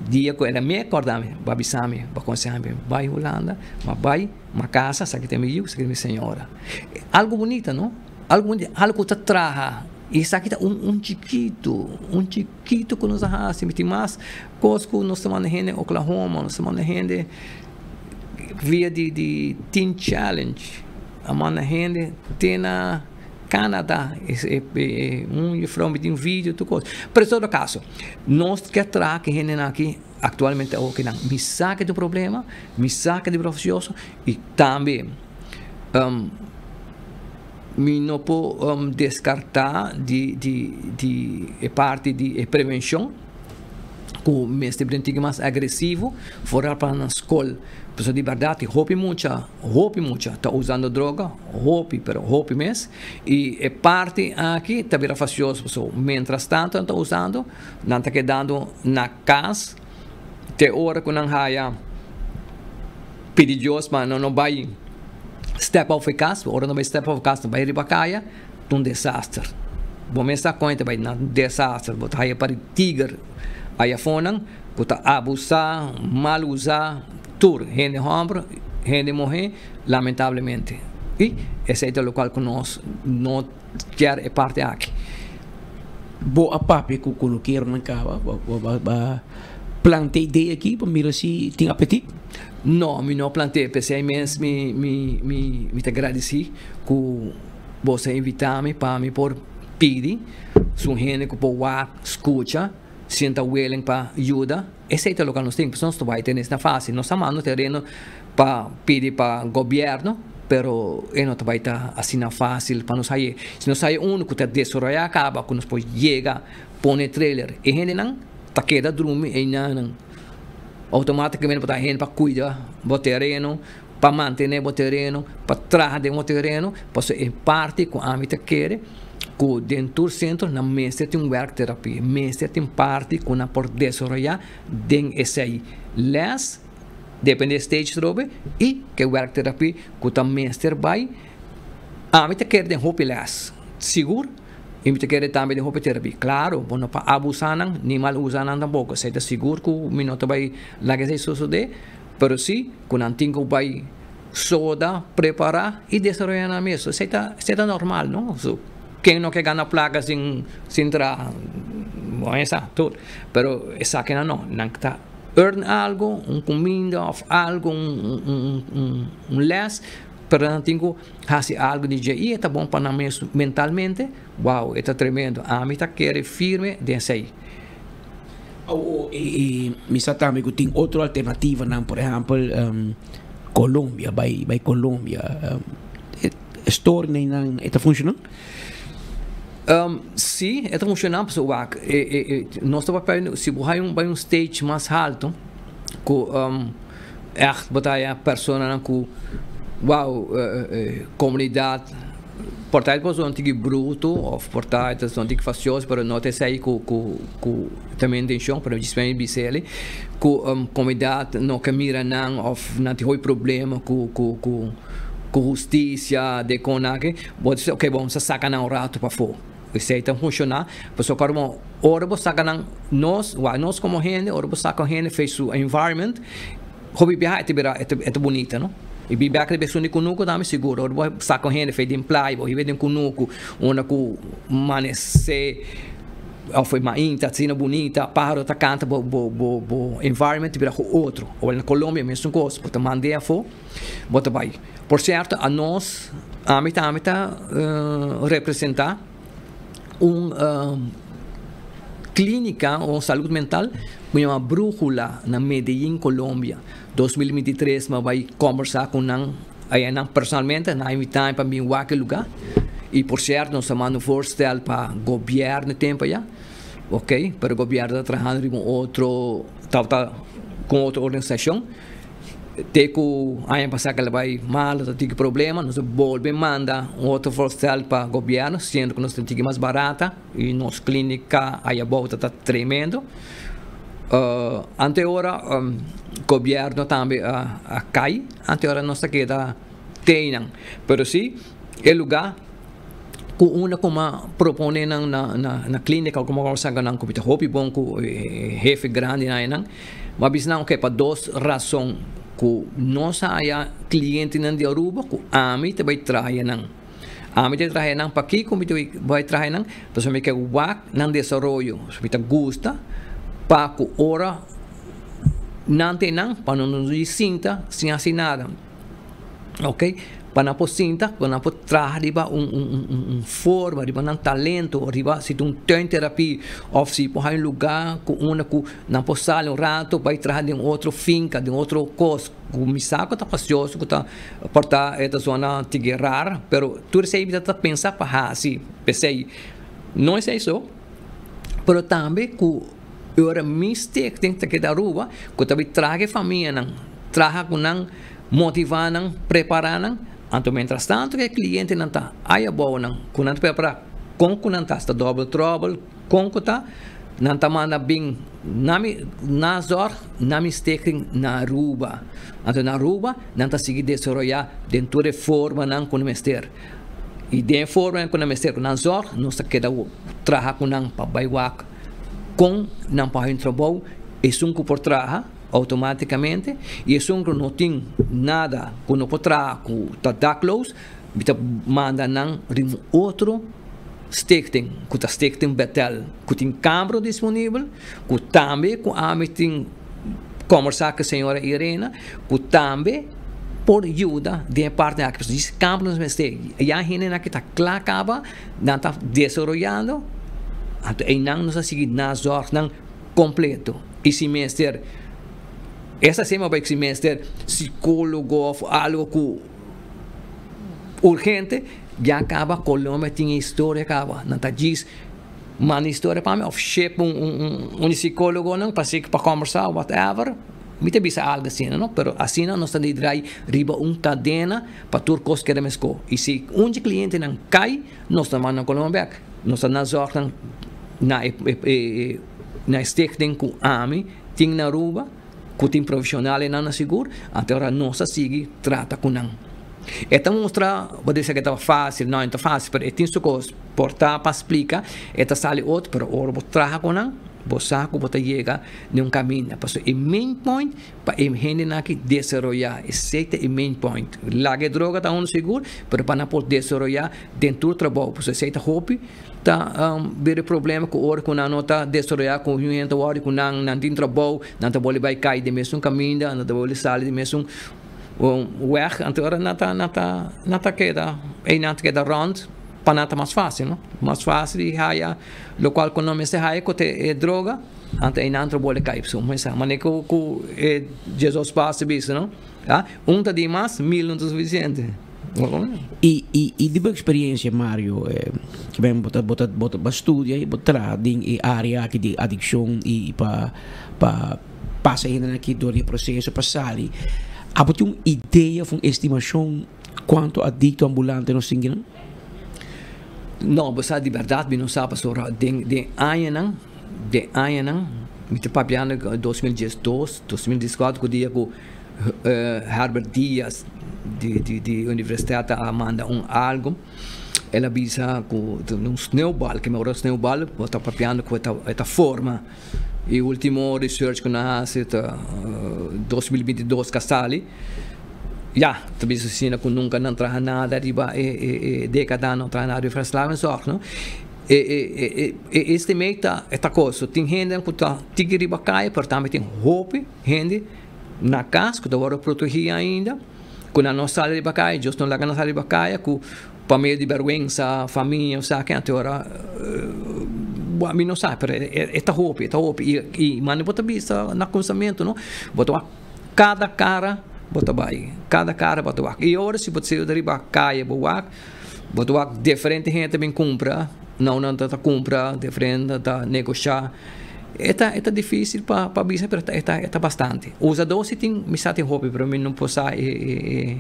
J: Dia cu el a me corda mi, ba bisa mi, ba conseha mi, bay Hulanda, ma bay, ma casa, sabe cu tin mi yiu, sabe cu tin mi señora. Algo bunita, no? Algo bunita, algo cu ta traha. Y esaki ta un chikito cu nos a haci, tin mas cos cu nos ta manehando na Oklahoma, nos ta manehando via di Teen Challenge, a manehando tin na Canada, e, un juffrouw met un video, tur cos. Pero en todo caso, nos kier traha cu hende aki actualmente ook nan. Mi sa cu e problema, mi sa cu e profesioso y tambe mi no por descarta di parti di prevencion cu mester ta mas agresivo fuera pa na scol. Pasobra di berdad, hopi mucha ta usando droga, hopi, pero hopi mes. Y e parti aki ta bira fastioso. So, mientras tanto nan ta usando, nan ta kedando na cas, te ora cu nan haya pidi Dios pa no bay step out di cas, ora no bay step out di cas, bay riba caya, un desaster. Bo mes ta conta bay na desaster, bo ta haya pa tiger aya fonan, cu ta abusa, mal usa, tur, hende homber, hende muhe, lamentablemente. Y esey ta loke cu nos no kier e parti aki.
B: Bo a papia cu cunukeronan caba, bo planta idea aki pa mira si tin apetit?
J: No, mi no a planta, pesey mes mi ta agradeci cu bo a invita mi pa mi por pidi, su hende cu por wak, scucha, sinta willing pa yuda. Esey ta loke nos tin, nos no bay tin na facil, nos ta manda tereno pa pidi pa gobierno, pero e no bay ta asina facil pa nos haya. Si nos haya un cu ta desaroya caba, cu nos por yega, pone trailer, e hendenan ta keda drumi y nan automaticamente pa hende pa cuida e tereno, pa mantene e tereno, pa traha den e tereno, pa e parti cu ami ta kere, cu den tur centro nan mester tin un werkterapie, mester tin parti cu nan por desaroya den esey les, depende stage trobe, y cu werkterapie cu ta mester bay, ami ta kere den hopi les, sigur, y mi ta kere tambe den hopi terapia. Claro, bon, no pa abusa nan, ni mal usa nan tampoco. Esey ta sigur cu mi no ta bay laga esey sucede, pero si, cu nan tin cu bay soda, prepara y desaroya nan mes. Esey ta normal, no? So, ken no kier gana placa sin traha? Bon, esey, tur. Pero esaki no, nan ta earn algo, un cuminda of algo, un les, pero nan tin cu haci algo di y ta bon pa nan mes mentalmente. Wow, ta tremendo. Ami ta kere firme den esey.
B: Awo e mi sa tambe ku tin otro alternativanan, por ehèmpel Colombia, bai bai Colombia. E story nan e ta funshoná?
J: Si, e ta funshoná pasobra wak nos ta papia si bo haña bai un stage mas haltu ku ègt bo ta haña personanan ku wou komunidat. Por ta e son tiki bruto of por ta e son tiki fastioso pero no ta esei ku ku ku ta mi intencion pero djis mi bisa eli ku comunidad no ke mira nan of nan tin hopi problema ku ku ku ku husticia de kon aki bo ta bisa ok bon sa saka nan un rato pafo esei ta funciona pasobra ora bo ora bo saka nan nos wak nos como hende ora bo saka un hende for su environment Hopi biaha e ta bira e ta bunita no. I bi bek riba esun di kunuku tambe sigur. Ora bo saka un hende fei den playa bo hiba den kunuku unda ku manesé òf e mainta asina bunita páharo ta kanta bo bo bo bo environment ta bira ku otro. Ora na Colombia mesun kos bo ta mand'é afó bo ta bai. Por sierto anos ami tambe ta representá un clínica o salud mental cu yama Brújula na Medellín, Colombia. 2023 mi a bay conversa cu nan aya nan personalmente, nan a invita mi pa bin wak e lugar. Y por cierto nos a manda un voorstel pa gobierno e tempo aya, ok, pero gobierno ta trahando riba un otro, tabata cu otro organisacion. Te ku aña pasá ke la bai malo ta tiki problema, nos a bolbe manda un otro voorstel pa gobièrnu, siendo ku nos ta tiki mas barata i nos klínika aya abou ta ta tremendo. Ante ora gobièrnu tambe a kai, ante ora nos ta keda teinan. Pero si e lugá ku unda ku a propone nan na klínika ku a saka nan ku ta hopi bon ku e hefe grandi nan einan. Bo a bisa nan oke pa dos rason ku nos haya klientenan di Aruba ku ami ta bai traha nan. Ami ta traha nan pakiko mi ta bai traha nan? Pasobra mi ke wak nan desaroyo. Mi ta gusta pa ku ora nan ta einan pa nan no di sinta sin hasi nada. Ok, pa nan por sinta, pa nan por traha riba un un un un forma, riba nan talento, riba si ta un tuinterapie of si por haña un lugar ku unda ku nan por sali un rato bai traha den otro finca, den otro kos ku mi sa ku ta fastioso, ku ta por ta e ta zona tiki rar, pero tur esei mi ta pensa pa hasi p'esei. No esei so, pero tambe ku e ora mi stichting ta keda Aruba ku ta bai traha ku e famianan, traha ku nan. Motivá nan, prepará nan, anto mientras tanto ku e klientenan ta ai abou nan, ku nan ta prepará kon ku nan ta, si ta dòbel tròbel, kon ku ta, nan ta manda bin na mi nazorg, na mi stichting na Aruba. Anto na Aruba nan ta sigui desaroyá den tur e formanan ku nan mester. I den e formanan ku nan mester ku nan zòrg, nos ta keda traha ku nan pa bai wak kon nan por haña un trabou, esun ku por traha. Automaticamente y esun cu no tin nada cu no por traha cu ta dakloos mi ta manda nan riba un otro stichting cu ta stichting Betel cu tin camber disponibel cu tambe cu ami tin combersa cu señora Irena cu tambe por yuda den e parti aki pasobra disi camber nos mester ya hendenan aki ta cla caba nan ta desaroyando anto eynan nos a sigui nazorgnan completo y si mester esta sema bay si mester psicologo of algo cu urgente ya caba Colombia tin e historia caba nan ta djis manda historia pa mi of ship un un un psicologonan pa pa combersa of whatever mi ta bisa algo asina no pero asina nos ta di drai riba un cadena pa tur cos keda mesco y si un dje clientenan cay nos ta manda Colombia bek. Nos ta na zorgnan na e e na e stichting ku ami tin na Aruba ku tin profesionalnan na sigur, anto ora nos a sigui trata ku nan. E ta mustra, bo ta bisa ku e ta fásil, no e no ta fásil, pero e tin su kos por ta pa splika, e ta sali otro, pero ora bo traha ku nan, bo sa ku bo ta yega den un kaminda. Pasobra e main point Pa e hendenan aki desaroyá, esei ta e main point. Laga e droga ta unu sigur, pero pa nan por desaroyá den tur trabou. Pasobra esei ta hopi ta bira e problema ku ora ku nan no ta desaroyá ku un hende ta wòrdu ku nan, nan tin trabou, nan ta boli bai kai den mesun kaminda, nan ta boli sali den mesun wèg. Anto ora nan ta nan ta nan ta keda einan ta keda rònt pa nan ta mas fásil, no? Mas fásil di haya lokual ku nan mester haya ku ta e droga. Anto einan tro bole kai p'su. Mesa, mane ku ku e Jesus pas bisa, no? Ah, un ta di mas, mil no ta sufisiente.
B: I i i di bo eksperiencia Mario, ke ben bo ta bo ta bo ta studia i bo traha den e area aki di adikshon i pa pa pasa hendenan aki dor di e proseso pa sali, abo tin un idea of un estimashon kuantu adikto ambulante nos tin kinan?
J: No, bo sa di bèrdat mi no sa pasobra den den añanan den añanan mi ta papiando 2012, 2014 ku dia ku Herbert Diaz di di di universidad a manda un algo el a bisa ku un sneeuwbal ke ora sneeuwbal bo ta papiando ku e ta forma e ultimo research ku nan a hasi ta 2022 ka sali ya ta bisa asina ku nunka nan traha nada riba e e e dekada no traha nada riba verslavingszorg no e e e e estimate ta e ta koso tin hende ku ta tiki riba kaya pero tambe tin hopi hende na kas ku ta wòrdu protegí ainda, ku nan no sali riba kaya, Dios no laga nan sali riba kaya, ku pa medio di bèrgwensa, famia o sa ke, anto ora bo mi no sa, pero e ta hopi, e ta hopi, i mane bo ta bisa na kuminsamentu no, bo ta wak kada kara bo ta bai, kada kara bo ta wak, i ora si bo ta sali riba kaya bo wak, bo ta wak diferente hende ta bin kumpra, nou nan ta kumpra, diferente ta negoshá. E ta e ta dificil pa pa bisa pero e ta e ta bastante. Usadó si tin mi sa tin hopi pero mi no por sa e e e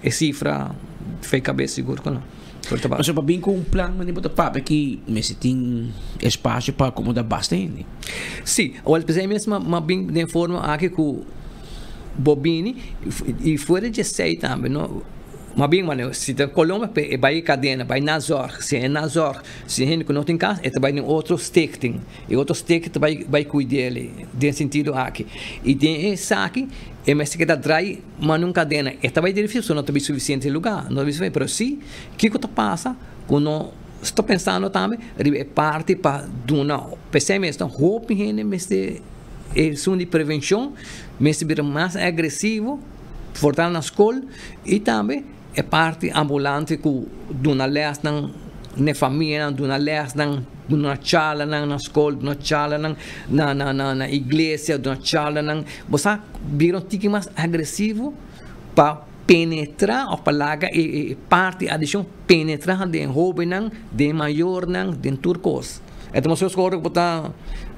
J: e cifra fe cabes sigur cu no. Pero ta
B: Pasobra pa bin cu un plan manera bo ta papia aki mester tin espacio pa acomoda basta hende.
J: Si, awor p'esei mes m'a bin den forma aki cu bo bini y fuera di esei tambe no m'a bin manera si ta Colombia e bai cadena bai nazorg si e nazorg Si hende ku no tin kas, e ta bai den otro stichting. E otro stichting ta bai bai kuid'é el den sentido aki. I den esaki e mester keda drai manda un kadena. E ta bai difísil pasobra no ta bin sufisiente lugá. No ta bin sufisiente. Pero si, kiko ta pasa ku no sta pensando tambe riba e parti pa duna. P'esei mes ta hopi hende mester esun di prevenshon mester bira mas agresivo, fortal na skol i tambe. E parti ambulante ku duna lèsnan n'e famianan, duna lèsnan, duna charlanan na skol, duna charlanan na na na na iglesia, duna charlanan. Bo sa bira un tiki mas agresivo pa penetrá òf pa laga e e parti adikshon penetrá den hóbennan, den mayornan, den tur kos. E ta mester ora ku bo ta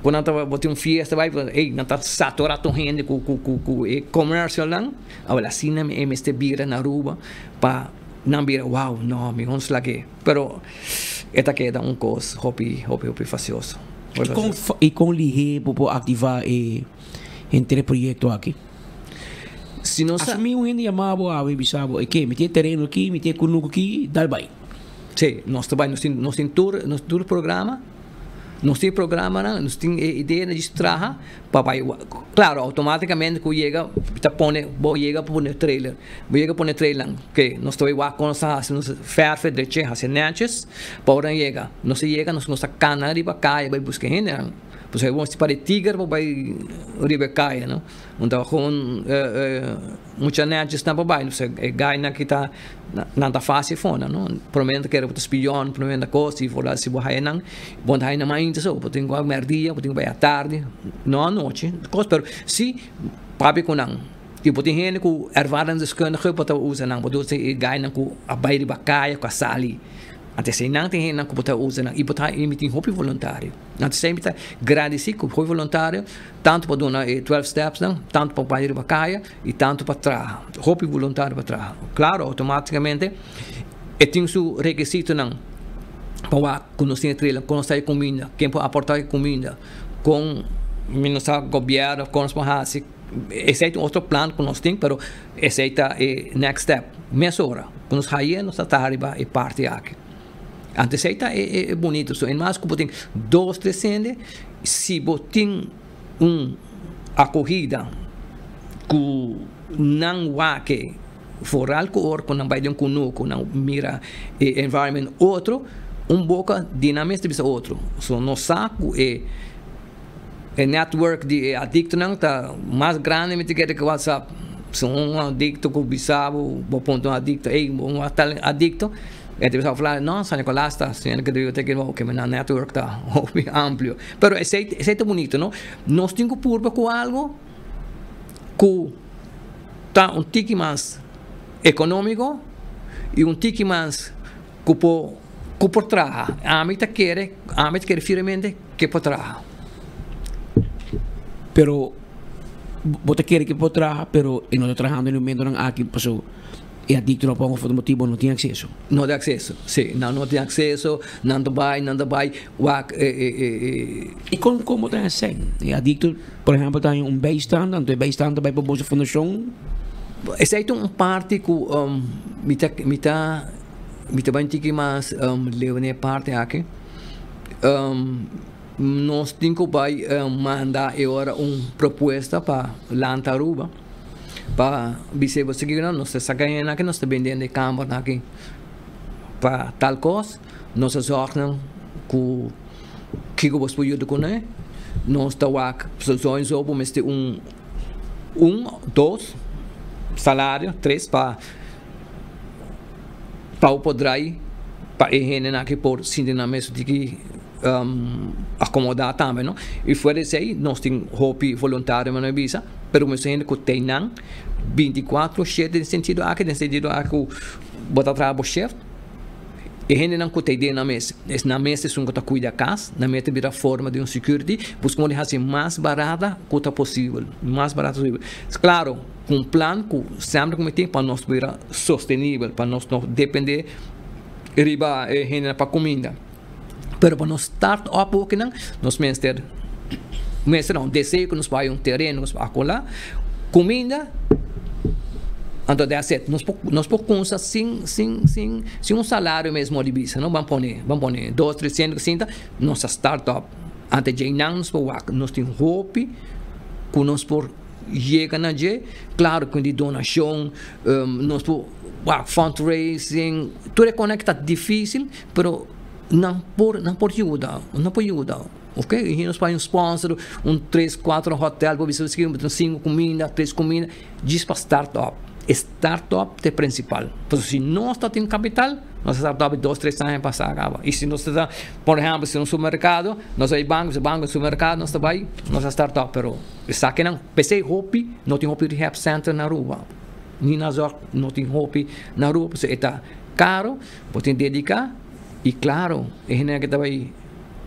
J: ku nan ta bo tin un fiesta bai ey nan ta saturá tur hende ku ku ku ku e commercialnan. Awel asina e mester bira na Aruba pa nan bira wow no mi hons lag'é pero e ta keda un kos hopi hopi hopi fasioso.
B: I kon i kon lihé bo por aktivá e henter e proyekto aki?
J: Si nos a.
B: Asumí un hende yama bo awe i bisa bo, Eke, mi tin e tereno aki, mi tin e kunuku aki, dal bai.
J: Sí, nos ta bai, nos tin nos tin tur nos tur programa. Nos tin programanan, nos tin e ideanan djis traha pa bai. Claro, automaticamente cu yega ta pone, bo yega pa pone trailer. Bo yega pone trailernan, oke, nos ta bai wak con nos ta haci, nos verf e drechi, haci netjes, pa ora nan yega. Nos a yega, nos ta cana riba caya bai busca hendenan. Pasobra bo mester para e tiger pa bai riba e caya, no. Nan ta gewoon mucha netjes nan pa bai. E guynan ki ta. Nan ta fácil for nan, no? Promé nan ta kere bo ta spion, promé nan ta kos, i for si bo haya nan, bo no ta haya nan mainta so, bo tin ku mèrdia, bo tin ku bai atardi, no anochi, kos, pero si papia ku nan, i bo tin hende ku ervaringsdeskundige bo ta usa nan, bo ta usa e gainan ku a bai riba kaya, ku a sali, anto esei nan tin hendenan ku bo ta usa nan, i bo ta i mi tin hopi voluntario, anto esei mi ta gradisí ku hopi voluntario, tantu pa duna e twelve steps nan, tantu pa bai riba kaya. I tantu pa traha, hopi voluntario pa traha. Klaro, outomátikamente e tin su rekisitonan pa wak ku nos tin e trailer, kon nos ta e kuminda, ken por aportá e kuminda, kon mi no sa gobièrnu kon nos por hasi. Esei ta un otro plan ku nos tin, pero esei ta e next step. Mesora ku nos haye nos ta traha riba e parti aki. Anto esei ta e bunito. So en mas ku bo tin dos, tres hende, si bo tin un akohida ku nan wak foral ku ora ku nan bai den kunuku nan mira e environment otro un boka di nan mes ta bisa otro so nos sa ku e e network di e adiktonan ta mas grandi mi ta kere ku whatsapp so un adikto ku bisa bo bo puntra un adikto ey un tal adikto. E ta bisa fla, no, San Nicolas ta, señor que digo te que no, que mi network ta hopi amplio. Pero esey ta bunito, no? Nos tin cu purba cu algo cu ta un tiki mas economico y un tiki mas cu por cu por traha. Ami ta kere, ami ta kere firmemente cu por traha.
B: Pero bo ta kere cu por traha, pero e no ta trahando en e momentonan aki paso e adicto no por un otro motibo no tin acceso.
J: No tin acceso, si. Nan no tin acceso, nan ta bay, nan ta bay wak e e e e.
B: Y con como ta haci? E adicto, por ehempel, ta un bijstand, anto e bijstand ta bay pa boso fundacion?
J: Esey ta un parti cu mi ta mi ta mi ta bay un tiki mas leu na e parti aki. Nos tin cu bay manda e ora un propuesta pa Lanta Aruba. Pa bis'é bo sigui no, nos ta saka hende aki, nos ta bende hende kamber aki pa tal kos, nos ta zòrg nan ku kiko bos por yuda kuné, nos ta wak so en so bo mester un un dos salario tres pa pa bo por drai pa e hendenan aki por sinti nan mes diki Acomodá tambe no. Y fuera di esey nos tin hopi voluntario mano e bisa, pero mester hende cu tey nan binticuatro shete den sentido aki, den sentido aki cu bo ta traha bo shift, e hendenan cu tey den nan mes, es nan mes esun cu ta cuida cas, nan mes ta bira forma di un security, busca modo di haci mas barata cu ta posibel, mas barata posibel. Claro, cu un plan cu semper cu mi tin pa nos bira sostenibel, pa nos no depende riba e hendenan pa cuminda. Pero pa nos start up okinan, nos mester mester un deseo ku nos por haya un tereno ku nos por akola kuminda, anto that's it. Nos por nos por kumsa sin sin sin sin un salario mesmo di bisa no, ban pone ban pone dos trescientos sinta nos a start up. Ante djeinan nos por wak nos tin hopi ku nos por yega na dje, klaro ku di donashon nos por wak fundraising, tur e kosnan ta dificil pero nan por nan por yuda nan por yuda ok y nos por hay un sponsor un tres cuatro hotel por bisa un cinco cuminda tres cuminda djis pa start up e start up ta e principal pasobra si nos ta tin capital nos a start up dos tres aña pasa caba y si nos ta por ehempel si nos supermercado nos a bay banco si banco supermercado nos ta bay nos a start up pero esakinan pesey hopi no tin hopi rehab center na Aruba ni na zorg no tin hopi na Aruba pasobra e ta caro. Bo tin dedica y claro e hende aki ta bay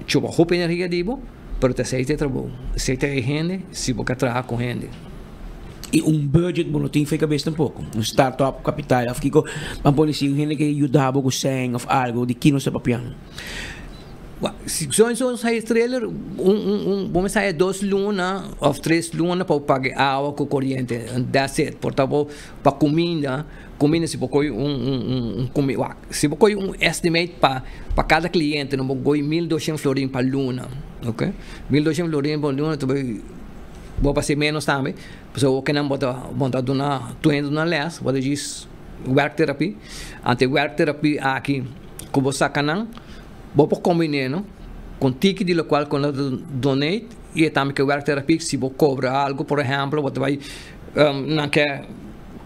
J: chupa hopi energia di bo, pero ta esey ta e trabou, esey ta e hende si bo ke traha cu hende.
B: Y un budget bo no tin fe cabes tampoco, un start up capital of kico, ban pone si un hende ke yuda bo cu seng of algo di ki nos ta papiando?
J: Si so en so haya trailer un un un bo mester haya dos luna of tres luna pa bo paga e awa cu coriente and that's it por ta bo pa cuminda. Cuminda si bo coy un un un cumi wak si bo coy un estimate pa pa cada cliente no bo coy 1200 florin pa luna ok 1200 florin pa luna ta bay bo pa haci menos tambe pasobra bo kinan bo ta bo ta duna tur hende duna les bo ta djis werktherapie ante werktherapie aki cu bo saca nan bo por combine no con tiki di locual cu nan ta donate y tambe cu werktherapie si bo cobra algo por ehemplo bo ta bay nan ke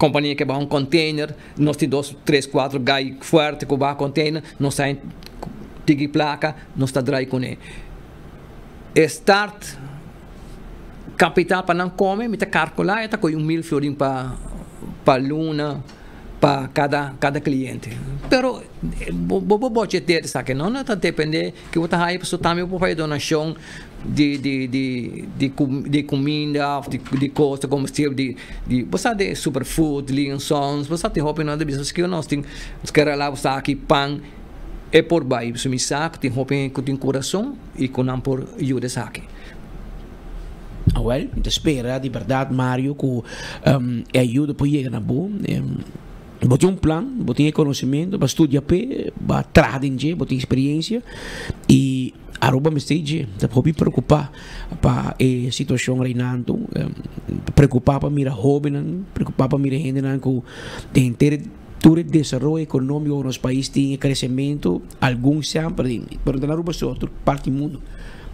J: Kompania ke baha un container, nos tin dos, tres, kuater gai fuerte ku baha container, nos ta tigi plaka, nos ta drai kuné. E start kapital pa nan kome, mi ta kalkulá e ta kohe un mil florin pa pa luna pa kada kada kliente. Pero bo bo budgeteer esaki no, no ta depende ke bo ta haya pasobra tambe bo por haya donashon di di di di di kuminda òf di di kos di komestibel di di bo sa di superfood Lee and Sons bo sa tin hopi nan ta bisa paske nos tin nos ke rala bo sa aki pan e por bai pasobra mi sa ku tin hopi hende ku tin kurason i ku nan por yuda esaki.
B: Awel, mi ta spera di bèrdat Mario ku e ayuda por yega na bo. Bo tin un plan, bo tin e konosementu, bo a studia p'e, bo a traha den dje, bo tin eksperiencia i Aruba mester dje. Ta hopi preokupá pa e situashon reinando, preokupá pa mira hóbennan, preokupá pa mira hendenan ku den henter tur e desaroyo ekonómiko ku nos pais tin, e kresementu, algun semper den, pero no ta na Aruba so, tur parti di mundu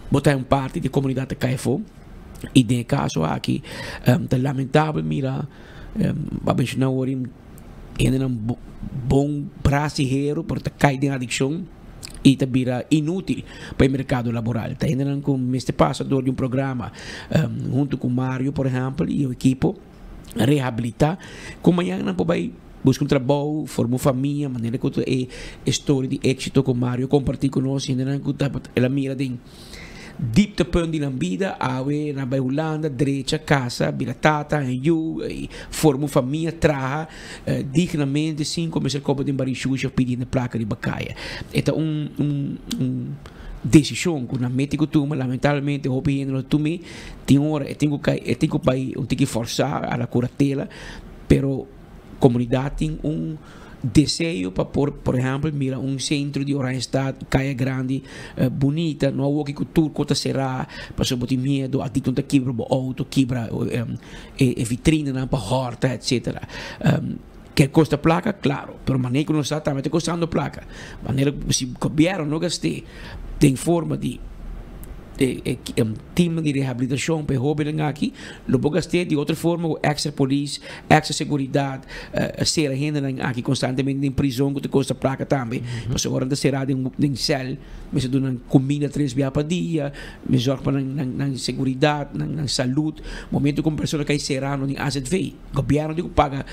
B: bo ta un parti di e komunidat ta kai afó i den e kaso aki ta lamentabel mira. Bo a menshoná awor Hendenan bon bras i heru pero ta kai den adikshon i ta bira inútil pa e merkado laboral. Ta hendenan ku mester pasa dor di un programa huntu ku Mario por ehèmpel i e ekipo rehabilitá ku mañana nan por bai buska un trabou, forma un famia manera ku ta e storia di éksito ku Mario kompartí ku nos hendenan ku tabata el a mira den Dieptepunt di nan bida, awe nan bai Hulanda, drecha, casa, bira tata, haña yu, y forma un famia, traha dignamente sin cu mester coba den bari shushi of pidiendo placa riba caya. E ta un un un decision cu nan mete cu tuma, lamentablemente hopi hende no ta tum'e, tin ora e tin cu cay, e tin cu bai un tiki forsa a la curatela, pero comunidad tin un deseo pa por, por ehempel, mira un centro di Oranjestad, caya grandi, bunita, no awoki cu tur cos ta cera, pasobra bo tin miedo, a dikton ta kibra bo auto, kibra e vitrinanan pa horta, etcetera. Ke costa placa? Claro, pero manera cu nos ta tambe ta costando placa. Manera cu si gobierno no gast'é den forma di e teamnan di rehabilitacion pa e hobennan aki, lo por gast'é di otro forma cu extra polis, extra seguridad, cera hendenan aki constantemente den prison cu ta costa placa tambe, pasobra ora nan ta cera den cel mester duna nan cuminda tres bia pa dia, mester zorg pa nan seguridad, nan salud. Momento cu un persona cay cera no tin azv, gobierno tin cu paga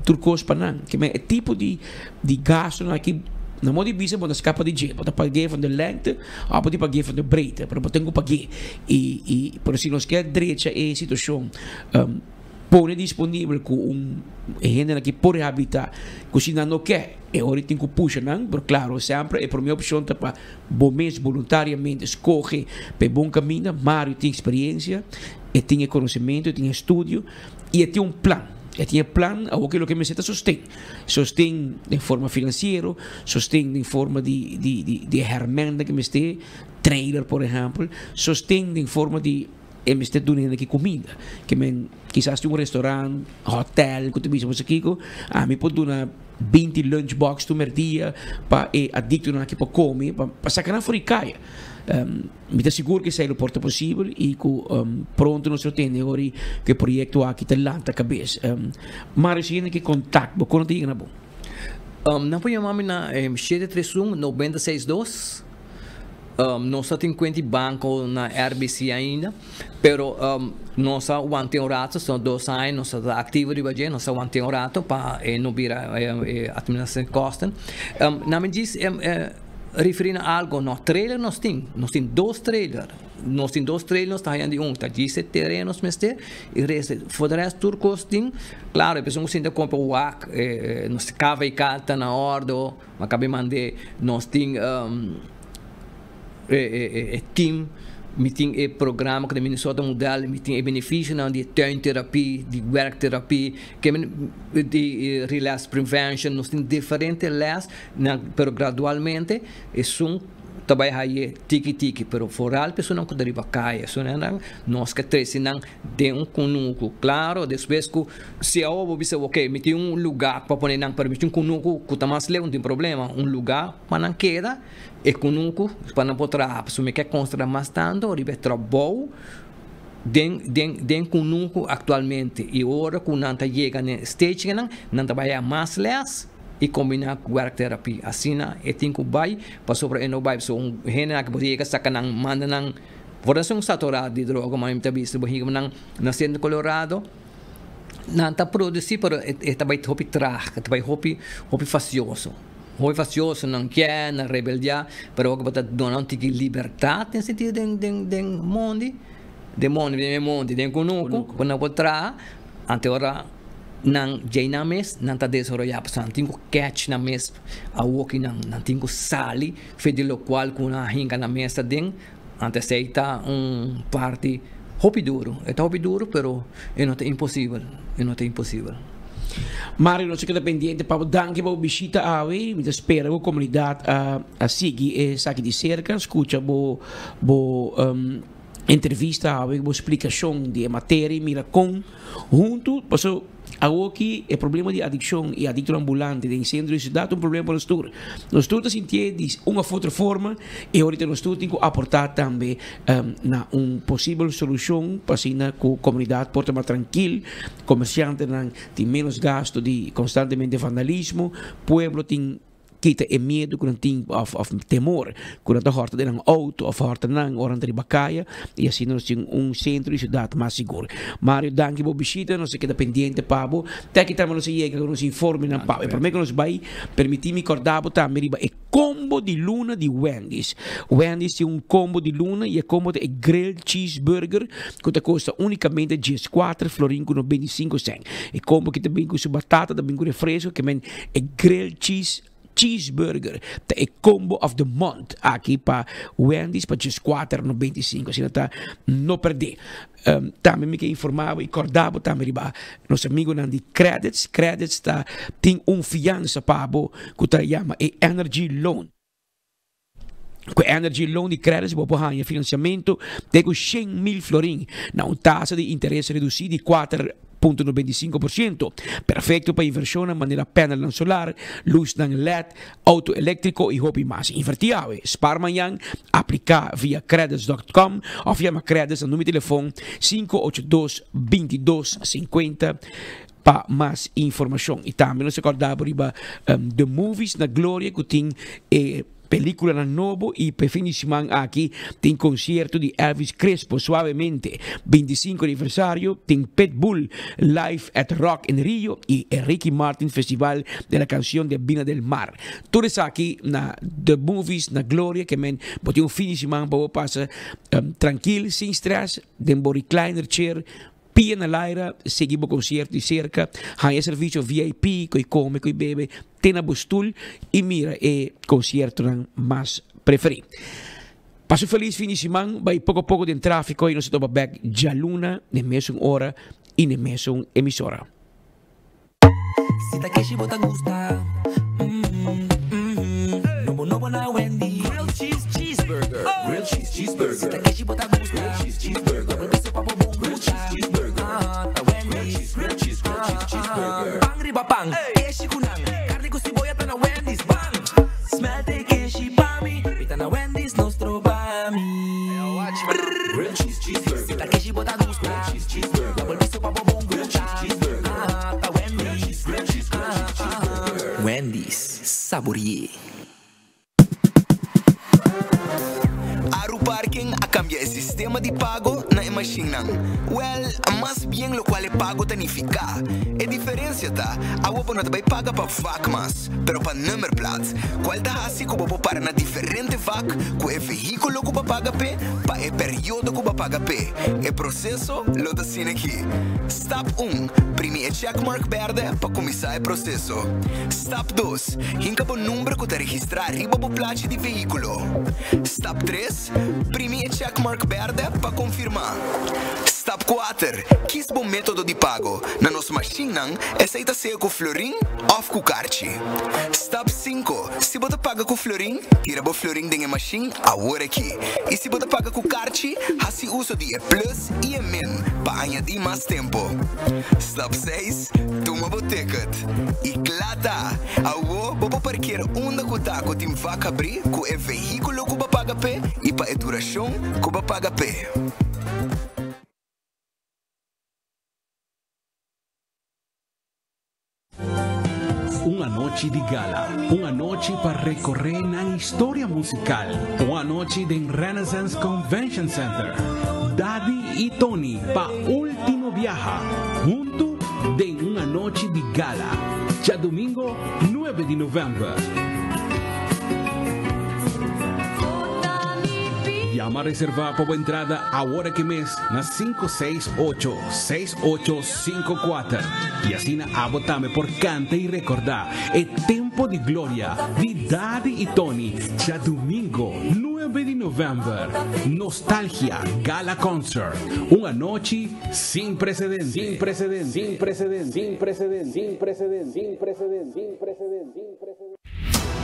B: tur cos pa nan. E tipo di gastonan aki na modo di bisa bo ta scapa di dje, bo ta pag'é van de lengte of bo ta pag'é van de breedte, pero bo tin cu pag'é. Y pero si nos kier drecha e situacion pone disponibel cu un hendenan ki por rehabilita, cu si nan no ke, e ora tin cu pusha nan, pero claro semper e prome opcion ta pa bo mes boluntariamente scoge pa e bon caminda. Mario tin experiencia, e tin e conocimento, e tin e estudio y e tin un plan, e tin e plan, awo ke loke mester ta sosten, sosten den forma financiero, sosten den forma di di di hermenda ke mester, trailer por ehempel, sosten den forma di. E mester duna hende aki kuminda. Ke men kisas tin un restaurant, hotel ku ta bisa boso kiko, ami por duna 20 lunch box tur merdia pa e adiktonan aki por kome, pa saka nan for di kaya. Mi ta sigur ku esei lo por ta posibel i ku pronto nos lo tende ora ku e proyekto aki ta lanta kabes. Mario, si hende ke kontakt bo, kon nan ta yega na bo?
J: Nan por yama mi na shete tres un, nobenta seis dos. Nos ta tin cuenta di banco na RBC ainda, pero nos a wanta un rato, so dos aña nos ta activo riba dje, nos a wanta un rato pa e no bira e administratie kosten. Na mi djis referi na algo, no trailer nos tin, nos tin dos trailer, nos tin dos trailer nos ta haya di un, ta djis e tereno nos mester y rest, for de rest tur cos tin, claro e persona cu sinta compra wak, nos KVK ta na ordo. Ma kabe mand'é, nos tin e team, mi tin e programa ku ta Minnesota Model, mi tin e benefisionan di e tuinterapie, di werktherapie, di relapse prevention, nos tin diferente les, pero gradualmente esun ta bai haye tiki tiki, pero foral personanan ku ta riba kaya, esunnan nos ke trese nan den un kunuku. Klaro, despues ku si awo bo bisa, ok, mi tin un lugá pa pone nan, pero mi tin un kunuku ku ta mas leu, no tin problema. Un lugá pa nan keda, e kunuku pa nan por traha. Pasobra mi ke konsentrá mas tantu riba e trabou den den den kunuku aktualmente. I ora ku nan ta yega na e stage nan, nan ta bai haña mas lès i kombiná ku wèrkterapia. Asina e tin ku bai, pasobra e no bai. Pasobra un hende nan ke por yega saka nan, manda nan. Por eso un saturado di droga, ma mi ta bisa bo higama nan na Centro Colorado, nan ta produci pero e ta bai hopi traag, e ta bai hopi hopi fastioso, hopi fastioso, nan kier, nan rebeldia, pero ora ku bo ta duna un tiki libertad den sentido den den den mondi, den mondi, den mondi, den kunuku, ku nan por traha, ante ora nan djei nan mes nan ta desaroya, pasobra nan tin ku catch nan mes awoki nan, nan tin ku sali fe di lokual ku nan a hinka nan mes aden. Anto esei ta un parti hopi duru. E ta hopi duru, pero e no ta imposibel. E no ta imposibel.
B: Mario, nos a keda pendiente pa bo. Danki pa bo bishita awe. Mi ta spera ku komunidat a sigui esaki di serka, skucha bo bo. entrevista awe bo splikashon di e materia i mira kon huntu paso awoki e problema di adikshon i adiktonan ambulante den sentro di siudat ta un problema pa nos tur. Nos tur ta sintié di un òf otro forma i ahorita nos tur tin ku aportá tambe na un posibel solushon pa asina ku komunidat por ta mas trankil, komersiantenan tin ménos gasto di konstantemente vandalismo, pueblo tin Kita e miedu ku nan tin òf òf temor ku nan ta hòrta den nan outo òf hòrta nan ora nan ta riba kaya i asina nos tin un sentro di siudat mas sigur. Mario danki bo bishita nos ta keda pendiente pa bo te aki tambe nos a yega ku nos informenan pa bo. E promé ku nos bai permití mi kòrda bo tambe riba e kombo di luna di Wendy's. Wendy's tin un kombo di luna i e kombo ta e grilled cheeseburger ku ta kosta únikamente dieskuater florin ku 95 sènt. E kombo aki ta bin ku su batata ta bin ku refresko ke men E grilled cheese cheeseburger ta e combo of the month aki pa Wendy's pa djes 4.95 asina ta no perdé. Tambe mi ke informa bo i korda bo tambe riba nos amigonan di Credits. Credits ta tin un fiansa pa bo ku ta yama e Energy Loan. Ku Energy Loan di Credits bo por haña finansiamentu te ku 100,000 florin na un tasa di interes redusí di 4.95%. Perfekto pa invershonnan manera panelnan solar, lusnan led, outo eléktriko i hopi mas. Invertí awe, spar mañan, apliká via Credits.com òf yama Credits na numero di telefon 582 22 50 Pa mas informashon. I tambe nos ta kòrda bo riba The Movies na Gloria ku tin e pelíkulanan nobo i pa e fin di siman aki tin konsierto di Elvis Crespo Suavemente 25 aniversario, tin Pitbull Live at Rock in Rio i e Ricky Martin Festival de la Canción de Vina del Mar. Tur esaki na The Movies na Gloria ke men bo tin un fin di siman pa bo pasa trankil sin stress den bo recliner chair. Pia na laira, sigui bo konsierto di serka, haña e servisio VIP ku e kome ku e bebe te na bo stul i mira e konsiertonan mas preferí. Pasa un felis fin di siman, bai poko poko den tráfiko i nos ta topa bèk djaluna n'e mesun ora i n'e mesun emisora.
Y: Si ta keshi bo ta gusta Nobo nobo na Wendy Grilled cheese cheeseburger Grilled cheese cheeseburger Si ta keshi bo ta gusta Grilled cheese cheeseburger Double piso pa bo bon Grilled cheese cheeseburger Ta Wendy's Grilled cheese grilled cheese cheeseburger Pan riba pan Keshi ku nan Karni ku siboya ta na Wendy's Bam! Smelt e keshi pa mi Mi ta na Wendy's no stroba mi Grilled cheese cheeseburger Si ta keshi bo ta gusta Grilled cheese cheeseburger Double piso pa bo bon Grilled cheese cheeseburger Ta Wendy's Grilled cheese grilled cheese cheeseburger Wendy's Sabori'é.
U: Aru Parking a kambia e sistema di pago na e mashinnan. Wèl, mas bien lokual e pago ta nifiká. E diferensia ta, awo bo no ta bai paga pa vak mas, pero pa nummerplaat, kual ta hasi ku bo por para na diferente vak ku e vehíkulo ku bo a paga p'e pa e periodo ku bo a paga p'e. E proseso lo ta asina aki. Stap un, Primi e checkmark bèrdè pa kuminsá e proseso. Stap dos, Hinka bo number ku ta registrá riba bo plachi di vehíkulo. Stap tres, Primi e checkmark bèrdè pa konfirmá. Stap kuater, Kis bo método di pago. Na nos mashinnan, esei ta sea ku florin òf ku karchi. Stap sinku, Si bo ta paga ku florin, tira bo florin den e mashin awor aki. I si bo ta paga ku karchi, hasi uso di e plus i e min pa añadí mas tempu. Stap seis, Tuma bo ticket. I kla ta! Awor bo por parker unda ku ta ku tin vak habrí ku e vehíkulo ku bo a paga p'e i pa e durashon ku bo a paga p'e.
K: Un anochi di gala, un anochi pa recorre nan historia musical, un anochi den Renaissance Convention Center. Daddy y Tony pa ultimo biaha, hunto den un anochi di gala, djadomingo 9 di november. Yama reserva pa bo entrada awor aki mes na 568 6854 y asina abo tambe por canta y recorda e tempo di gloria di Daddy y Tony djadomingo 9 di november. Nostalgia Gala Concert, un anochi sin precedente. Sin precedente. Sin precedente. Sin precedente. Sin precedente. Sin precedente. Sin precedente. Sin precedente.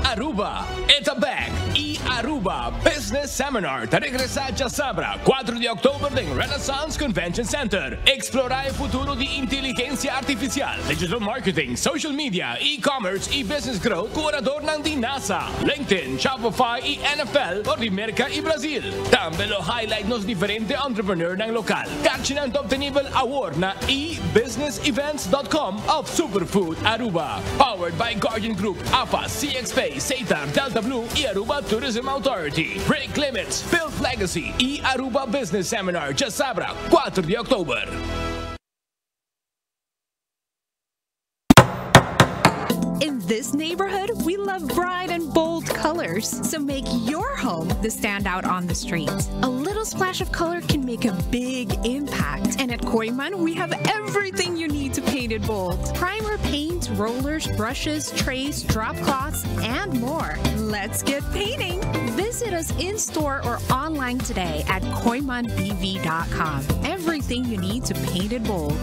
L: Aruba, e ta bek! E Aruba Business Seminar ta regresa djasabra, cuatro di october den Renaissance Convention Center. Explora e futuro di inteligencia artificial, digital marketing, social media, e-commerce y business growth cu oradornan di NASA, LinkedIn, Shopify y NFL for di Merca y Brazil. Tambe lo highlight nos diferente entrepreneurnan local. Karchinan ta obtenibel awor na ebusinessevents.com of Superfood Aruba. Powered by Guardian Group, AFA, CXP, Setar, Delta Blue y Aruba Tourism Authority. Break Limits, Build Legacy y Aruba Business Seminar djasabra, cuatro di october.
M: In this neighborhood, we love bright and bold colors. So make your home the standout on the street. A little splash of color can make a big impact. And at Kooyman, we have everything you need to paint it bold. Primer paint, rollers, brushes, trays, drop cloths, and more. Let's get painting! Visit us in store or online today at kooymanbv.com. Everything you need to paint it bold.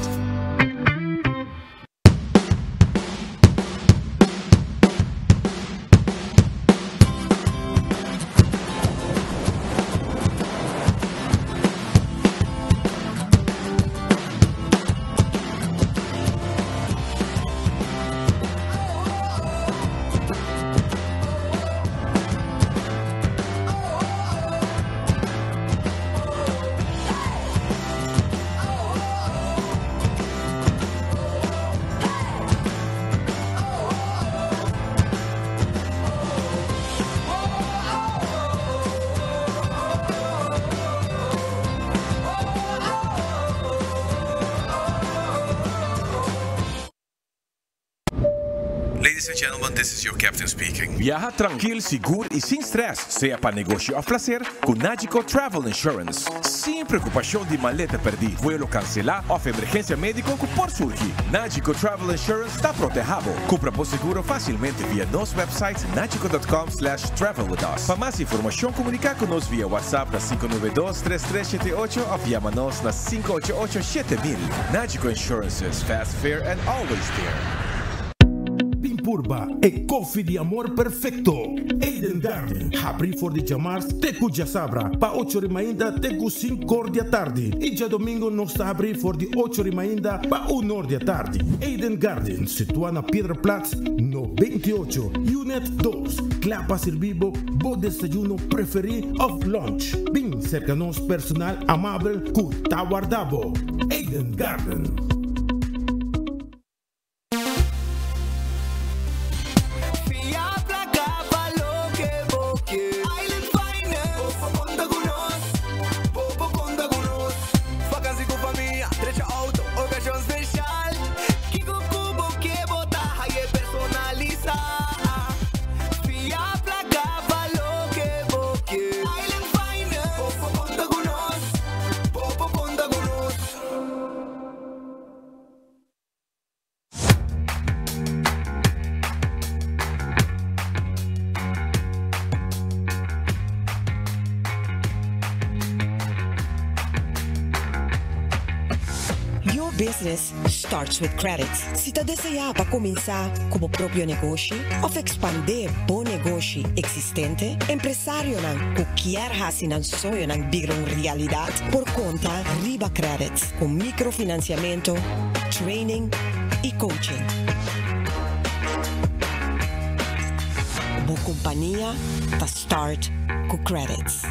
N: Ladies and gentlemen, this is your captain speaking.
P: Biaha trankil, sigur y sin stress, sea pa negoshi of placer, cu Nagico Travel Insurance. Sin preocupacion di maleta perdi, vuelo cancela of emergencia medico cu por surgi. Nagico Travel Insurance ta proteha bo. Cumpra bo seguro facilmente via nos website nagico.com slash travel with us. Pa mas informacion comunica cu nos via WhatsApp na 592 3378 of yama nos na 588 7000. Nagico Insurances, fast, fair and always there.
Q: Bin purba e koffie di amor perfecto. Eden Garden, habri for di djamars te cu djasabra pa ocho ori mainta te cu cinc'or di atardi y djadomingo nos ta habri for di ocho ori mainta pa un'or di atardi. Eden Garden, situa na Piedraplaats no 28, Unit dos, cla pa sirbi bo bo desayuno preferi of lunch. Bin cerca nos personal amabel cu ta warda bo. Eden Garden.
Y: Fia placa pa loke bo ke. Island Finance. Bo por conta cu nos. Bo por conta cu nos. Vakantie cu famia, drecha auto, ocasion special. Kico cu bo ke bo ta haye personalisa. Fia placa pa loke bo ke. Island Finance. Bo por conta cu nos. Bo por conta cu nos.
X: Your business starts with credit. Si ta desea pa cuminsa cu bo propio negoshi of expande bo negoshi existente, empresarionan cu kier haci nan soñonan bira un realidad por conta riba credit cu microfinanciamento, training y coaching. Bo compania ta start cu credits.